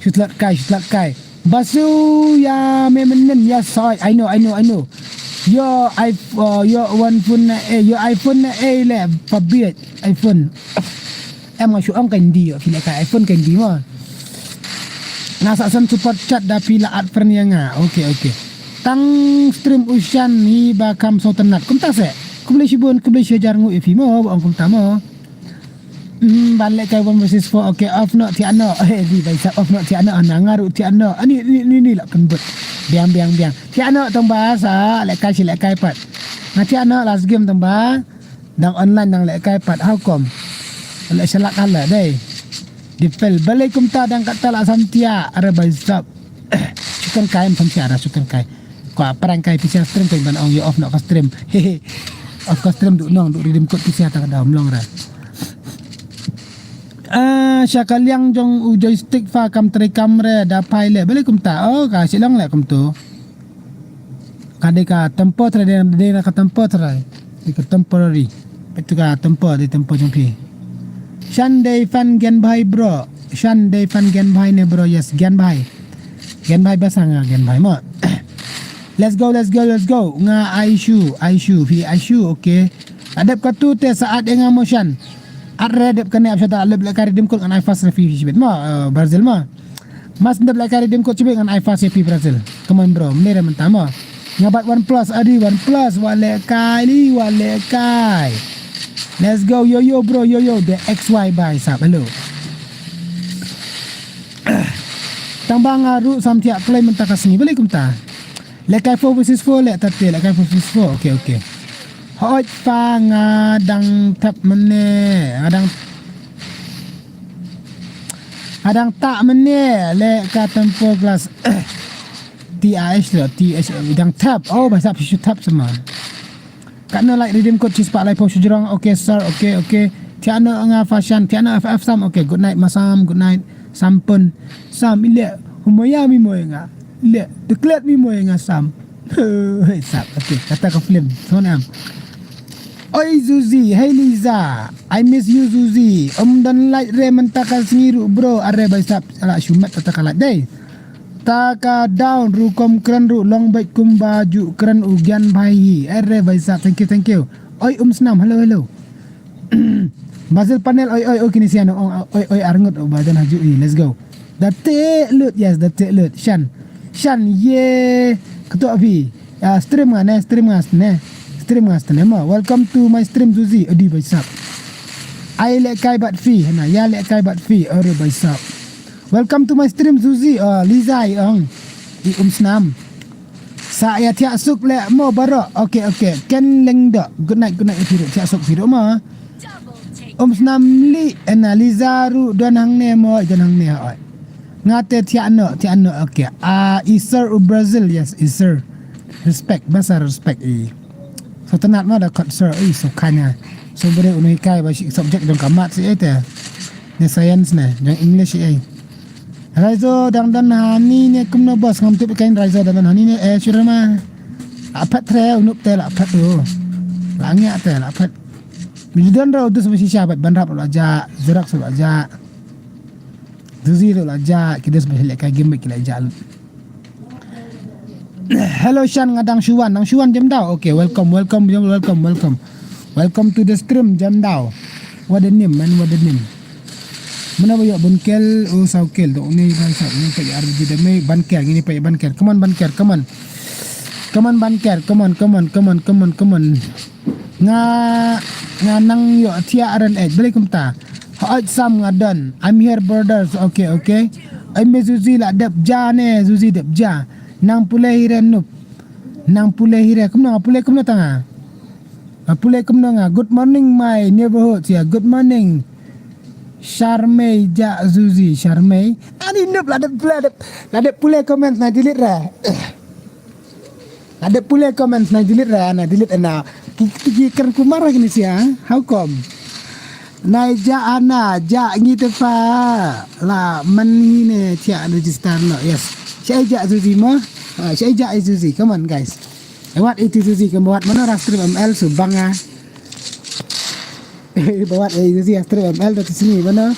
Shutlat kai, shutlat kai. Basu ya me menen ya soi. I know, I know, I know. Yo i, uh, yo one phone na eh, yo iPhone na eh le pabit iPhone. Em nga shu ong kan di yo, phi le ka iPhone kan di mo. Nga sa san super chat da phi la at friend ya nga. Okay, okay. Tang stream u shan hi ba kam so tenat. Kumta se. Kumle shibun, kumle shajar ngu ifi mo, ba ong kumta mo. Hmm, ban lehkai one versus four. Okay, off no, thiah no. Eh, di bai sa off no, thiah no. Ana nga ruh thiah no. Ani ni ni ni la pynbut. Biang biang biang. Thiah no tong ba sa lehkai shi lehkai pat. Nga thiah no last game tong ba. Dang online dang lehkai pat. How come? Leh shalak ala dei. Dipel balei kumta dang kata la samthia ara bai sap. Sukan kai em samthia ara sukan kai. Kwa prank kai pisa stream kai ban ong yo off no ka stream. Off ka stream du nong du redeem code pisa ta ka dam long ra. Ah, sha ka liang jong u joystick fa kam trei kam re da phai le. Balei kumta? Oh, ka shi long le kumtu. Ka dei ka temporary, dei, dei na ka temporary. Dei ka temporary. Itu ka tempo, dei tempo jong phi. Shan dei fan Gen Bhai bro. Shan dei fan Gen Bhai ne bro, yes, Gen Bhai. Gen Bhai ba sa nga Gen Bhai mo. Let's go, let's go, let's go. Nga Aishu, Aishu, phi Aishu, okay. Adep katu te saat ïa nga mo shan. At re dep kane ap shata lep lehkai redeem code ngan ai fast refi shibit mo, eh, Brazil mo. Mas dep lehkai redeem code shibit ngan ai fast refi Brazil. Come on bro, mne re mynta mo. Nga bat OnePlus, adi OnePlus, wa lehkai li, wa lehkai. Let's go, yo yo bro, yo yo, the X Y bai sap, hello. Tang ba nga ruh samthia klei mynta ka sngi, balei kumta. Lehkai four versus four leh tate, lehkai four versus four. Okay, okay. Hooid fa nga dang thep mene, nga dang, nga dang tak mene leh ka tempo class. T A S lo, T S dang thep. Oh, ba sap shu thep sama. Katno like redeem code shispah laiphew shajrong. Okay sir, okay, okay. Thiah no nga fashion, thiah no F F sam. Okay, good night masam, good night. Sampun. Sam ile humaya mi moy nga. Ile deklet mi moy nga sam. Hei sap. Okay, kata ka film. Sonam. Oi Zuzi, hey Liza. I miss you Zuzi. Um don like re mynta ka sngi ruh bro. Are bai sap. Ala shumat kata ka like dei. Ta ka down rukom kren ru long bait kumba ju kren u Gyan Bhai hi. Are bai sap, thank you, thank you. Oi um snam, hello, hello. Basil panel, oi oi oi kini sian ong oi oi arngut, oh, badan haju i, let's go. Da te lut, yes, da te lut. Shan. Shan ye. Ketok api. Ya, stream nga ne, stream nga ne. Stream nga ne mo. Welcome to my stream Zuzi. Adi bai sap. Ai lehkai bat fi, na ya lehkai bat fi. Ore bai sap. Welcome to my stream Zuzi. Oh, Liza i ong. I um snam. Sa ya thiah suk le mo baro. Okay, okay. Ken leng do. Good night, good night. Thiah suk phi ru mo. Um snam li, ena Liza ru don hangne mo, don hangne oi. Nga te thiah noh, thiah noh, okay. Ah, i sir u Brazil, yes, i sir. Respect, basa respect i. Sngewtynnat ma da khot sir, i, so khanya. So bere unu hikai ba shi subject jong ka maths i te. Ne science ne, jong English i. Raizo dang don hani ne kumno boss, ngam tip kain Raizo dang don hani ne, eh, sure ma. La phet tre, u Nup te la phet tu. La ngiah te, la phet. Bidon ro dus ba shisha bat ban rap la ja, Xerox la ja. Zuzi ruh la jah, ki dus ba leh ka game ki la jah lut. Hello Shan, nga dang shu wan, dang shu wan Jemdaw. Okay, welcome, welcome, welcome, welcome. Welcome to the stream Jemdaw. What the name, man, what the name? Mano ba ïoh bun kel, oh, saw kel, dong ni ban saw ni pa R B G da me ban ker, ngini pa ban ker. Come on ban ker, come on. Come on ban ker, come on, come on, come on, come on, come on. Nga, nga nang ïoh thiah ren eh. Balei kumta? Hooid Sam nga don. I'm here brothers. Okay, okay. Ai me Zuzi la dep ja ne, Zuzi dep ja. Nang pule hi re Nup. Nang pule hi re. Kumno nga pule kumno tang nga? Nga pule kumno nga? Good morning my neighborhood. Yeah, good morning. Sharmei ja Zuzi, Sharmei. Ani Nup la dep, la dep, la dep pule comment na delete re. Ada pule comment na delete ra, na delete na. Ki ki kren kumar lagi ni sia. How come? Na ja ana ja ngi te pa la man ngi ne thiah register no. Yes. Shai ja Zuzi mo. Ah, shai ja Zuzi. Come on guys. Eh, wat itu Zuzi, come wat mana ra stream M L subanga. Bawat eh Zuzi stream M L da tu sini mana.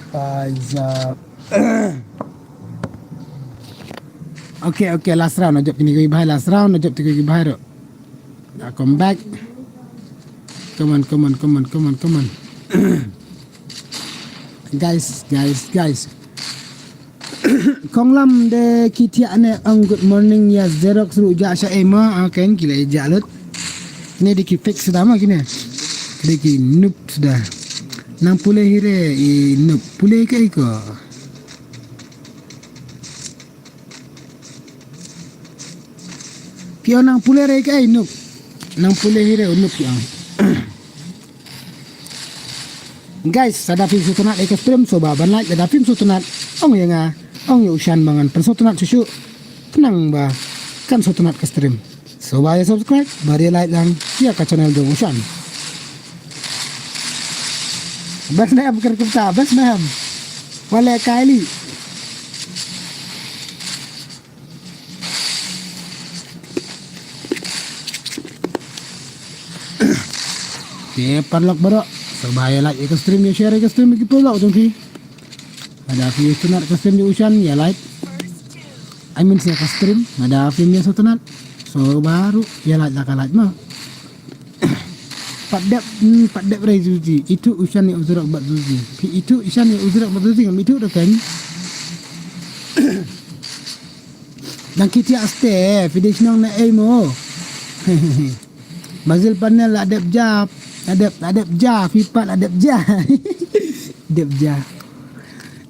Guys, uh, Okay, okay, last round. Najop kini ki bahai last round. Najop kini ki bahai ro. Now come back. Come on, come on, come on, come on, come on. Guys, guys, guys. Kong lam de ki thiah ne ong good morning ya Xerox ruh ja sha ema. Okay, ki la ja lut. Ne de ki fix da ma kine. De ki Nup da. Nang pule hi re i Nup. Pule ke iko. Phi ong nang pule re kaei Nup. Nang pule hi re u Nup phi ong. Guys, lada phim sngewtynnat ïa ka stream sngewbha ban like, lada phim sngewtynnat ong ïa nga, ong ïa u Shan ba ngan pynsngewtynnat shuh shuh. Khnang ba kan sngewtynnat ka stream. Sngewbha ïa subscribe bad ïa like lang ïa ka channel jong u Shan. Best na em kyrkyrta, best na em. Wale Kylie. Te paralok baroh, sngewbha ïa like ïa ka stream, ïa share ïa ka stream ïa ki paralok jong phi. Lada phi sngewtynnat ka stream jong u Shan ïa like. I mean ïa ka stream, lada phi ïa sngewtynnat. Sngewbha ruh ïa like, la ka like ma. Pat dep, hmm, pat dep re Zuzi. Itu u Shan ïa u Xerox bad Zuzi. Phi itu u Shan ïa u Xerox bad Zuzi ngam itu da kan. Nang ki thiah ste, phi dei shnong na ei mo. Bazil panel la dep ja, la dep, la dep ja, phi pat la dep ja. Dep ja.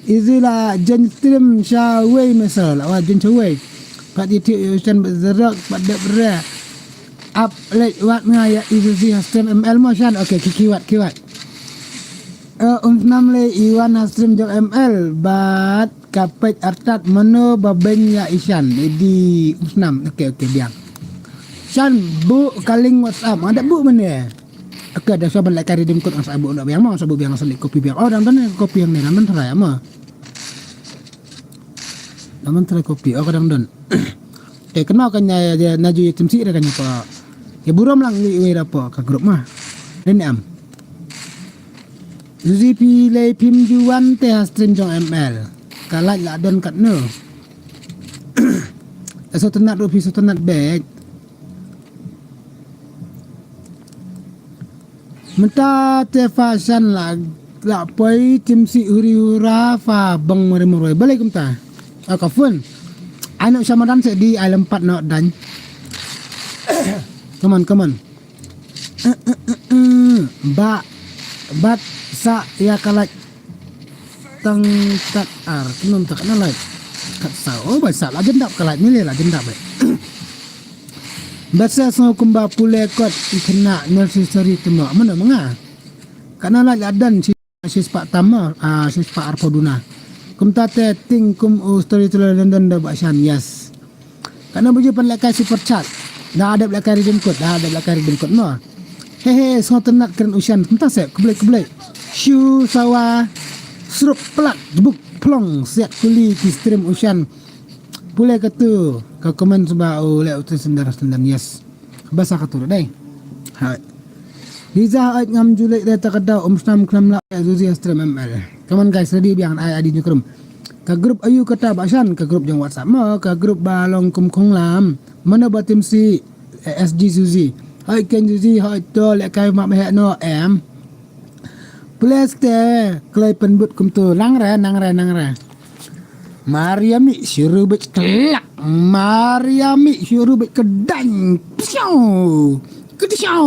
Izi la jen stream sha wei mesel, la wa jen sha wei. Pat iti u Shan bad Xerox, pat dep re. Ap leh wat nga ïa i Zuzi ha stream M L mo Shan. Okay, ki, ki wat, ki wat. Eh, um snam leh i wan ha stream jong M L bad ka peit artat mano ba beiñ ïa i Shan. Edi um snam. Okay, okay, biang. Shan, buh ka link WhatsApp. Ada buh mane. Okay, da shuwa ban leh ka redeem code nga sa buh noh biang mo, nga sa buh biang, nga sa leh copy biang. Oh, dang don copy hangne, dang don try mo. Naman try copy, oh, ka dang don. Te kynmaw kan ïa, ïa, na ju ïa tim sih re kan ïa ko. Ïa burom lang ïa iwei ra po ka group ma. Ren em. Zuzi phi lei phim ju wan te ha stream jong M L. Ka like la don katno. Sngewtynnat ruh phi sngewtynnat beit. Mynta te fashion la, la poi tim si huri hura fa bang mari marwai. Balei kumta? Aka phone. Ai nok shamadan se di ai lem pat nok dan. Come on, come on. Ba, bat sa ïa ka like. Tang kat ar, kumno mynta katno like? Kat saw. Oh, ba sa la jendap ka like ni le la jendap eh. Ba sa sngew kumba pule kot i kena necessary temo. Mano menga? Katno like la dan si shispah tam, ah, shispah arphew duna. Kumta te ting kum u storyteller London da Bah Shan, yes. Katno baje pynlehkai super chat. Da dep lehkai redeem code, da dep lehkai redeem code mo. He he, sngewtynnat kren u Shan, kumta se, khublei khublei. Shu sawa, srup plak, jebuk phlong, siat kuli ki stream u Shan. Pule katu, ka comment sba u leh u tu sendar sendar, yes. Basa katu dei. Hai. Liza, ai ngam ju leh dei ta ka daw, um snam khlem lah, eh, Zuzi ha stream M L. Come on guys, ready biang ai adi nyukrum. Ka group ayu kata Bah Shan, ka group jong WhatsApp mo, ka group ba long kum khonglam. Mano ba tim si, eh, S G Zuzi. Hai ken Zuzi, hai to lehkai map heh no em. Please te, klei pynbut kumtu, nang re, nang re, nang re. Mariami shuruh bit kelak. Mariami shuruh bit kedang. Psiau. Kedisiau.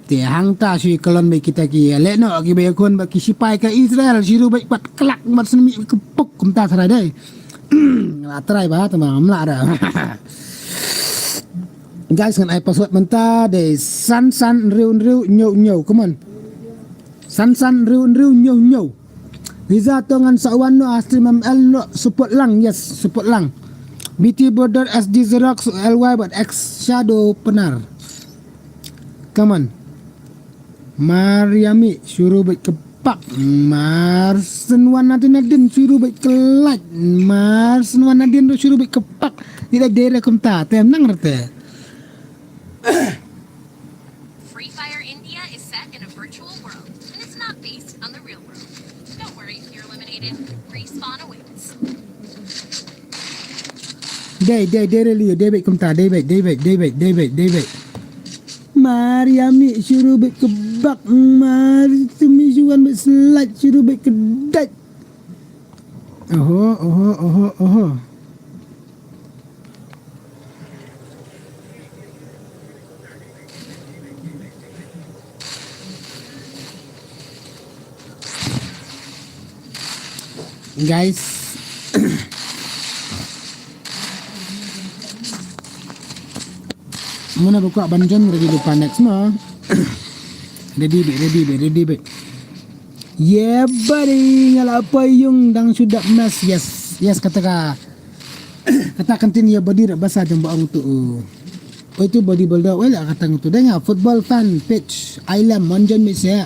Te hangta shu kelon bit kita ki. Leh no ki ba yakun ba ki sipai ka Israel shuruh bit pat kelak mat semi kepuk kumta sarai dei. Ngala try ba tama ngam lah da. Guys, ngan ai password mynta dei san san riu riu nyau nyau. Come on. San san riu riu nyau nyau. Liza to ngan sa wan no a stream M L no support lang, yes, support lang. B T Border S D Xerox L Y bad X Shadow Penar. Come on. Mariami shuruh bit kepak. Mar senwan nadin nadin shuruh bit kelak. Mar senwan nadin tu shuruh bit kepak. Ni da dere kumta. Tem nang rete. Free Fire India is set in a virtual world, and it's not based on the real world. Don't worry if you're eliminated. Respawn awaits. Dei, dei, dei, dei, dei, dei, kumta, dei, dei, dei, dei, dei, dei, dei. Mariami shuruh bit kebak, mar semi shuan bit selat shuruh bit kedai. Oho, oho, oho, oho. Guys. Muna buka banjun ready lupa next mo. Ready be, ready be, ready be. Yeah, buddy, ngala apa yung dang sudah mas. Yes, yes, kata ka. Kata kantin ya body rak basa jong ba ong tu. Oi tu bodybuilder, wei la kata tu deng football fan pitch. Ailam monjon mi se.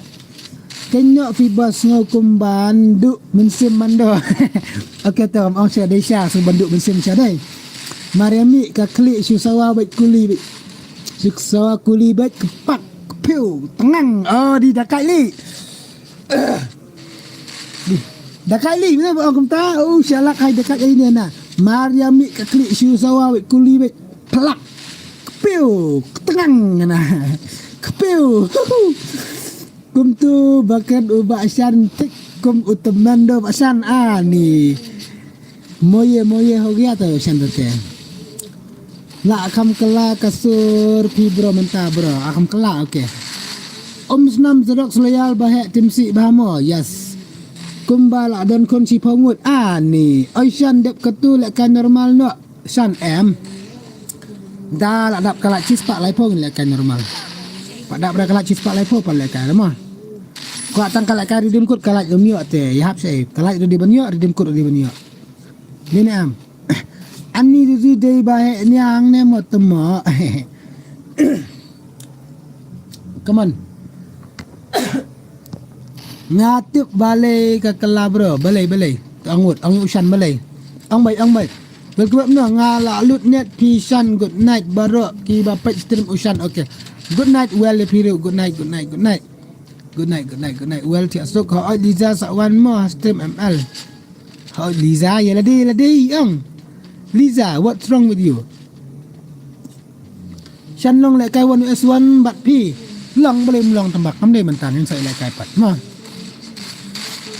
Kenyok fi bas ngo kum bandu mensim mando. Okay tu ong sha dei sha su bandu mensim sha dei. Mariami ka kli shu sawa bait kuli bait. Shu sawa kuli bait kepak kepiu tengang. Oh di dakai li. Di. Dakai li, mina ba ong kumta, oh, shalak hai dakai ai ne na. Mariami ka kli shu sawa wei kuli wei plak. Kepiu, ketengang na. Kepiu. Kum tu bakat u Bah Shan tik kum u temando Bah Shan ani. Moye, moye ho gaya tu Shan tu te. La kham kala ka sur phi bro mynta bro. A kham kala, okay. Um snam zerok selayal ba heh tim si ba mo. Yes. Kumba la don khun si phongut. Ani. Oi Shan dep katu leh ka normal no. Shan em. Da la dap ka la chis pa lai phong leh ka normal. Pa dap da ka la chis pa lai phong pa leh ka mo. Ko tang ka la ka redeem code ka la dum yo te. Yap se. Ka la redeem ban yo, redeem code redeem ban yo. Ni ne am. Ani tu tu dei ba heh niang ne mo temo. Come on. Nga tip balei ka kala bro, balei balei. Angut, angut u Shan balei. Ang bai, ang bai. Bel kebab no nga la lut net phi Shan good night bro ki ba page stream u Shan, okay. Good night well phi ru, good night, good night, good night. Good night, good night, good night. Well, tiak suk ha oi Liza sa wan mo ha stream M L. Ha oi Liza ya ladi ladi ang. Liza, what's wrong with you? Shan long leh kai wan U S wan bat phi. Long beli long tembak. Kam dei mentan ngin sai leh kai pat. Ma.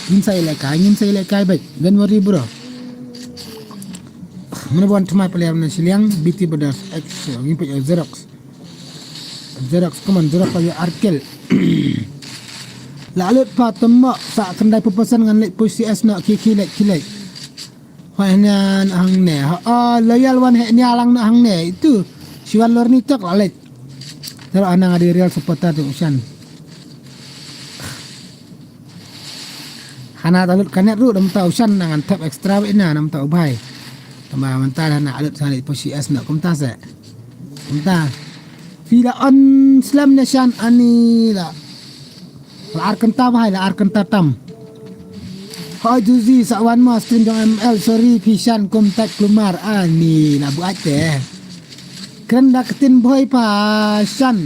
Ngin sai leh kai, ngin sai leh kai baik. Don't worry bro. Mana buan cuma peliam na siliang B T Brothers X ngin pek Xerox. Xerox, come on, Xerox pa ya arkel. La lut pa temok sa kendai pupasan ngan lek pus C S no ki ki lek ki lek. Hoi hanya hang ne. Ha, ah, loyal wan hek nya lang na hang ne. Itu. Siwan lor ni tok la lek. Tero anang adi real supporter tu usan. Kana ta lut kanet ruh da mynta u Shan nang an thep extra bad ina na mynta u bhai. Tama mynta da na lut sa li posi es na kumta se. Kumta. Phi la on slem ne Shan ani la. La ar kynta bhai, la ar kynta tam. Hoi Juzi sa wan ma stream jong M L, sorry phi Shan kum tat klumar ani la buat te. Kren da ktin bhoi pa Shan.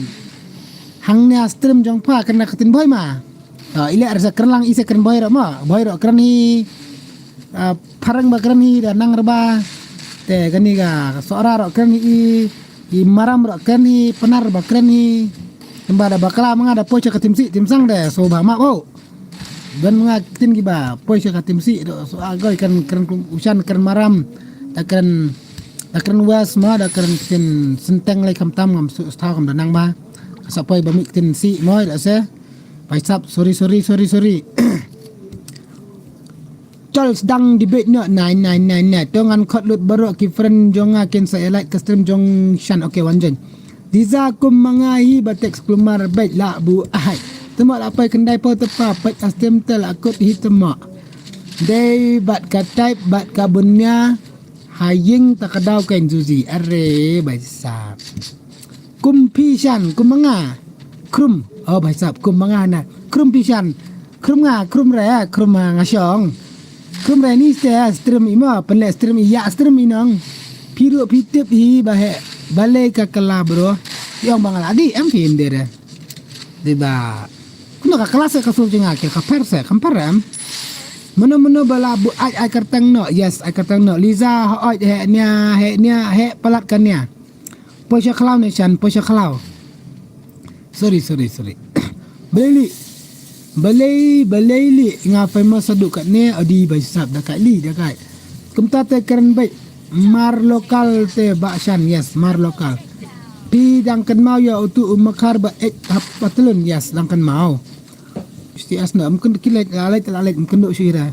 Hang ne stream jong pa kren da ktin bhoi ma. To ile ar sa kren lang ise kren bhoi ro ma. Bhoi ro kren hi. Ah, phareng ba kren hi da nang rba. Te kani ka sohra ro kren hi i maram ro kren hi penar ba kren hi. Tamba da bakla manga da poisa ka timsi timsang de so ba ma bo. Don manga tin ki ba poisa ka timsi do so agoi kren kren u Shan kren maram. Ta kren ta kren was ma da kren tin senteng lai kam tam ngam su stha kam da nang ba. Sa poi ba mi tin si moi da se. Paisap sorry sorry sorry sorry. Chol sdang debate no nine nine nine nine. To ngan khot lut baroh ki friend jong nga kin sa like ka stream jong Shan. Okay wan jen. Diza kum manga hi ba text klumar bait la bu ahai. Tuma la pai kendai po tepa pait a stream tel akut hi tuma. Dei bat ka type bat ka bunya. Ha ying ta ka daw ken Juzi. Are bai sap. Kum phi Shan, kum manga. Krum. Oh bai sap kum manga na. Krum phi Shan. Krum nga, krum re, krum nga shong. Krum re ni ste stream ima, penle stream iya stream inong. Phi ruh phi tip hi ba he. Balei ka kala bro. Yong bang la di em phi indere. Di ba. Kuno ka kala se ka sur jinga ke ka per se, kam per em. Mano mano bala bu ai ai kerteng no. Yes, ai kerteng no. Liza ha ai he nia, he nia, he palat ka nia. Poisa khlaw ne Shan, poisa khlaw. Sorry, sorry, sorry. Balei li. Balei, balei li nga famous adu kat ne adi bai sap da kai li da kai. Kumta te keren bai. Mar lokal te ba Shan, yes, mar lokal. Pi dang ken mau ya utu umakar ba ek hap patlun, yes, dang ken mau. Sti as na mungkin kilek lalek lalek mungkin dok syira.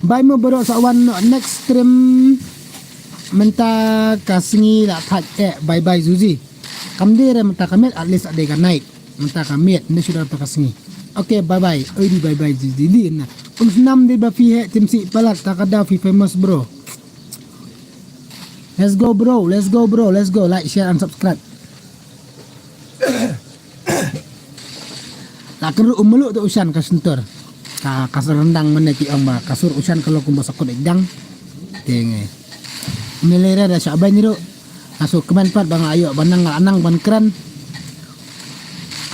Bye mo bro sa wan no next stream. Mynta ka sngi la thaj eh bye bye Zuzi. Kam dei re mynta ka miet at least a dei ka night. Mynta ka miet ne sudah mynta ka sngi. Okay bye bye. Oi di bye bye Zuzi di na. Um snam di ba phi he tim si palat ta ka da phi famous bro. Let's go bro, let's go bro, let's go like share and subscribe. La kru umulu tu usan ka sentur. Ka kasur rendang mana ki ong ba kasur usan kalau kumba sakut idang. Tenge. Melera da syabai niru. Kasur kemen pat bang ayo banang anang ban keren.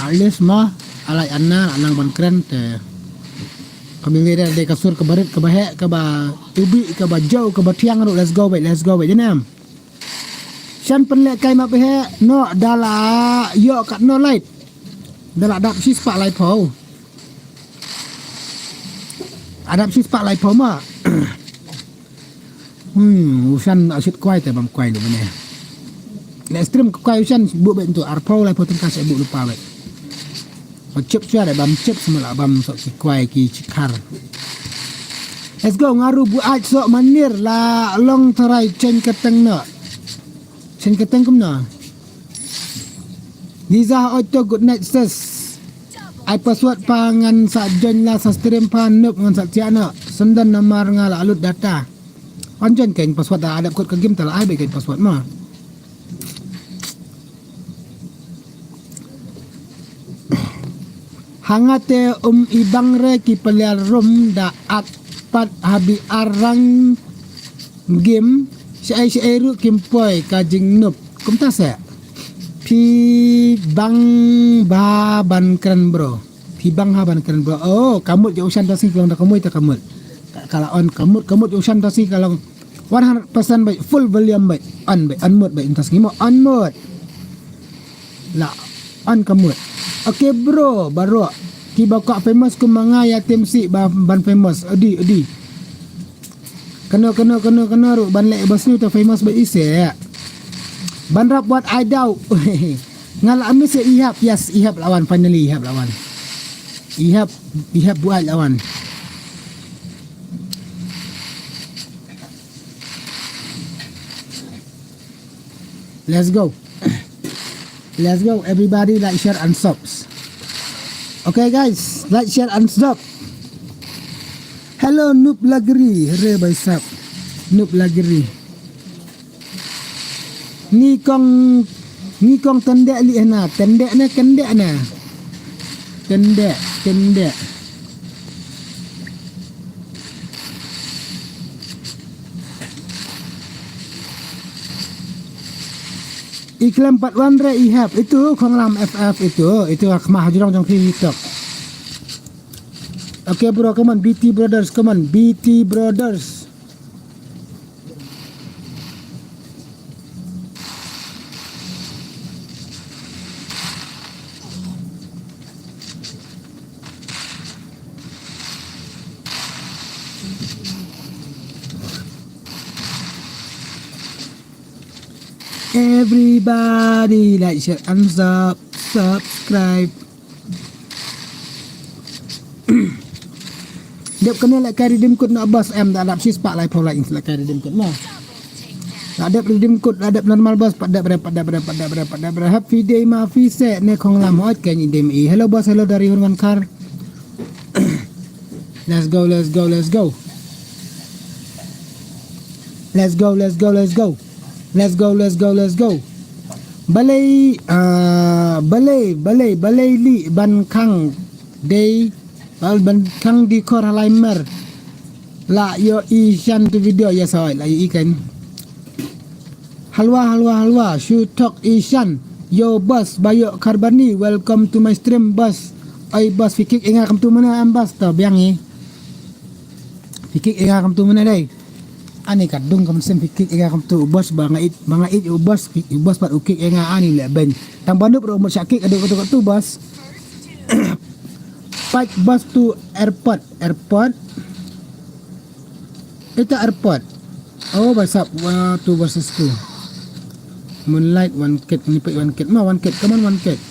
Alis ma alai anna anang ban keren te. Kami lera de kasur kebarit kebahek keba tubi keba jau keba tiang ru let's go wait let's go wait jenam. Shan penlek kai map he no dala yo kat no light. Dala dap sis pak lai pau. Adap sis pak lai pau ma. Hmm, usan asit kwai te bam kwai ni bane. Next stream kwai usan bu bet tu arpau lai pau tengkas bu lupa bet. Ba chip suara bam chip semula bam sok ki kwai ki chikar. Let's go ngaru bu aj sok manir la long tarai chen keteng no. Chen keteng kum no. Liza oi to good night sis. Ai password pa ngan sa join la sa stream pa nup ngan sa chia no. Sendan namar nga la alut data. Wan join keng password da adap kut ka game tala ai be keng password ma. Hangate um ibang re ki paliar rum da at pat habi arang game. Syai syai ru kim poi ka jing nup. Kumta se. Phi bang ba ban kren bro. Phi bang ha ban kren bro. Oh, kamut je usan tasi kalong da kamut ta kamut. Ka- Kala on kamut kamut je usan tasi kalong. One hundred percent bai full volume bai on bai on mode bai intas ngimo on mode. La on kamut. Okay bro, baro. Ki ba ka famous ku manga ya tim si ba ban famous. Odi odi. Kano kano kano kano ru ban le bas ni ta famous ba ise. Ban rap what I doubt. Ngala amis ya ihap, yes ihap lawan finally ihap lawan. Ihap ihap buat lawan. Let's go. Let's go everybody like share and subs. Okay guys, like share and sub. Hello, Noob Lagri. Hare bai sap. Noob Lagri. Ngi kong, ngi kong tendek li hena. Tendek ne, kendek ne. Tendek, tendek. I khlem pat wan re i hap. Itu Khonglam F F itu. Itu ha khmah hajrong jong phi hi tok. Okay bro, come on, B T Brothers, come on, B T Brothers. Everybody like, share and sub, subscribe. Dep kane lehkai redeem code noh boss, em da dap shispah laiphew lak ins lehkai redeem code mo. La dep redeem code, la dep normal boss, pat dep re, pat dep re, pat dep re, pat dep re. Happy day ma phi seh ne Khonglam hoi kein i dem i. Hello boss, hello dari Hurwan Khar. Let's go, let's go, let's go. Let's go, let's go, let's go. Let's go, let's go, let's go. Balei, ah, balei, balei, balei li ban khang dei, bal ban khang di khor halai mer. La ïoh i shan tu video ya soi, la ïoh i kan. Halwa, halwa, halwa, shu thok i shan. Yo boss, ba ïoh Kharbani, welcome to my stream boss. Oi boss, phi kick ïa nga kumtu mane em boss, to biang i. Phi kick ïa nga kumtu mane dei. Ani ka dung ka mynsiem phi kick ïa nga kumtu u boss ba nga ïeit, ba nga ïeit u boss, u boss pat u kick ïa nga ani leh beiñ. Tang ba Noob ruh mut shah kick adu katu katu boss. Pat boss tu airport, airport. Ita airport. Oh, ba sap, uh, two versus two. Moonlight one kit, ni peit one kit. Ma one kit, come on one kit.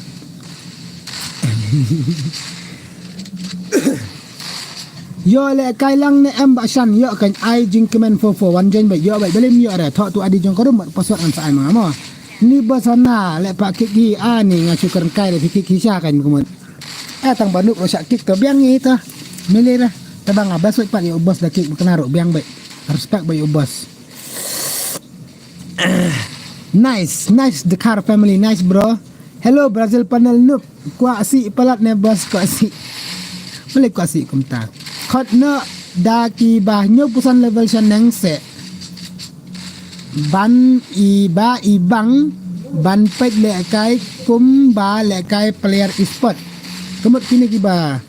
Ïoh lehkai lang ne em ba shan, ïoh kan ai jingkmen four four one join beit, ïoh beit, balei ym ïoh re, thoh tu adi jong ka room, bad password ngan sa ai ma nga mo. Ni ba sana, leh pat kick hi, ani nga shu kren kai re, phi kick hi sha kan kumut. Eh, tang ba Noob ruh shah kick to, biang i to. Mili re, te ba nga best wait pat ïa u boss da kick, ba kena ruh biang beit. Respect beit ïa u boss. Nice, nice, the car family, nice bro. Hello, Brazil panel Noob. Kwah sih palat ne boss, kwah sih. Balei kwah sih kumta. Khot noh da ki ba hynñiew phew san level shaneng seh. Ban i ba i bang, ban peit lehkai kum ba lehkai player e-sport. Kumut kine ki ba,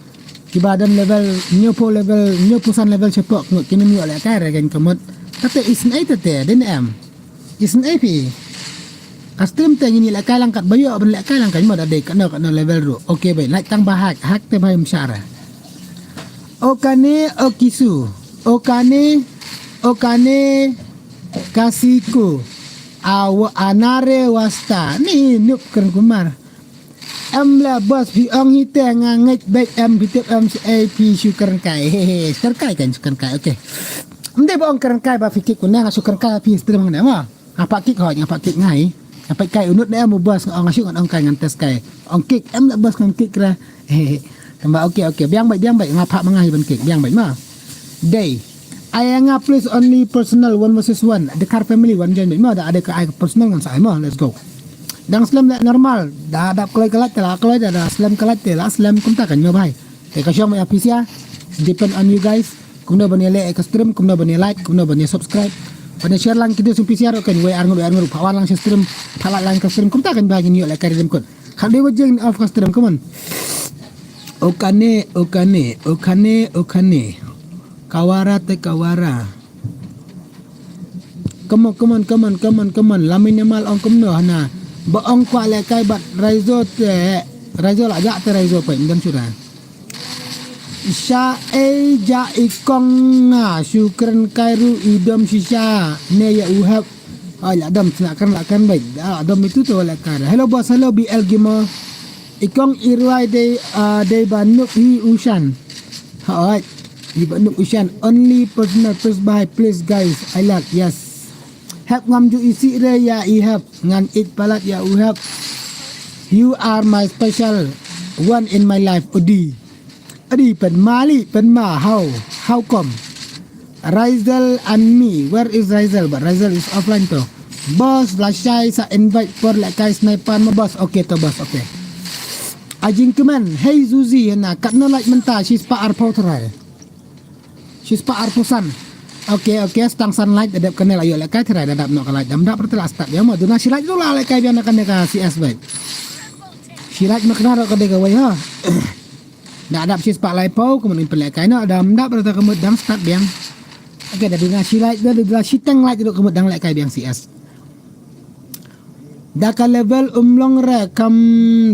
ki ba don level, hynñiew phew level, hynñiew phew san level shapoh, kumut kine ym ïoh lehkai re kan kumut. Kata isn't it te, didn't em. Isn't it phi? Ka stream te ngin ïa lehkai lang kat ba ïoh ban lehkai lang kan mo da dei katno katno level ruh. Okay bhai, like tang ba hack, hack te bhai ym shah re. Okane, okisu. Okane, okane, kasiku. Awa anare wasta. Ni Noob kren kumar. Em la boss phi ong hi te nga ngeit beit em phi tip em shaei phi shu kren kai. He he, shu kren kai kan shu kren kai. Okay. Ym dei ba ong kren kai ba phi kick ku ne nga shu kren kai phi stream ne mo. Nga pat kick hoi, nga pat kick ngai. Nga pat kai u Noob ne em u boss nga ong nga shu ngan ong kai ngan test kai. Ong kick em la boss ngan kick ra. He he. Tang ba okay okay biang beit biang beit nga pat ma nga hi ban kick biang beit mo. Dei. Ai nga please only personal one versus one. The car family one join beit mo da ada ka ai personal ngan sa ai mo. Let's go. Dang slem leh normal. Da dap kloi ka light te la kloi da da slem ka light te la slem kumta kan mo bhai. Te ka shong ma ïa phi sha. Depend on you guys. Kumno ban ïa leh ka stream, kumno ban ïa like, kumno ban ïa subscribe. Ban ïa share lang ki dei sum phi sha ruh kan wei ar ngut wei ar ngut pat wan lang sha stream. Pat like lang ka stream kumta kan bhai ngin ïoh lehkai redeem code. Khat dei ba jing off ka stream, come on. Okane, okane, okane, okane. Kawara te kawara. Come on, come on, come on, come on, come on. Lami ne mal ong kumno hana. Ba ong kwah lehkai bad Raizo te. Raizo la ja te Raizo pa indam sura. Sha ei ja i kong nga shu kren kai ruh i dom shisha ne ïa u hep. Ai la dom sna kren la kren bai. Da dom itu to la kar. Hello boss, hello B L Gamer. I kong i rwai dei, ah, dei ba Noob hi u shan. Hoi. Dei ba Noob u shan. Only personal first buy please guys. I like yes. Hep ngam ju isih re ïa i hep. Ngan ïeit palat ïa u hep. You are my special one in my life, Odi. Ri pen mali pen ma how? How come? Rizal and me. Where is Rizal? But Rizal is offline to. Boss, lashai sa invite por lehkai sniper ma boss. Okay to boss, okay. Ajing kemen, hey Zuzi, na katno like mynta, shispah arphew trai. Shispah arphew san. Okay, okay, stang san like, da dep kane la ïoh lehkai trai, da dap noh ka like, dam dap rete la start biang ma, duna shi like tu la lehkai biang na kane ka C S bai. Shi like ma kane ro ka dei ka wei ha. Da dap shispah laiphew, ka mut in pynlehkai noh, dam dap rete ka mut dang start biang. Okay, da duna shi like, da duna shiteng like ruh ka mut dang lehkai biang C S. Da ka level um long re kam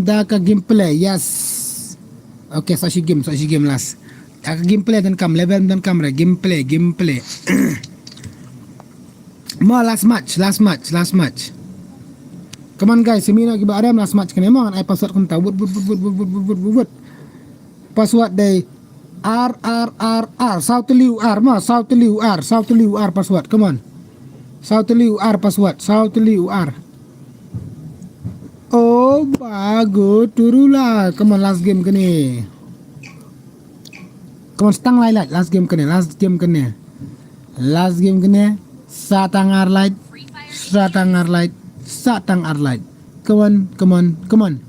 da ka gameplay, yes. Okay, sa shi game, sa shi game last. Da ka gameplay donkam, level donkam re, gameplay, gameplay. Ma last match, last match, last match. Come on guys, simi na kiba arem last match kane ma ngan ai password kumta. Wut, wut, wut. Password dei R R R R, saw tylli u R, ma, saw tylli u R, saw tylli u R password, come on. Saw tylli u R password, saw tylli u R. Oh, bago turula, come on, last game kane. Come on, stang lai lait, last game kane, last game kane. Last game kane, sa tang ar lait, sa tang ar lait, sa tang ar lait. Come on, come on, come on.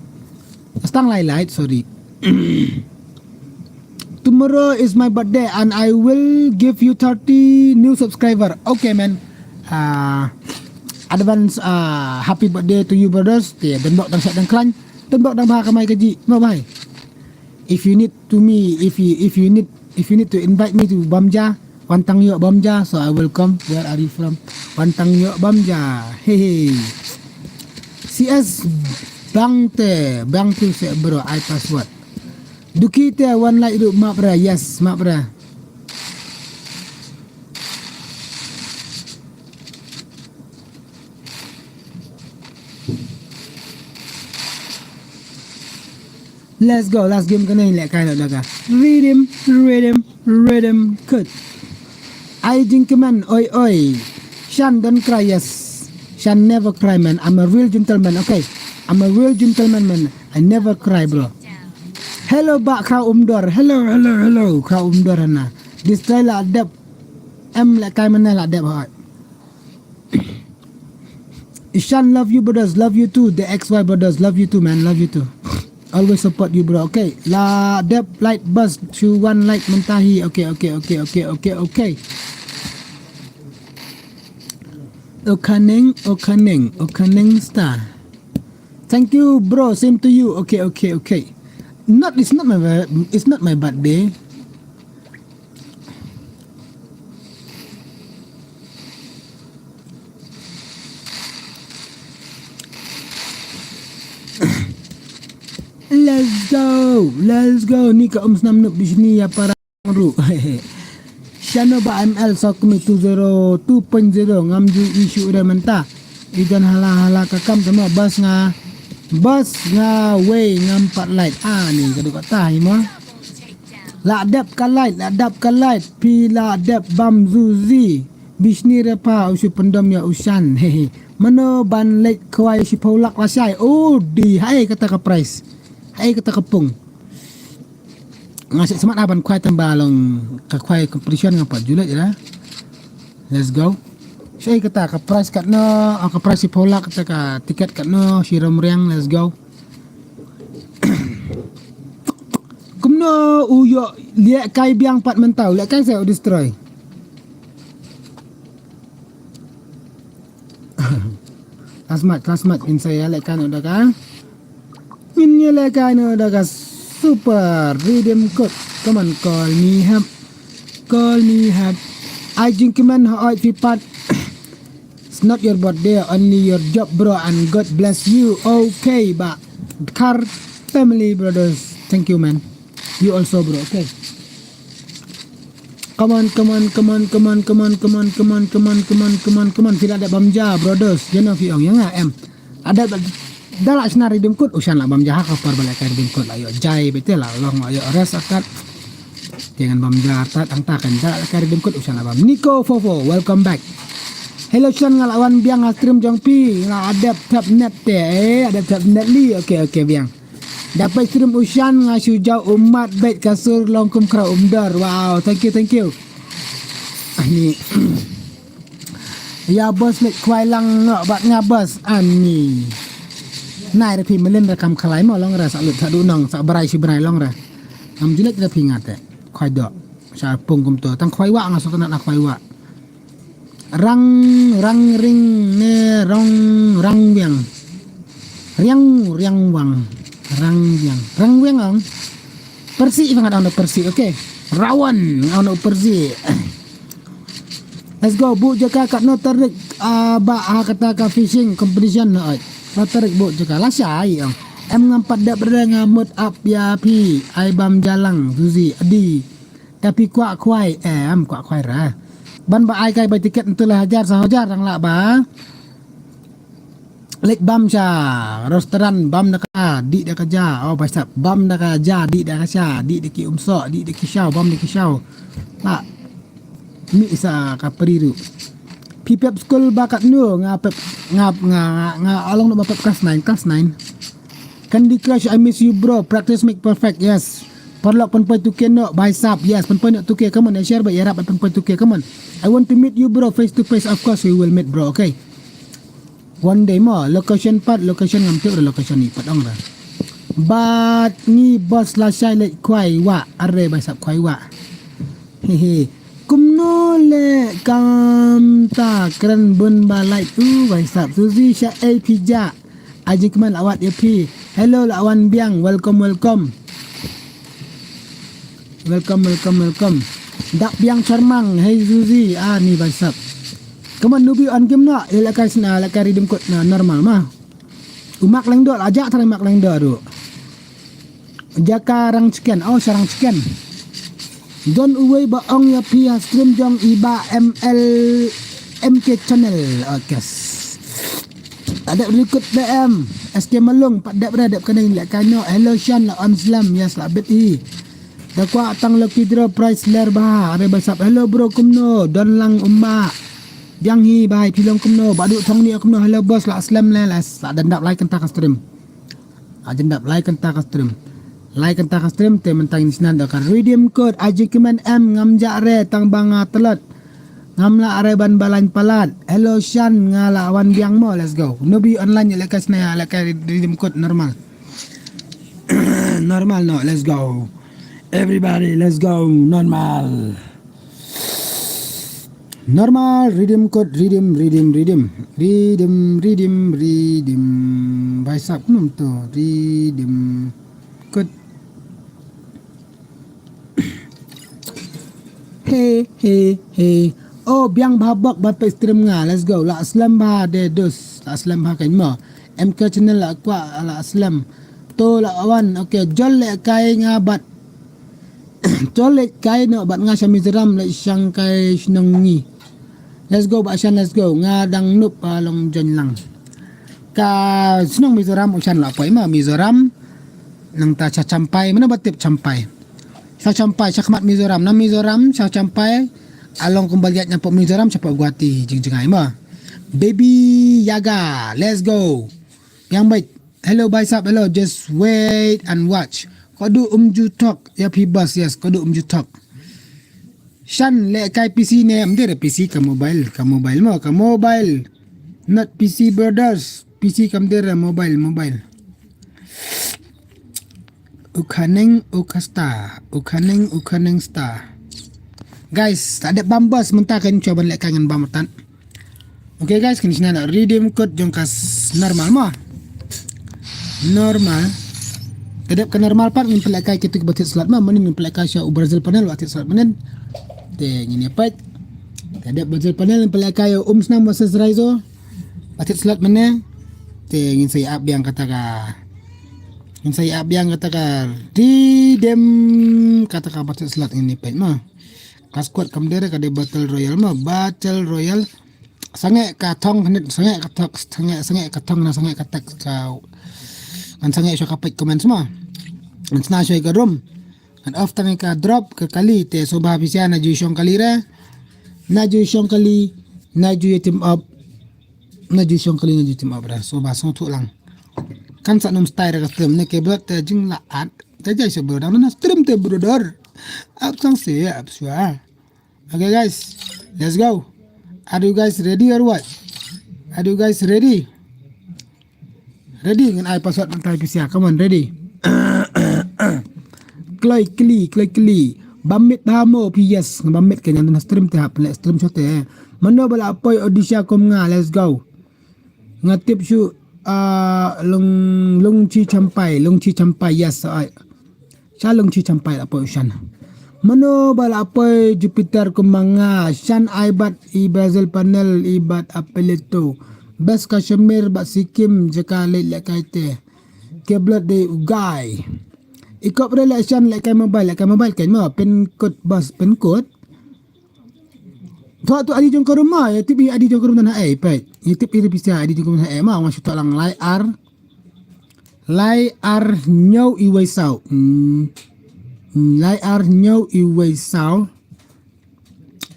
Stang lai lait, sorry. Tomorrow is my birthday and I will give you thirty new subscriber. Okay, man. Uh, advance uh, happy birthday to you, brothers. Te, dang bok dang shat dang klan. Dang bok dang bha kamai kaji. Mo bai. If you need to me, if you if you need if you need to invite me to Bamja, wan tang ïoh Bamja, so I will come. Where are you from? Wan tang ïoh Bamja. Hey, hey. C S bang te, bang tu se bro, I password. Duki te wan like ruh map ra, yes, map ra. Let's go, last game kane lehkai noh da ka. Rhythm, rhythm, rhythm, kut. Ai jingkmen, oi, oi. Shan don't cry, yes. Shan never cry, man. I'm a real gentleman, okay. I'm a real gentleman, man. I never cry, bro. Hello, Bah Kraw Umdor. Hello, hello, hello. Kraw Umdor hana. Destroy la dep. Em lehkai mane la dep hot. Ishan, love you, brothers. Love you too. The X Y brothers. Love you too, man. Love you too. Always support you, bro. Okay. La dep like bus to one like mentahi. Okay, okay, okay, okay, okay, okay. Okaning, Okaning, Okaning star. Thank you, bro. Same to you. Okay, okay, okay. Not, it's not my, it's not my birthday. Let's go, let's go. Ni ka um snam nup bishni ya para ru. Shano ba M L sokmi two zero two point zero ngam ju issue re menta. Idan hala hala ka kam tama bas nga bas nga wei ngam pat light. Ah ni ka duk ta hi ma. La dep ka light, la dep ka light. Pi la dep bam zuzi. Bishni repa usu pendom ya usan. Hehe. Mano ban lek kwai si paulak lasai. Oh di hai kata ka price. Hai kata ka pung. Nga sik semat aban kwai tamba long ka kwai competition nga pat julet ya. Let's go. Sai kata ka price kat no, ah, ka price si paulak kata ka tiket kat no, si rom riang, let's go. Kumno u yo liak kai biang pat mentau, liak kai sa u destroy. Last match, last match, ngin sa ïa lehkai noh da ka. Ngin ïa lehkai noh da ka super redeem code. Come on, call me hap. Call me hap. Ai jingkmen ha oi phi pat. It's not your birthday, only your job, bro, and God bless you. Okay, ba. Kar family brothers. Thank you, man. You also, bro. Okay. Come on, come on, come on, come on, come on, come on, come on, come on, come on, come on, come on. Phi la dep bam ja, brothers. Ïa no phi ong ïa nga em. Adep da la shna redeem code, u shan la bam ja ha ka por ba la kai redeem code la ïoh jai bete la long la ïoh rest akat. Te ngan bam ja tat ang ta kan da la kai redeem code, u shan la bam. Nico Fofo, welcome back. Hello shan nga la wan biang ha stream jong phi, nga adep tap net te. Eh, adep tap net li. Okay, okay biang. Da peit stream u Shan nga shu jaw ummat beit ka sur long kum khraw umdor. Wow, thank you, thank you. Ani. Ïa boss leit khwai lang noh bad nga boss ani. Nai ra phi mlien ra kam khlai mo long ra sa lut sa du nong sa brai shi brai long ra. Ngam ju leit ra phi nga te. Khwai doh. Sa pung kumto. Tang khwai wah nga sot na khwai wah. Rang, rang ring ne rong, rang wiang. Riang, riang wang. Rang wiang. Rang wiang ong. Persi nga ong persi, okay. Rawan nga ong persi. Let's go, bu jaka katno tarik, ah, ba ha kata ka fishing competition na oi. Katno tarik bu jaka lashai ong. Em ngam pat dep re nga mut ap ïa phi, ai bam jalang, Suzy, adi. Ka phi kwah khwai, em kwah khwai ra. Ban ba ai kai bai tiket ntu la hajar sa hajar dang lah ba. Leit bam sha restaurant bam da ka dih da ka ja. Oh bai sap bam da ka ja dih da ka sha dih da ki umsoh dih da ki shaw bam da ki shaw. Lah. Mi sa ka pri ru. Phi pep skul ba katno nga pep nga nga nga along ba pep class nine class nine. Candy Crush, I miss you, bro. Practice make perfect, yes. Paralok pynpoi two K noh, bhai sab, yes. Pynpoi noh two K, come on, share ba ïarap pynpoi two K, come on. I want to meet you, bro, face to face. Of course, we will meet, bro, okay. One day mo, location pat, location ngam tip re location ni pat ong re. Bad ngi boss lashai leit khwai wah, are bhai sab khwai wah. Hehe. Kumno leh kam ta kren bun ba lait u bhai sab Suzy sha ei phi ja. Ai jingkmen la wat ïa phi. Hello la wan biang, welcome, welcome. Welcome, welcome, welcome. Dak biang charmang, hey Suzy, ah ni bhai sab. Come on nubi on game na, ïa la kai sna la kai riddim kot na normal ma. U mak leng do la ja thang mak leng do ru. Jaka rang chicken, oh sha rang chicken. Don uwei ba ong ïa phi ha stream jong i ba M L M K channel. Okay. Adep rikut B M S K Malung pat dep re dep kane leh kai no. Hello Shan la on slam yes la bit i. Da kwah tang lucky draw prize ler ba are ba sap. Hello bro kumno don lang umma. Biang hi bai phi long kumno ba du thong ni kumno hello boss la slam le la sa dan dap like kanta ka stream. Ajan dap like kanta ka stream. Like kanta ka stream te mentang ni sinan da ka redeem code aji kimen em ngam ja re tang ba nga telat. Ngam la are ban balance palat. Hello Shan nga la wan biang mo let's go. Nubi online ya lekas na ya lekas redeem code normal. Normal no let's go. Everybody let's go normal. Normal redeem code redeem redeem redeem redeem redeem redeem. Bhai sahab kumno to redeem code. Hey hey hey. Oh biang bha bok ba pek stream nga let's go la slem bha de dus la slem bha kan mo. M K channel la kwa la slem. To la wan okay jol le kai nga bat. Chol leit kai noh bad nga sha Mizoram leit shang kai shnong ngi. Let's go ba shan let's go nga dang nup ba long join lang. Ka shnong Mizoram u shan la poi ma Mizoram. Nang ta sha Champai mana ba tip Champai. Sha Champai sha khmat Mizoram na Mizoram sha Champai. Along kumbal yat nyapo Mizoram sha pa Guwahati jing jingai ma. Baby Yaga let's go. Yang baik. Hello bhai sahab hello just wait and watch. Kodu umju tok ya phi bas yes kodu umju tok. Shan le kai P C ne amdere P C ka mobile ka mobile mo ka mobile. Not P C brothers P C kamdere mobile mobile. Ukhaneng ukasta ukhaneng ukhaneng star. Guys tak ada bambas mentah kan coba lek kangen bambatan. Okay guys kini sina nak redeem code jong kas normal ma. Normal. Tadep ka normal pat ngin pelekai kita ke batit slot ma menin ngin pelekai sha u Brazil panel batit slot menin. Te ngin ya pet. Tadep Brazil panel ngin pelekai um snam versus Raizo. Batit slot menin. Te ngin saya ap biang kata ka. Ngin saya ap biang kata ka. Redeem kata ka batit slot ngin ya pet ma. Ka squad kam dere ka de battle royal ma battle royal. Sange ka thong hanit sange ka thok sange sange ka thong na sange ka tek ka. Ngan sange sha ka pek comments ma. Ngan sna sha ka room. Ngan off tange ka drop ka kali te soba bisia na ju shong kali re. Na ju shong kali na ju yetim up. Na ju shong kali na ju yetim up re soba song thuk lang. Kan sa nym style ka stream ne ke bro te jing la at. Te jai se bro dang na stream te bro dor. Ap sang se ap sua. Okay guys, let's go. Are you guys ready or what? Are you guys ready? Ready ngan ai password ngan tai pisa. Come on, ready. Kloi kli, kloi kli. Bamit hamo phi yes. Bamit ke ngan stream te hap le stream shot te. Mano bala poi Odisha kum nga, let's go. Nga tip shu ah, lung lung chi champai, lung chi champai yes ai. Sha lung chi champai la poi shan. Mano ba la poi Jupiter kumanga shan ai bat i bezel panel i bat apeleto. Bes Kashmir bat Sikkim jaka le le kai te. Ke blood de ugai. I kop re le shan le kai mobile, le kai mobile kai mo pin code bas pin code. Thoh tu adi jong ka room ma, ya tip i adi jong ka room dan ha ei peit. Ya tip i ripisa adi jong ka room ha ei ma, wan shu thoh lang lai ar. Lai ar ñiew iwei saw. Hmm. Hmm, lai ar ñiew iwei saw.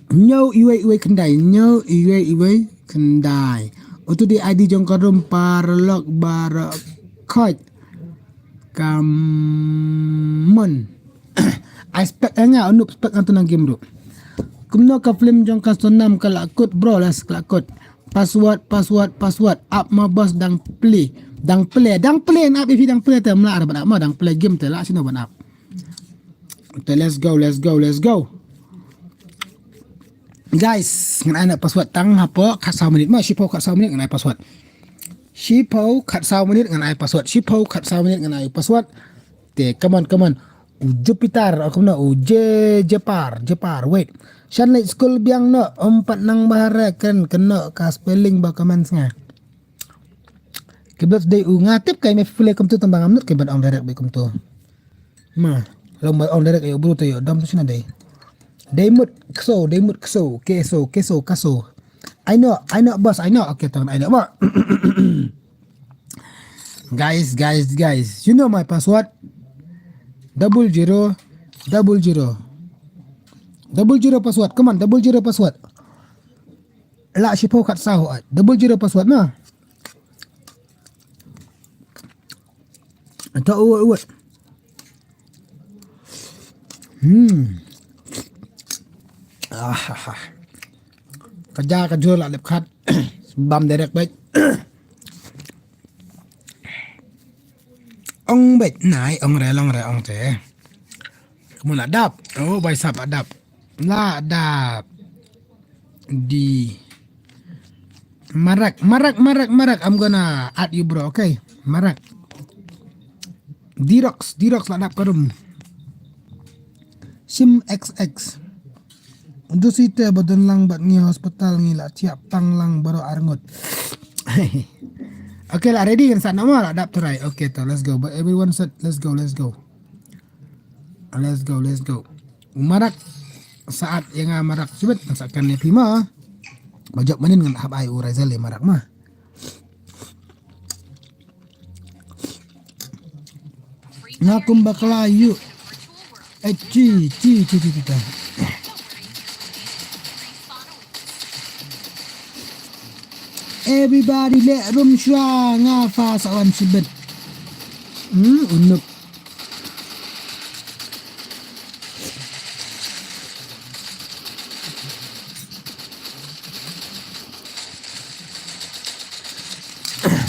Ñiew iwei iwei khyndai, ñiew iwei iwei khyndai. Utu di adi jong ka room paralok baroh khoit. Kamon. Ai spek anga unup spek antu nang game du. Kumno ka film jong ka Sonam ka la kut bro, las ka la kut. Password, password, password. Ap ma bos dang play. Dang play, dang play, na ap ifi dang play te mla ar ban ap ma dang play game te la sino ban ap. Te let's go, let's go, let's go. Guys, ngan ai na password tang hapo khat saw minit ma, shiphew khat saw minit ngan ai password. Shiphew khat saw minit ngan ai password. Shiphew khat saw minit ngan ai password. Te, come on, come on. U Jupiter, o kumno, u Je, Jepar, Jepar, wait. Shan leit school biang no, um pat nang bahare ken, keno ka spelling ba comments nga. Ke birthday u nga tip kai me pule kumtu tang bang amnut ke ban ong direct be kumtu. Ma, long ba ong direct ayo bru to yo dom tu sina dei. Dei mut kso, dei mut kso, keso, keso, kaso. I know, I know, boss, I know. Okay, tang I know, ma. Guys, guys, guys, you know my password? Double zero, double zero. Double zero password, come on, double zero password. La shiphew khat saw, double zero password na. Ata uwat, uwat. Hmm. Ah, ah, ah. Ka ja ka jur la lep khat. Bam direct beit. Ong beit nai, ong re, long re, ong te. Kamu la dap. Oh, bai sap la dap. La dap. Di. Marak, marak, marak, marak. I'm gonna add you, bro, okay? Marak. Dirox, Dirox la dap ka room. Sim X X. Dusi te ba don lang bad ngi hospital ngi la thiah pang lang baroh arngut. Okay, la ready kan sa nama la dap try. Okay, to, let's go. But everyone said, let's go, let's go. Let's go, let's go. Marak saat yang marak sibet sa kan ne pima. Bajak manin ngan hab ai u Raizal le marak ma. Nga kum bakla yu. Eh, chi, chi, chi, chi, chi, chi. Everybody le rum shwa nga fa sa wan sibet. Hmm, unup.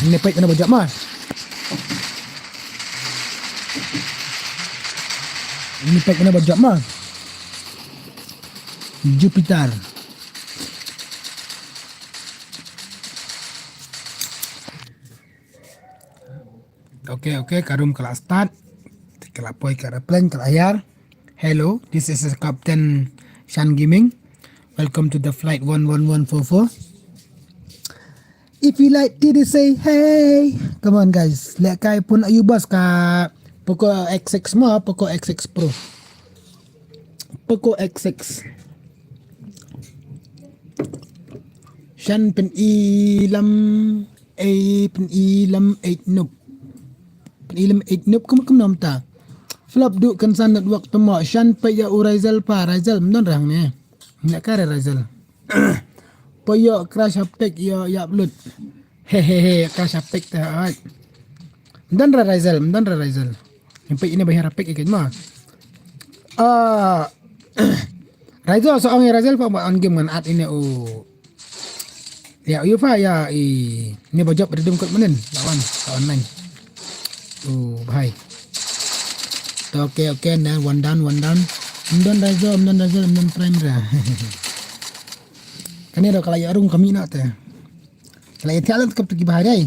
Ni pek kena bajak ma. Ni pek kena bajak ma. Jupiter. Okay, okay, ka room ka la start. Ka la poi ka aeroplane, ka la hiar. Hello, this is Captain Shan Gaming. Welcome to the flight one one one four four. If you like T D, say hey. Come on, guys. Leh kai pun ayu bas ka Poco X six mo, Poco X six Pro. Poco X six. Shan pyni lam, eh, pyni lam eight nup. Pyni lam eight nup kum kum nam ta. Flop du kan san network tamo. Shan peit ïa u Raizal pa, Raizal mnon rang ne. Nya kare Raizal. Peit ïa crash haptek ïa ïa upload. Hehehe, crash haptek ta ai. Mdan ra Raizel, mdan ra Raizel. Ngin peit ine ba hiar peit ïa kane ma. Ah, Raizel sa ong ïa Raizel pa ba on game ngan add ine u. Ïa u fa ïa i ne ba job redim kot manen. Lawan, lawan nang. U bhai. To, okay, okay, na one down, one down. Mdan Raizel, mdan Raizel, mdan prime ra. Kane ra ka la ïa rung kami na te. Ka la ïa thiah lang kap tu ki bhai dai.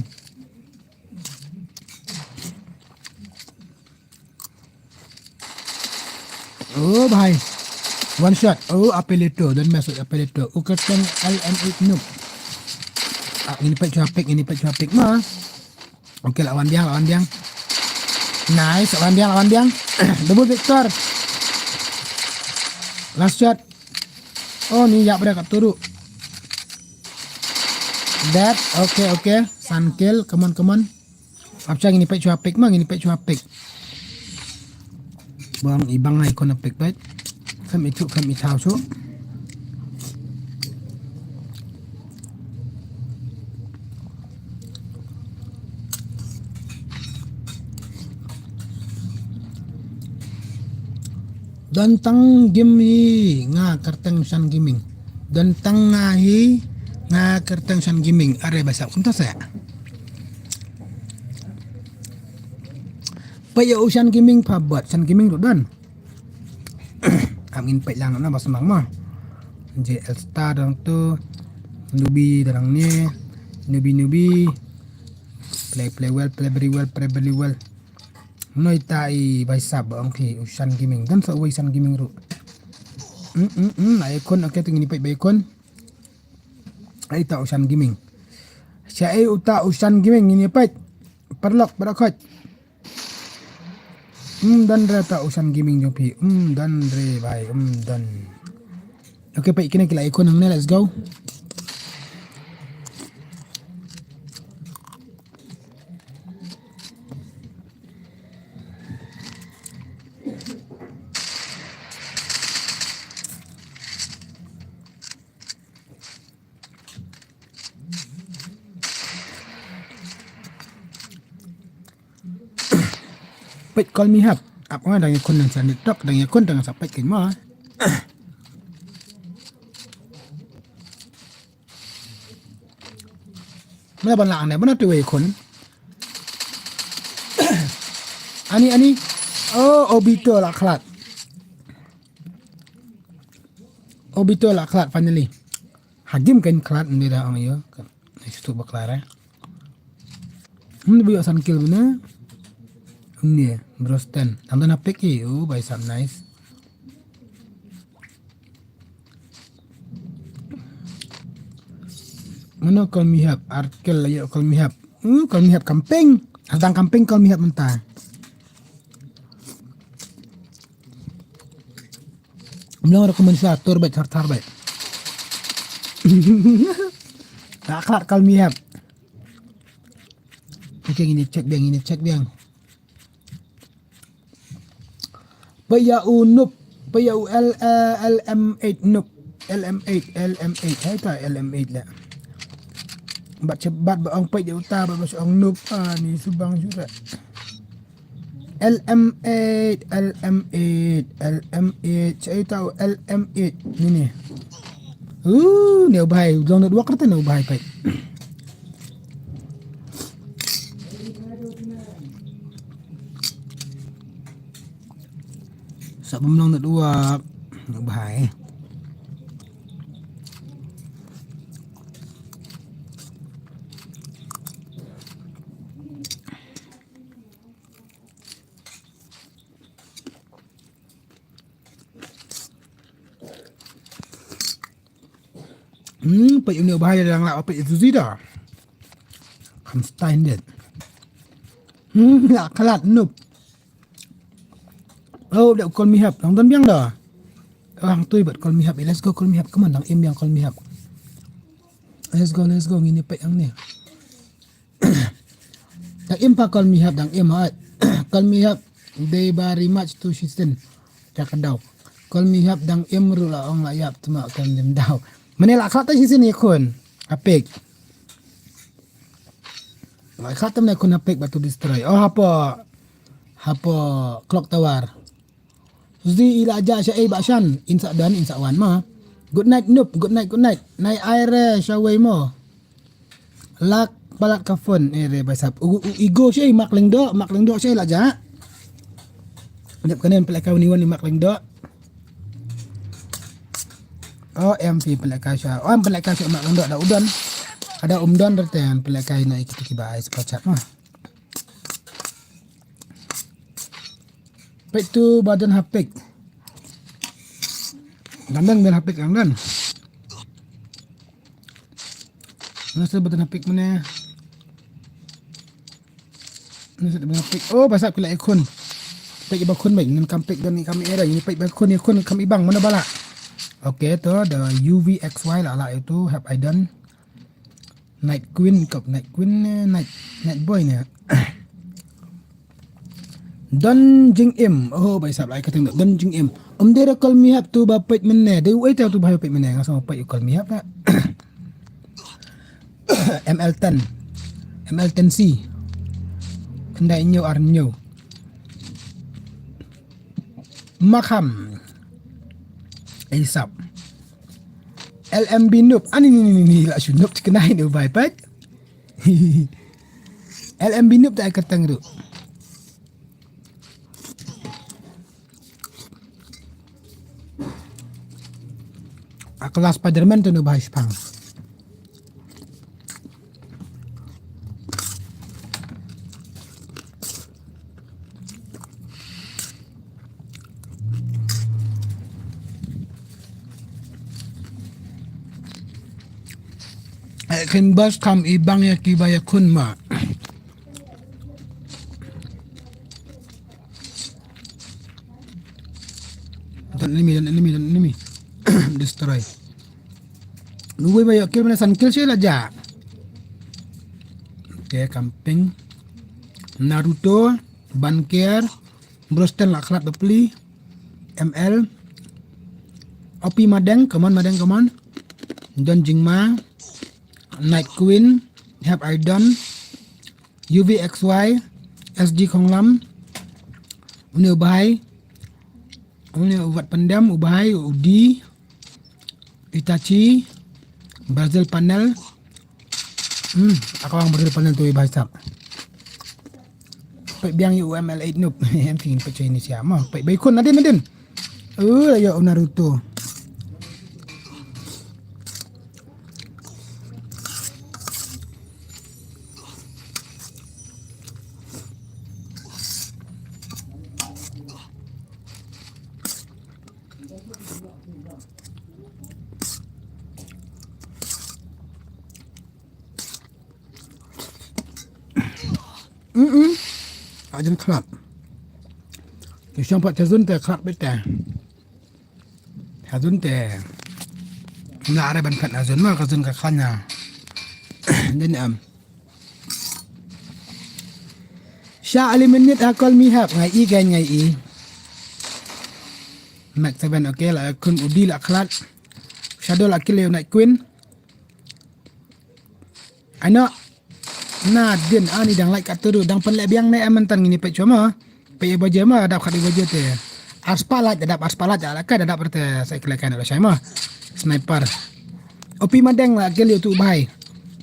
Oh, bhai. One shot. Oh, Apeleto. Don't mess with Apeleto. U kyrteng L M eight noob. Ah, ngin peit shuwa pick, ngin peit shuwa pick ma. Okay, lawan biang, lawan biang. Nice, lawan biang, lawan biang. Double victor. Last shot. Oh, ni ïap bre katto ruh. Dead. Okay, okay. San kill. Come on, come on. Ap cha ngin ïa peit shuwa pick ma, ngin ïa peit shuwa pick. Bang i bang ai kon pick beit. Kham i thuh, kham i thaw shuh. Don tang game hi nga kyrteng Shan Gaming. Don tang nga hi nga kyrteng Shan Gaming. Are ba sap kumta sa. Peit ïa u Shan Gaming pha bad Shan Gaming ruh don. Am ngin peit lang na ba sumang ma. J L Star dang tu. Nubi dang ni. Nubi nubi. Play play well, play very well, play very well. Noi ta i bai sap ba ong ki u Shan Gaming. Dan sa uwei Shan Gaming ruh. Hmm hmm hmm. Ai kon, okay, tu ngin peit bai kon. Ai ta u Shan Gaming. Sha ai uta u Shan Gaming ngin peit. Paralok, paralok. Hmm, don re ta u Shan Gaming jong phi. Hmm, don re bai, hmm, don. Okay, peit kine ki la ikon hangne, let's go. Peit Call Me Hub. Ap nga dang ïakhun dang sa network, dang ïakhun dang sa peit kein mo. Mane ban la ne, mane tu ïakhun. Ani, ani. Oh, Obito la khlad. Obito la khlad finally. Hagim kan khlad ni da ong ïa. Ni situ ba khlad eh. Hmm, bu ïa san kill bina. Ni, Brosten. Am dana pick i. Oh, bai sam nice. Mano Call Me Hub, article la ïa Call Me Hub. Uh, Call Me Hub camping. Hadang camping Call Me Hub mynta. Mlong recommend sa tur bet thar thar bet. Tak khlad Call Me Hub. Okay, ngin check biang, ngin check biang. Peit ïa u noob, peit ïa u L, eh, L M eight noob. L M eight, L M eight. Hai ta L M eight la. Bat chebat ba ong peit ïa uta ba ba ong noob. Ah, ni subang jura. L M eight, L M eight, L M eight. Check it out, L M eight. Ni ni. Uh, ni u bhai, long network kata ni u bhai peit. Sa bym long network. Ni u bhai. Hmm, peit uni u bhai dang lah peit itu sida. Kam style det. Hmm, la khlad noob. Oh, da Call Me Hub, dang don biang da. Hangtui bad Call Me Hub. Let's go Call Me Hub. Come on, dang im biang Call Me Hub. Let's go, let's go. Ngin ïa peit hangne. Dang im pa Call Me Hub, dang im ha. Call Me Hub, dei ba rematch tu shisien. Te ka daw. Call Me Hub dang im ruh la ong la ïap tma kan ym daw. Mane la khlad te shisien ïakhun. Apek. Lai khatam ne khun hapik batu destroy. Oh, hapo, hapo clock tower. Zi ila ja sha ei ba shan. Insa dan, insa wan ma. Good night Noob, good night, good night. Nai ai re sha wei mo. Lak palat ka phone, eh, re bai sap. U, u, igo sha ei mak lengdo, mak lengdo sha ei la ja. Dep kanen pelaka uni wan mak lengdo. Oh, em pi pelaka sha. Oh, em pelaka sha mak lengdo ada udan. Ada umdan rete em pelaka ina ikiti kiba ai sepachat ma. Peit tu badan hapik. Gandang dan hapik gandang. Nasa badan hapik mana? Nasa badan hapik. Oh, pasal kula ikun. Peit ba kun baik nan kam peit dan kam era ini peit ba kun ikun kam ibang mana bala. Okay, tu the U V X Y la la itu have I done. Night Queen, kop Night Queen, eh, Night, Night Boy ne. Don Jing Im. Oh, bai sap lai ka teng Don Jing Im. Um dera call me hap tu ba peit mene. Dei uei tu ba peit mene. Nga sama peit u call me hap. M L ten. M L ten C. Kendai nyau ar nyau. Makham. Isap. L M B Noob. Ani ni ni ni la shu Noob kenai ni bai peit. L M B Noob ta ai kerteng ruh. Aklas Spiderman tu nu bai spang. Eh, kin bas kam ibang ya ki ba ya kun ma. Don't enemy, don't enemy, don't enemy. Destroy. Nuwe ba ya kill mana san kill sila ja. Okay, camping. Naruto, Banker, Broston la khlad bapli, M L, Opi Madeng, come on Madeng, come on. Don Jingma, Night Queen, Have I Done, U V X Y, S D Khonglam, Uni Ubhai, Uni Uvat Pendem, Ubhai, Udi, Itachi, Brazil Panel. Hmm, aku ang Brazil Panel tu bahasa. Pek biang U M L eight Noob. Em sing pek Chinese ya. Mo, pek baikun nadin nadin. Uh, ya Naruto. Mm-mm. Ajan khlad. Ki shong pat chazun te khlad bete. Hazun te. Na are ban khat hazun ma hazun ka khanya. Din am. Sha ali minit ha call me hap ngai i gan ngai i. Max seven okay la kun udi la khlad. Shadow la kill Night Queen. Ano. Na din ani dang like kat tu dang pynleh biang ne em tan ngini peit chuma. Peit baje ma dap khat baje te. Arspah like dap arspah like ala ka dap te sai kle kan la shai ma. Sniper. Opi Madeng la gel tu bai.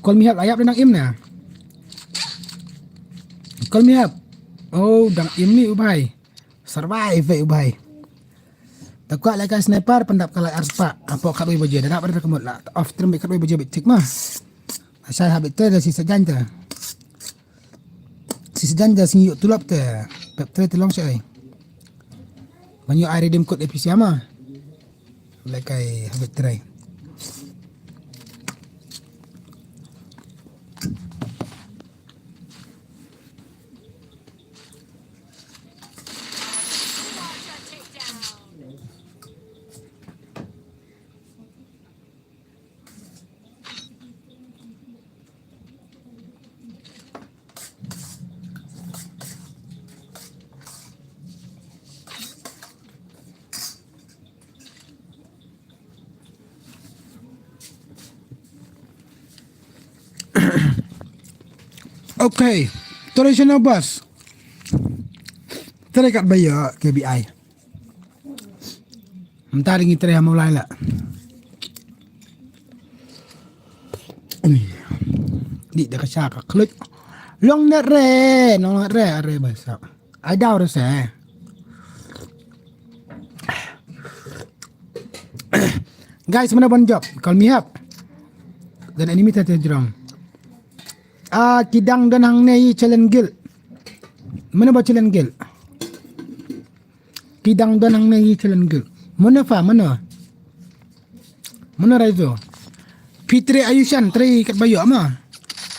Call me hap ayap dang im na. Call me hap. Oh dang im ni ubai. Survive ubai. Ta kwah leh ka sniper pyndap ka lai arspah. Hapoh khatwei baje da dap da ka mut la. Off trim bad khatwei baje bad tik ma. Asai habit te da si sajan te. Si sajan da si yu tulop te. Pep te te long shai. Ban yu ai redeem code A P C ma. Leh kai habit try. Okay. Trei shano bas? Trei kat ba ïoh K B I. Mynta ngi trei ha Mawlai la. Ui. Di da ka sha ka khluit. Long net re, long net re, are ba sa. Ai daw re se. Guys, mano ban jop? Call me up. Dan enemy ta te jrong. Ah, ki dang don hangne i challenge guild. Mano ba challenge guild? Ki dang don hangne i challenge guild. Mano fa, mano? Mano Raizo? Phi trei Ayushan, trei kat ba ïoh ma.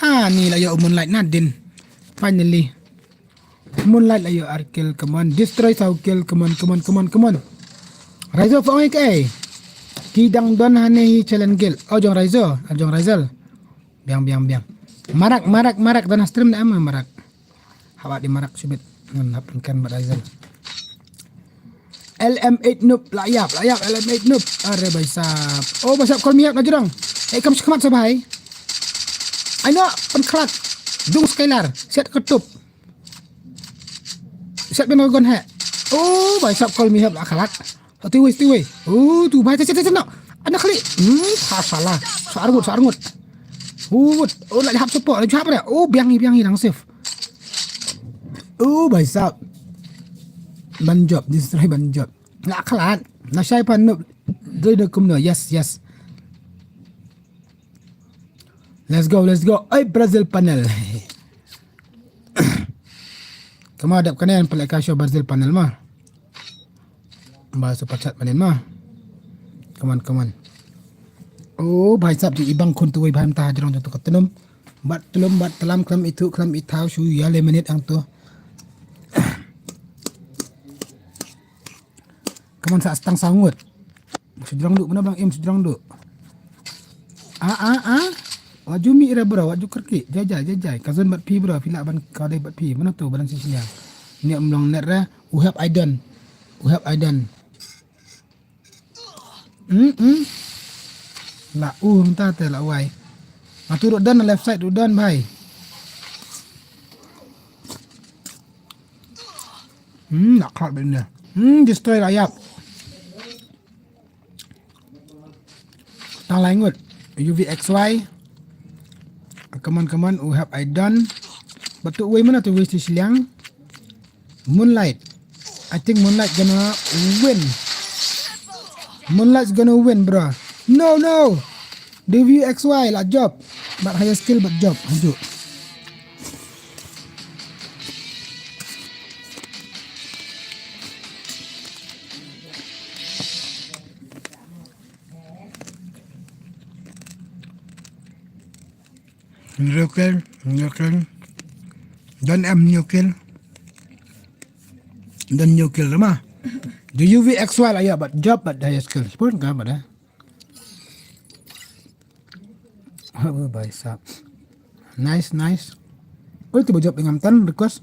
Ah, ni la ïoh Moonlight na din. Finally. Moonlight la ïoh ar kill, come on. Destroy saw kill, come on, come on, come on, come on. Raizo fa ong kaei? Ki dang don hangne i challenge guild. Oh, jong Raizo, ah, jong Raizal. Biang, biang, biang. Marak, marak, marak, don ha stream da ma marak. Haba di marak shibit. Ngan hap kan bad Raizal. L M eight noob, la ïap, la ïap, L M eight noob. Are bhai sahab. Oh, bhai sahab, call me up na jrong. Eh, kam shakmat sa bhai. Ai no, pynkhlad. Dung Skylar, siat ka tup. Siat pyn gon he. Oh, bhai sahab, call me up, la khlad. Tiwei, tiwei. Oh, tu bhai, tiwei, tiwei, no. Ana khali. Hmm, ha sala. Sa arngut, sa arngut. Oh, wut. Oh, la hap support, la hap re. Oh, biang hi, biang hi, dang safe. Oh, bhai sahab. Ban jop, destroy ban jop. Nga khlad. Na shai pan no. Doi doi kumno. Yes, yes. Let's go, let's go. Ai, Brazil panel. Kama dap kane an pelek ka show Brazil panel ma. Ba super chat manin ma. Come on, come on. Oh, bhai sahab ji ibang khun tu wei bhai mynta hajrong jong tu ka tenum. Bat telum, bat telam, klam itu, klam itau, shu ya le minit ang tu. Kaman sa stang sangut. Sejrong du, mana bang im sejrong du. Ah, ah, ah. Waju mi ira bro, waju kerki. Jajai, jajai. Kazon bat pi bro, pila ban kau dai bat pi. Mana tu badan sisi ya. Ni emlong net ra. Uhap aidan. Uhap aidan. Hmm, hmm. La u mynta te la wai. Atu ruh don left side ruh don bhai. Hmm, nak khat ben dia. Hmm, destroy la ïap. Tang lai ngut. U V X Y. Come on, come on. Uhap aidan. Batu wei mana tu wei si siliang. Moonlight. I think Moonlight gonna win. Moonlight's gonna win, bro. No, no. W X Y la jop. But higher skill, but jop. Haju. Nyokel, nyokel. Don em nyokel. Don nyokel rama. Do you V X Y la ya bat job bat daya skill. Pun ka bat eh. Oh, bhai sahab. Nice, nice. Oi, tu ba job ngam tan request.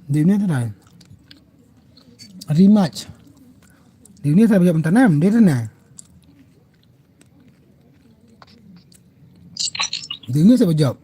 Di ni tu dai. Rematch. Di ni tu ba job tan em, di tu na. Di ni sa ba job.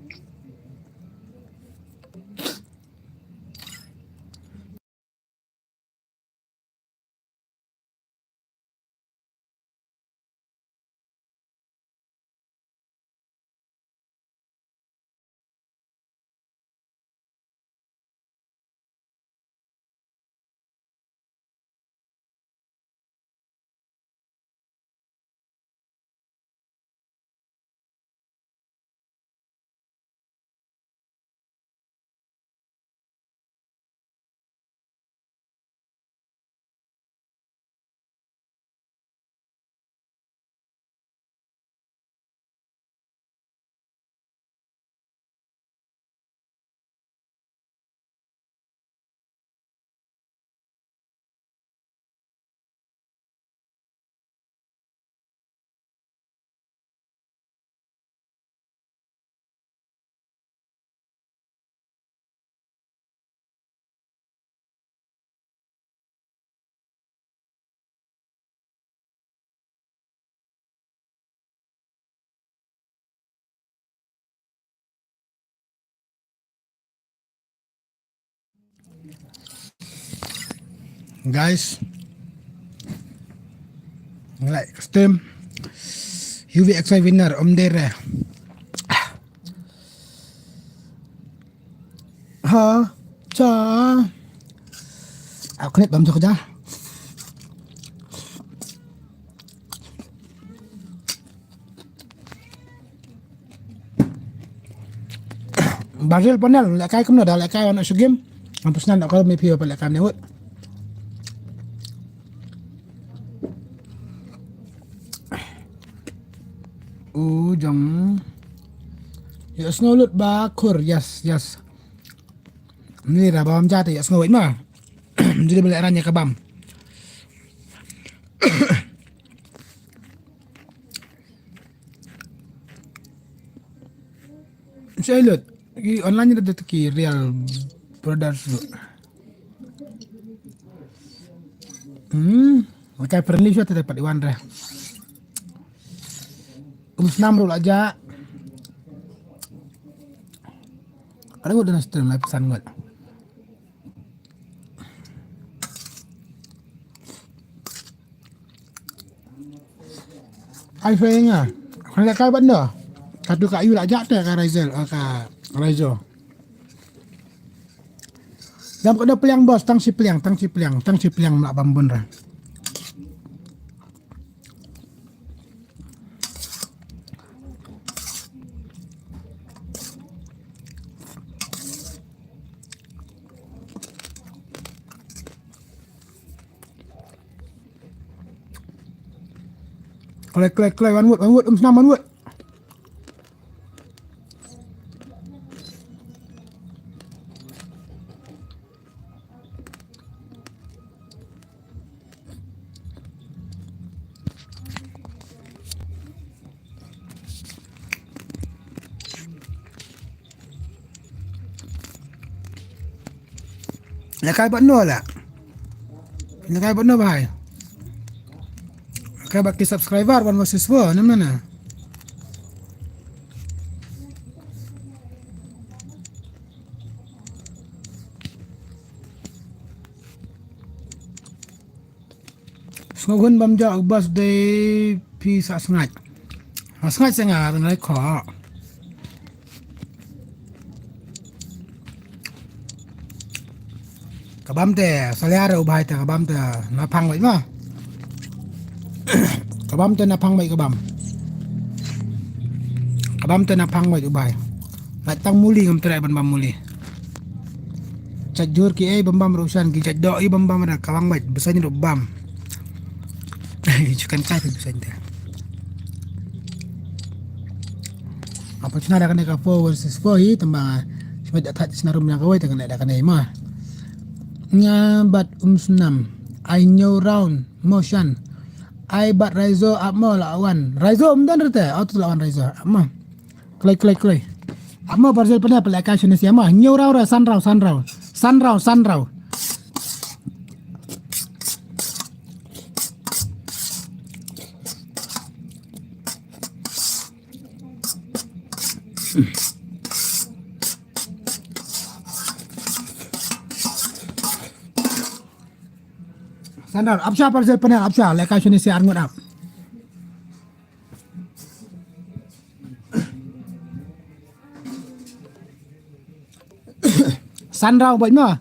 Guys, like, stream U V X Y winner, Om Dere. Ha, cha. Aku klik bam jok ja. Basil panel, lehkai kumno da, lehkai wan shu game. Hampir snan aku mi pio pa lehkai ne wut. U jong. Ïohsngew lut ba khur, yes, yes. Ni ra bam jate ïohsngew ma. Jadi balik ranya ka bam. Shailut, ki online da ki real brothers. Hmm, makai friendly shot da pat iwan re. Um snam ru la ja. Kada ngut da na stream live pesan ngut. Ai fe nga. Kan lehkai ban do. Katu ka yu la ja te ka Raizel, eh, ka Raizo. Dam ka do pliang bos, tang si pliang, tang si pliang, tang si pliang ma bam bun ra. Kloi, kloi, kloi, wan wut, wan wut, um snam, wan wut. Lehkai bad no la. Lehkai bad no bhai. Lehkai bad ki subscriber one versus four, nam na na. Sngewhun bam ja u bas dei phi sa sngaid. Ha sngaid se nga ban rai kho. Ka bam te, salia re u bhai te, ka bam te na phang wai ma. Ka bam te na phang wai ka bam. Ka bam te na phang wai u bhai. Lai tang muli ngam trai ban bam muli. Chat jur ki ei bam bam rushan ki chat do ei bam bam ra ka bang wai. Besai ni do bam. Chukan kai besai ni. Apa chuna da kane ka four versus four hi tamba. Sima da that chuna rum yang kawai da kane da kane ma. Nga bat um sunam. I new round motion. I bat Raizo ap mo la wan. Raizo um dan rete. Auto la wan Raizo ap mo. Kloi kloi kloi. Ap mo Brazil pene pele ka shine siama. New round ra san round san round. San round san round. Sandal, apsha parcel panel, apsha, leka shini si ar ngut ap. Sandal, bait ma.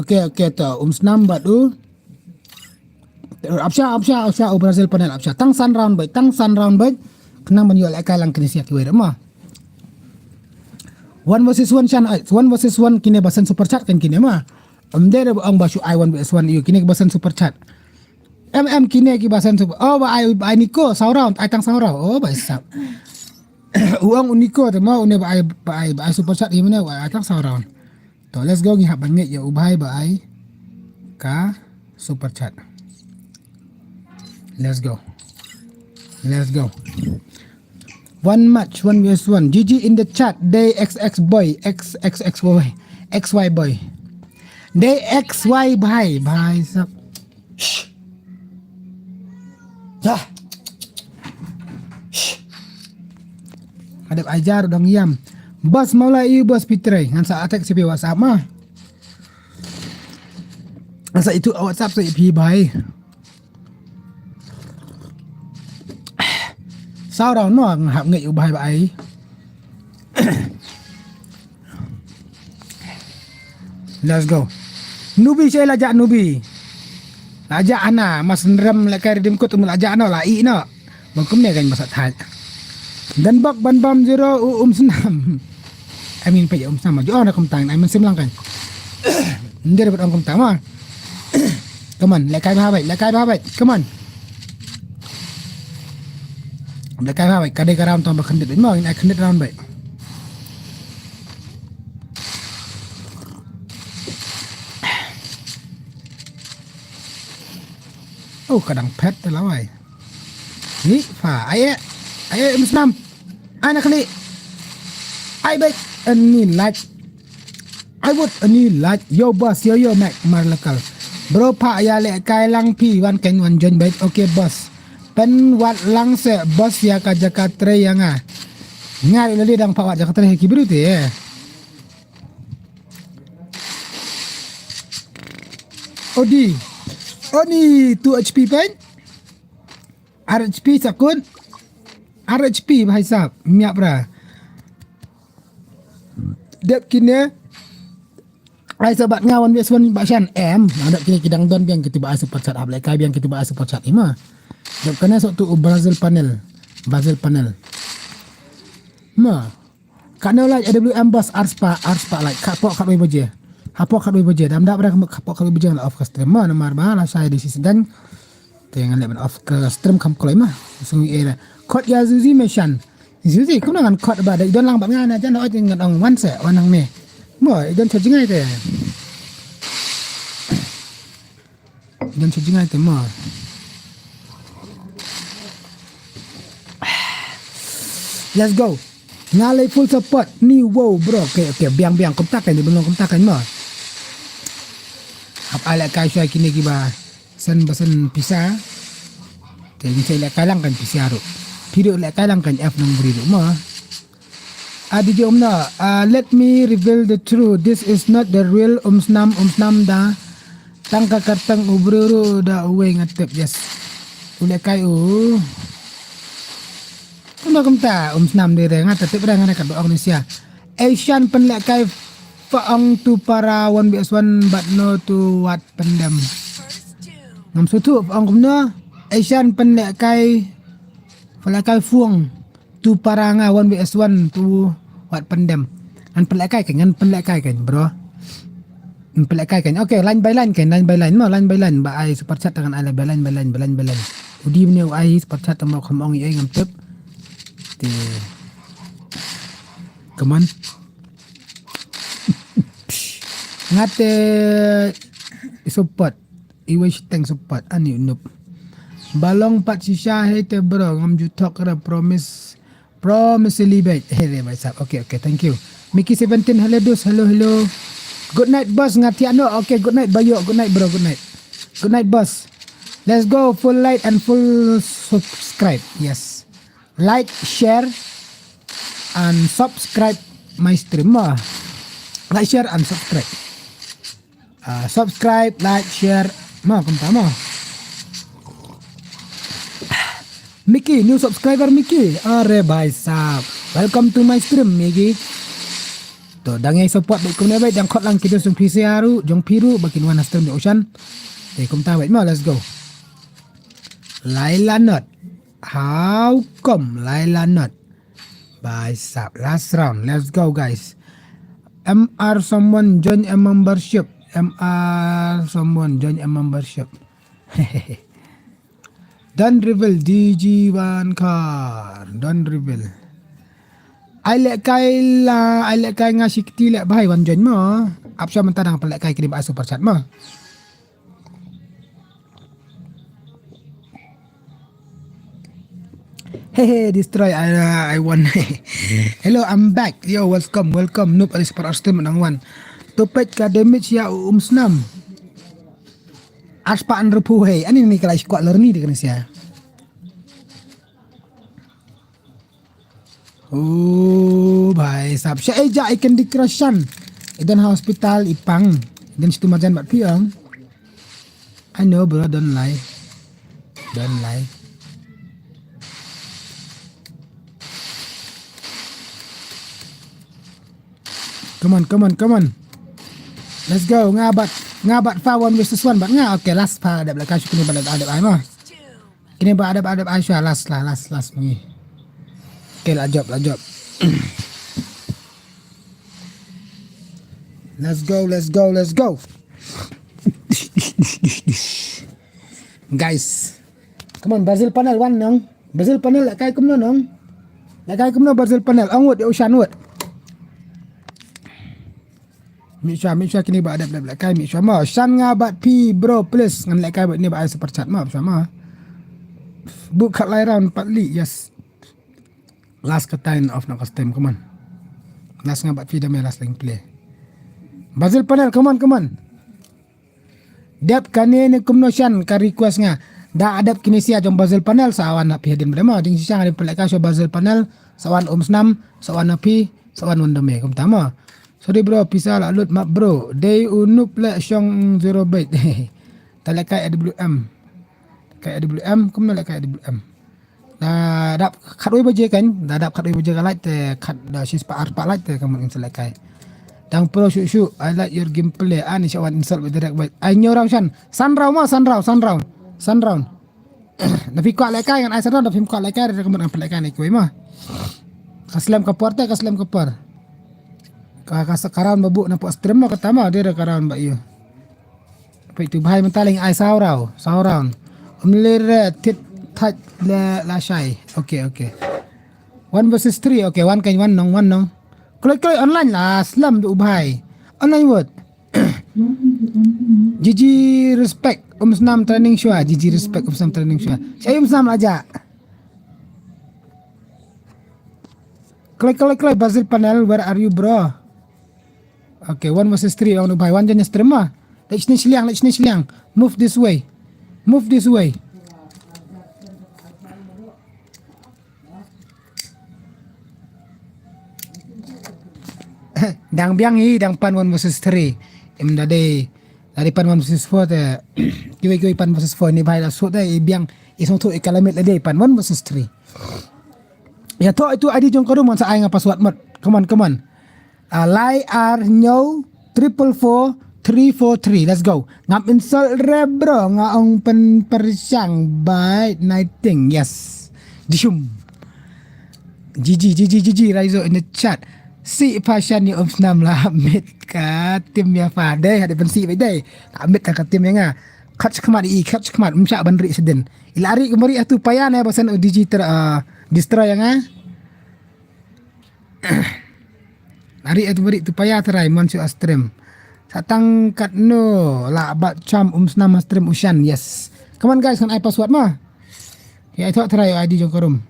Okay, okay, to, um snam bad u. Apsha, apsha, apsha, u Brazil panel, apsha. Tang san round bait, tang san round bait. Khnang ban ïoh lehkai lang kine sia kiwei ma. One versus one shan ai, one versus one kine ba send super chat kan kine ma. Em de ong ba shu ai one versus one ïoh kine ba send super chat. Em em kine ki ba send super. Oh ba ai, ba ai Niko, saw round, ai tang saw round. Oh ba isap. U ong u Niko te ma, une ba ai, ba ai, ba ai super chat ïoh mane, ba ai tang saw round. To, let's go, ngi hap ban ngeit ïa u bhai ba ai ka super chat. Let's go. Let's go. One match, one versus one. G G in the chat. Dei X X boy, X X X boy, X Y boy. Dei X Y bhai, bhai sab. Shh. Dah. Shh. Hadap ajar dong yam. Bas Maulai, bas Pitre. Ngan sa attack si WhatsApp ma. Sa itu WhatsApp sa ipi bai. Saw round mo nga hap ngai u bai bai. Let's go. Nubi sha la ja nubi. La ja ana mas nrem la kai redim kut la ja no la i no. Bang kumne kan masa thaj. Dan bak ban bam zero u um snam. I mean pa um snam ju ong na kumtang ai man sim lang kan. Ndere bat ong kumtang ma. Come on, lekai bha bai, lekai bha bai. Come on. Lekai bha bai, kadai ka round tong ba khandit mo, in ai khandit round bai. Oh, kadang pet te lawai. Ni fa ai ai um snam. Ai na kali. Ai bai ani like. I would ani like yo boss yo yo mek marlakal. Bro pa ya le kai lang pi wan ken wan join bai. Okay boss. Pen wat lang se boss ya ka jaka tre ya nga. Nga le dang pa wat jaka tre ki bru te. Odi. Oni two H P pen. R H P sakut. R H P bhai sab. Miap ra. Dep kine. Ai sabat nga wan bias wan ba shan em. Dep kine kidang don biang kiti ba ai super chat ap lekai biang kiti ba ai super chat ima. Dep kane sok tu u Brazil panel. Brazil panel. Ma. Kane like A W M boss arspa arspa like khapoh khatwei baje. Hapoh khatwei baje dam dap rek khapoh khatwei baje la off ka stream ma namar ba la sai di si sedang. Te ngan leh ban off ka stream kham kloi ma. Sung ira. Khot ya Zuzi meshan. Zuzi kum ngan khot ba dai don lang ba ngan jan oj ngan ong wan se wan nang me. Mo i don cha jingai te. Don cha jingai te mo. Let's go. Nga lei full support ni wow bro. Okay okay biang biang kumta kan ni belum kumta kan mo. Hap ala kai shwa kine kiba sen ba sen pisa. Te ni sai la kai lang kan pisa ru. Piro la kai lang kan F nang bri ru mo. Ah, did you umna? Ah, let me reveal the truth. This is not the real Umsnam Umsnam da. Tang ka kartang u bru ru da uwei nga tip yes. U lekai u. Kumno kumta Umsnam de re nga ta tip re nga ka do ong ni sia. Asian pen lekai fa ong tu para one B S one but no tu wat pendem. Ngam sutu fa ong kumno. Asian pen lekai fa lekai fuang. Tu para nga one B S one tu wat pendem. Ngan pelek kai kan, ngan pelek kai kan bro. Ngan pelek kai kan. Okay, line by line kan, line by line mo, line by line ba ai super chat tangan ai line by line by line by line by line. Udi bini ai super chat tamo kham ong ai ngam tip. Te. Come on. Ngate support. Iwei shiteng support ani unup. Balong pat shisha hei te bro ngam ju thok ra promise. Promise li bai. Hey re bai sap. Okay okay thank you. Mickey seventeen hello dus hello hello. Good night boss nga thiah no. Okay good night bayo good night bro good night. Good night boss. Let's go full like and full subscribe. Yes. Like share and subscribe my stream mo. Like share and subscribe. Ah, subscribe, like, share. Ma kumta ma. Mickey, new subscriber Mickey. Are bhai sahab. Welcome to my stream Mickey. To dang ai support bad kumne bad dang khot lang kido sung P C R jong piru bakin wan stream de Ocean. Te kumta bad ma let's go. Laila not. How come Laila not? Bhai sahab, last round. Let's go guys. M R someone join a membership. M R someone join a membership. Don't reveal D G one car. Don't reveal. Ai lek kai la, ai lek kai nga shikti lek bhai wan join mo. Ap sha menta dang pelek kai kirim ai super chat mo. Hey, hey, destroy, I, uh, I won. Hello, I'm back. Yo, welcome, welcome. Noob ali super stream nang wan. Topet ka damage ya um snam. Aspa an rupu hey. Ani ni kalai squad lor ni di kan sia. Oh, bhai sahab. Sha eja ikan di kerashan. Idan hospital ipang. Idan situ majan bat piang. I know, bro, don't lie. Don't lie. Come on, come on, come on. Let's go. Nga bat, nga bat fa one versus one bat nga. Okay, last fa adep la ka shu kini bat adep ai ma. Kini bat adep, adep ai shu last lah, last, last ni. Okay, la jop, la jop. Let's go, let's go, let's go. Guys. Come on, Brazil panel one nong. Brazil panel la kai kumno nong. La kai kumno Brazil panel. Ong wut, ya ushan wut. Mih shwa, mih shwa kini ba adep adep la kai mih shwa ma. Shan nga bat phi bro please. Ngan la kai bat ni ba ai super chat ma, shwa ma. Buk khat lai round pat li, yes. Last ka time off na custom, come on. Last nga bat phi da me last link play. Brazil panel, come on, come on. Dep kane ne kumno shan ka request nga. Da adep kine sia jong Brazil panel sa wan na phi hadin bdema. Ding shisha nga ding pelek ka sho Brazil panel sa wan um snam, sa wan na phi, sa wan wan da me kumta ma. Sorry bro, pisa la lut map bro. Dei u nup le shong zero bait. Ta le kai A W M. Kai A W M, kumno le kai A W M. Da dap khat wei baje kan, da dap khat wei baje ka light te khat da shispah arpah light te ka mut in select kai. Dang pro shu shu, I like your gameplay. Ani sha wan insult with direct bait. Ai nyo rau shan, san rau ma, san rau, san rau, san rau. Da phi kwah le kai ngan ai san rau, da phim kwah le kai da ka mut ngan phi le kai ne kwei ma. Ka slem ka por te, ka slem ka por. Ka ka sa ka round ba bu na po stream ma ka tama, de da ka round ba yu. Peit tu bhai mynta leng ai saw rau, saw round. Um le re tit thait le la shai. Okay, okay. One versus three. Okay, one kan one nong, one nong. Kloi kloi online la slem tu bhai. Online word. G G respect. Um snam training shwa. G G respect. Um snam training shwa. Shai um snam aja. Kloi kloi kloi Brazil panel, where are you bro? Okay, one versus three, ong bhai, wan jan stream ma. Leit shne shiliang, leit shne shiliang. Move this way. Move this way. Dang biang hi, dang pan one versus three. Em da dei, da dei pan one versus four te. Kiwei kiwei pan versus four ni bhai la sut te, i biang, i song tu i kalamit la dei pan one versus three. Ya to itu I D jong ka room sa ai nga password mot. Come on, come on. Ah, lai ar nyo triple four three four three. Let's go. Ngam insult re bro, nga ong pen pershang by nighting. Yes. Dishum. G G, G G, G G, Raizo in the chat. Si passion ni um snam la mit ka tim ya fa dei, hadi pen si dei. La mit ka tim ya nga. Khat khmat i, khat khmat um sha ban ri sedin. Ila ri kemari atu paya ne basen u D G ter, ah, destroy ya nga. Ari atu bari tu paya terai mon shu a stream. Satang kat no la bat cham um snam a stream ushan, yes. Come on guys, kan ai password ma. Ya itu terai I D jong ka room.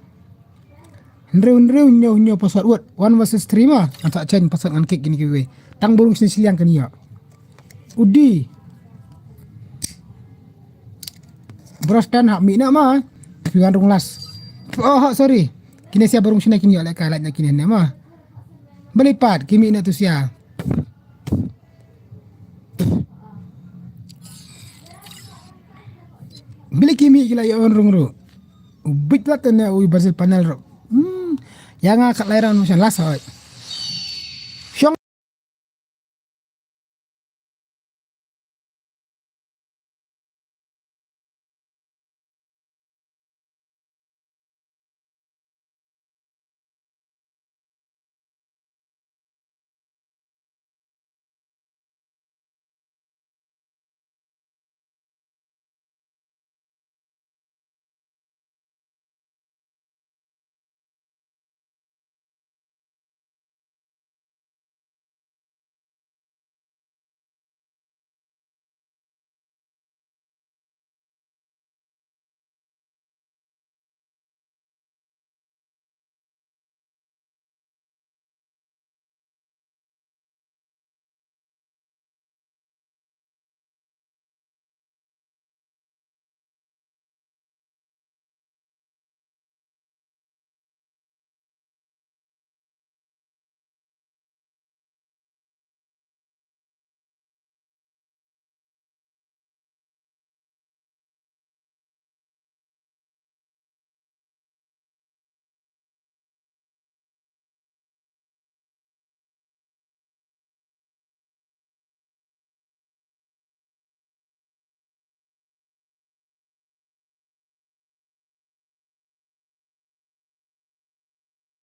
Hynriew hynriew nyo nyo password word. One versus three ma. Kan sa chen password ngan kick kini kiwei. Tang burung sini siliang kini ya. Udi. Bro Stan ha mi na ma. Piwan rung las. Oh, sorry. Kini sia burung sini kini ya lek kai lek na kini ne ma. Beli pat kimi na tu sia. Beli kimi kila ya on rung ru. Ubit lat ne ui Brazil panel ro. Hmm. Ya nga kat lai round macam last oi.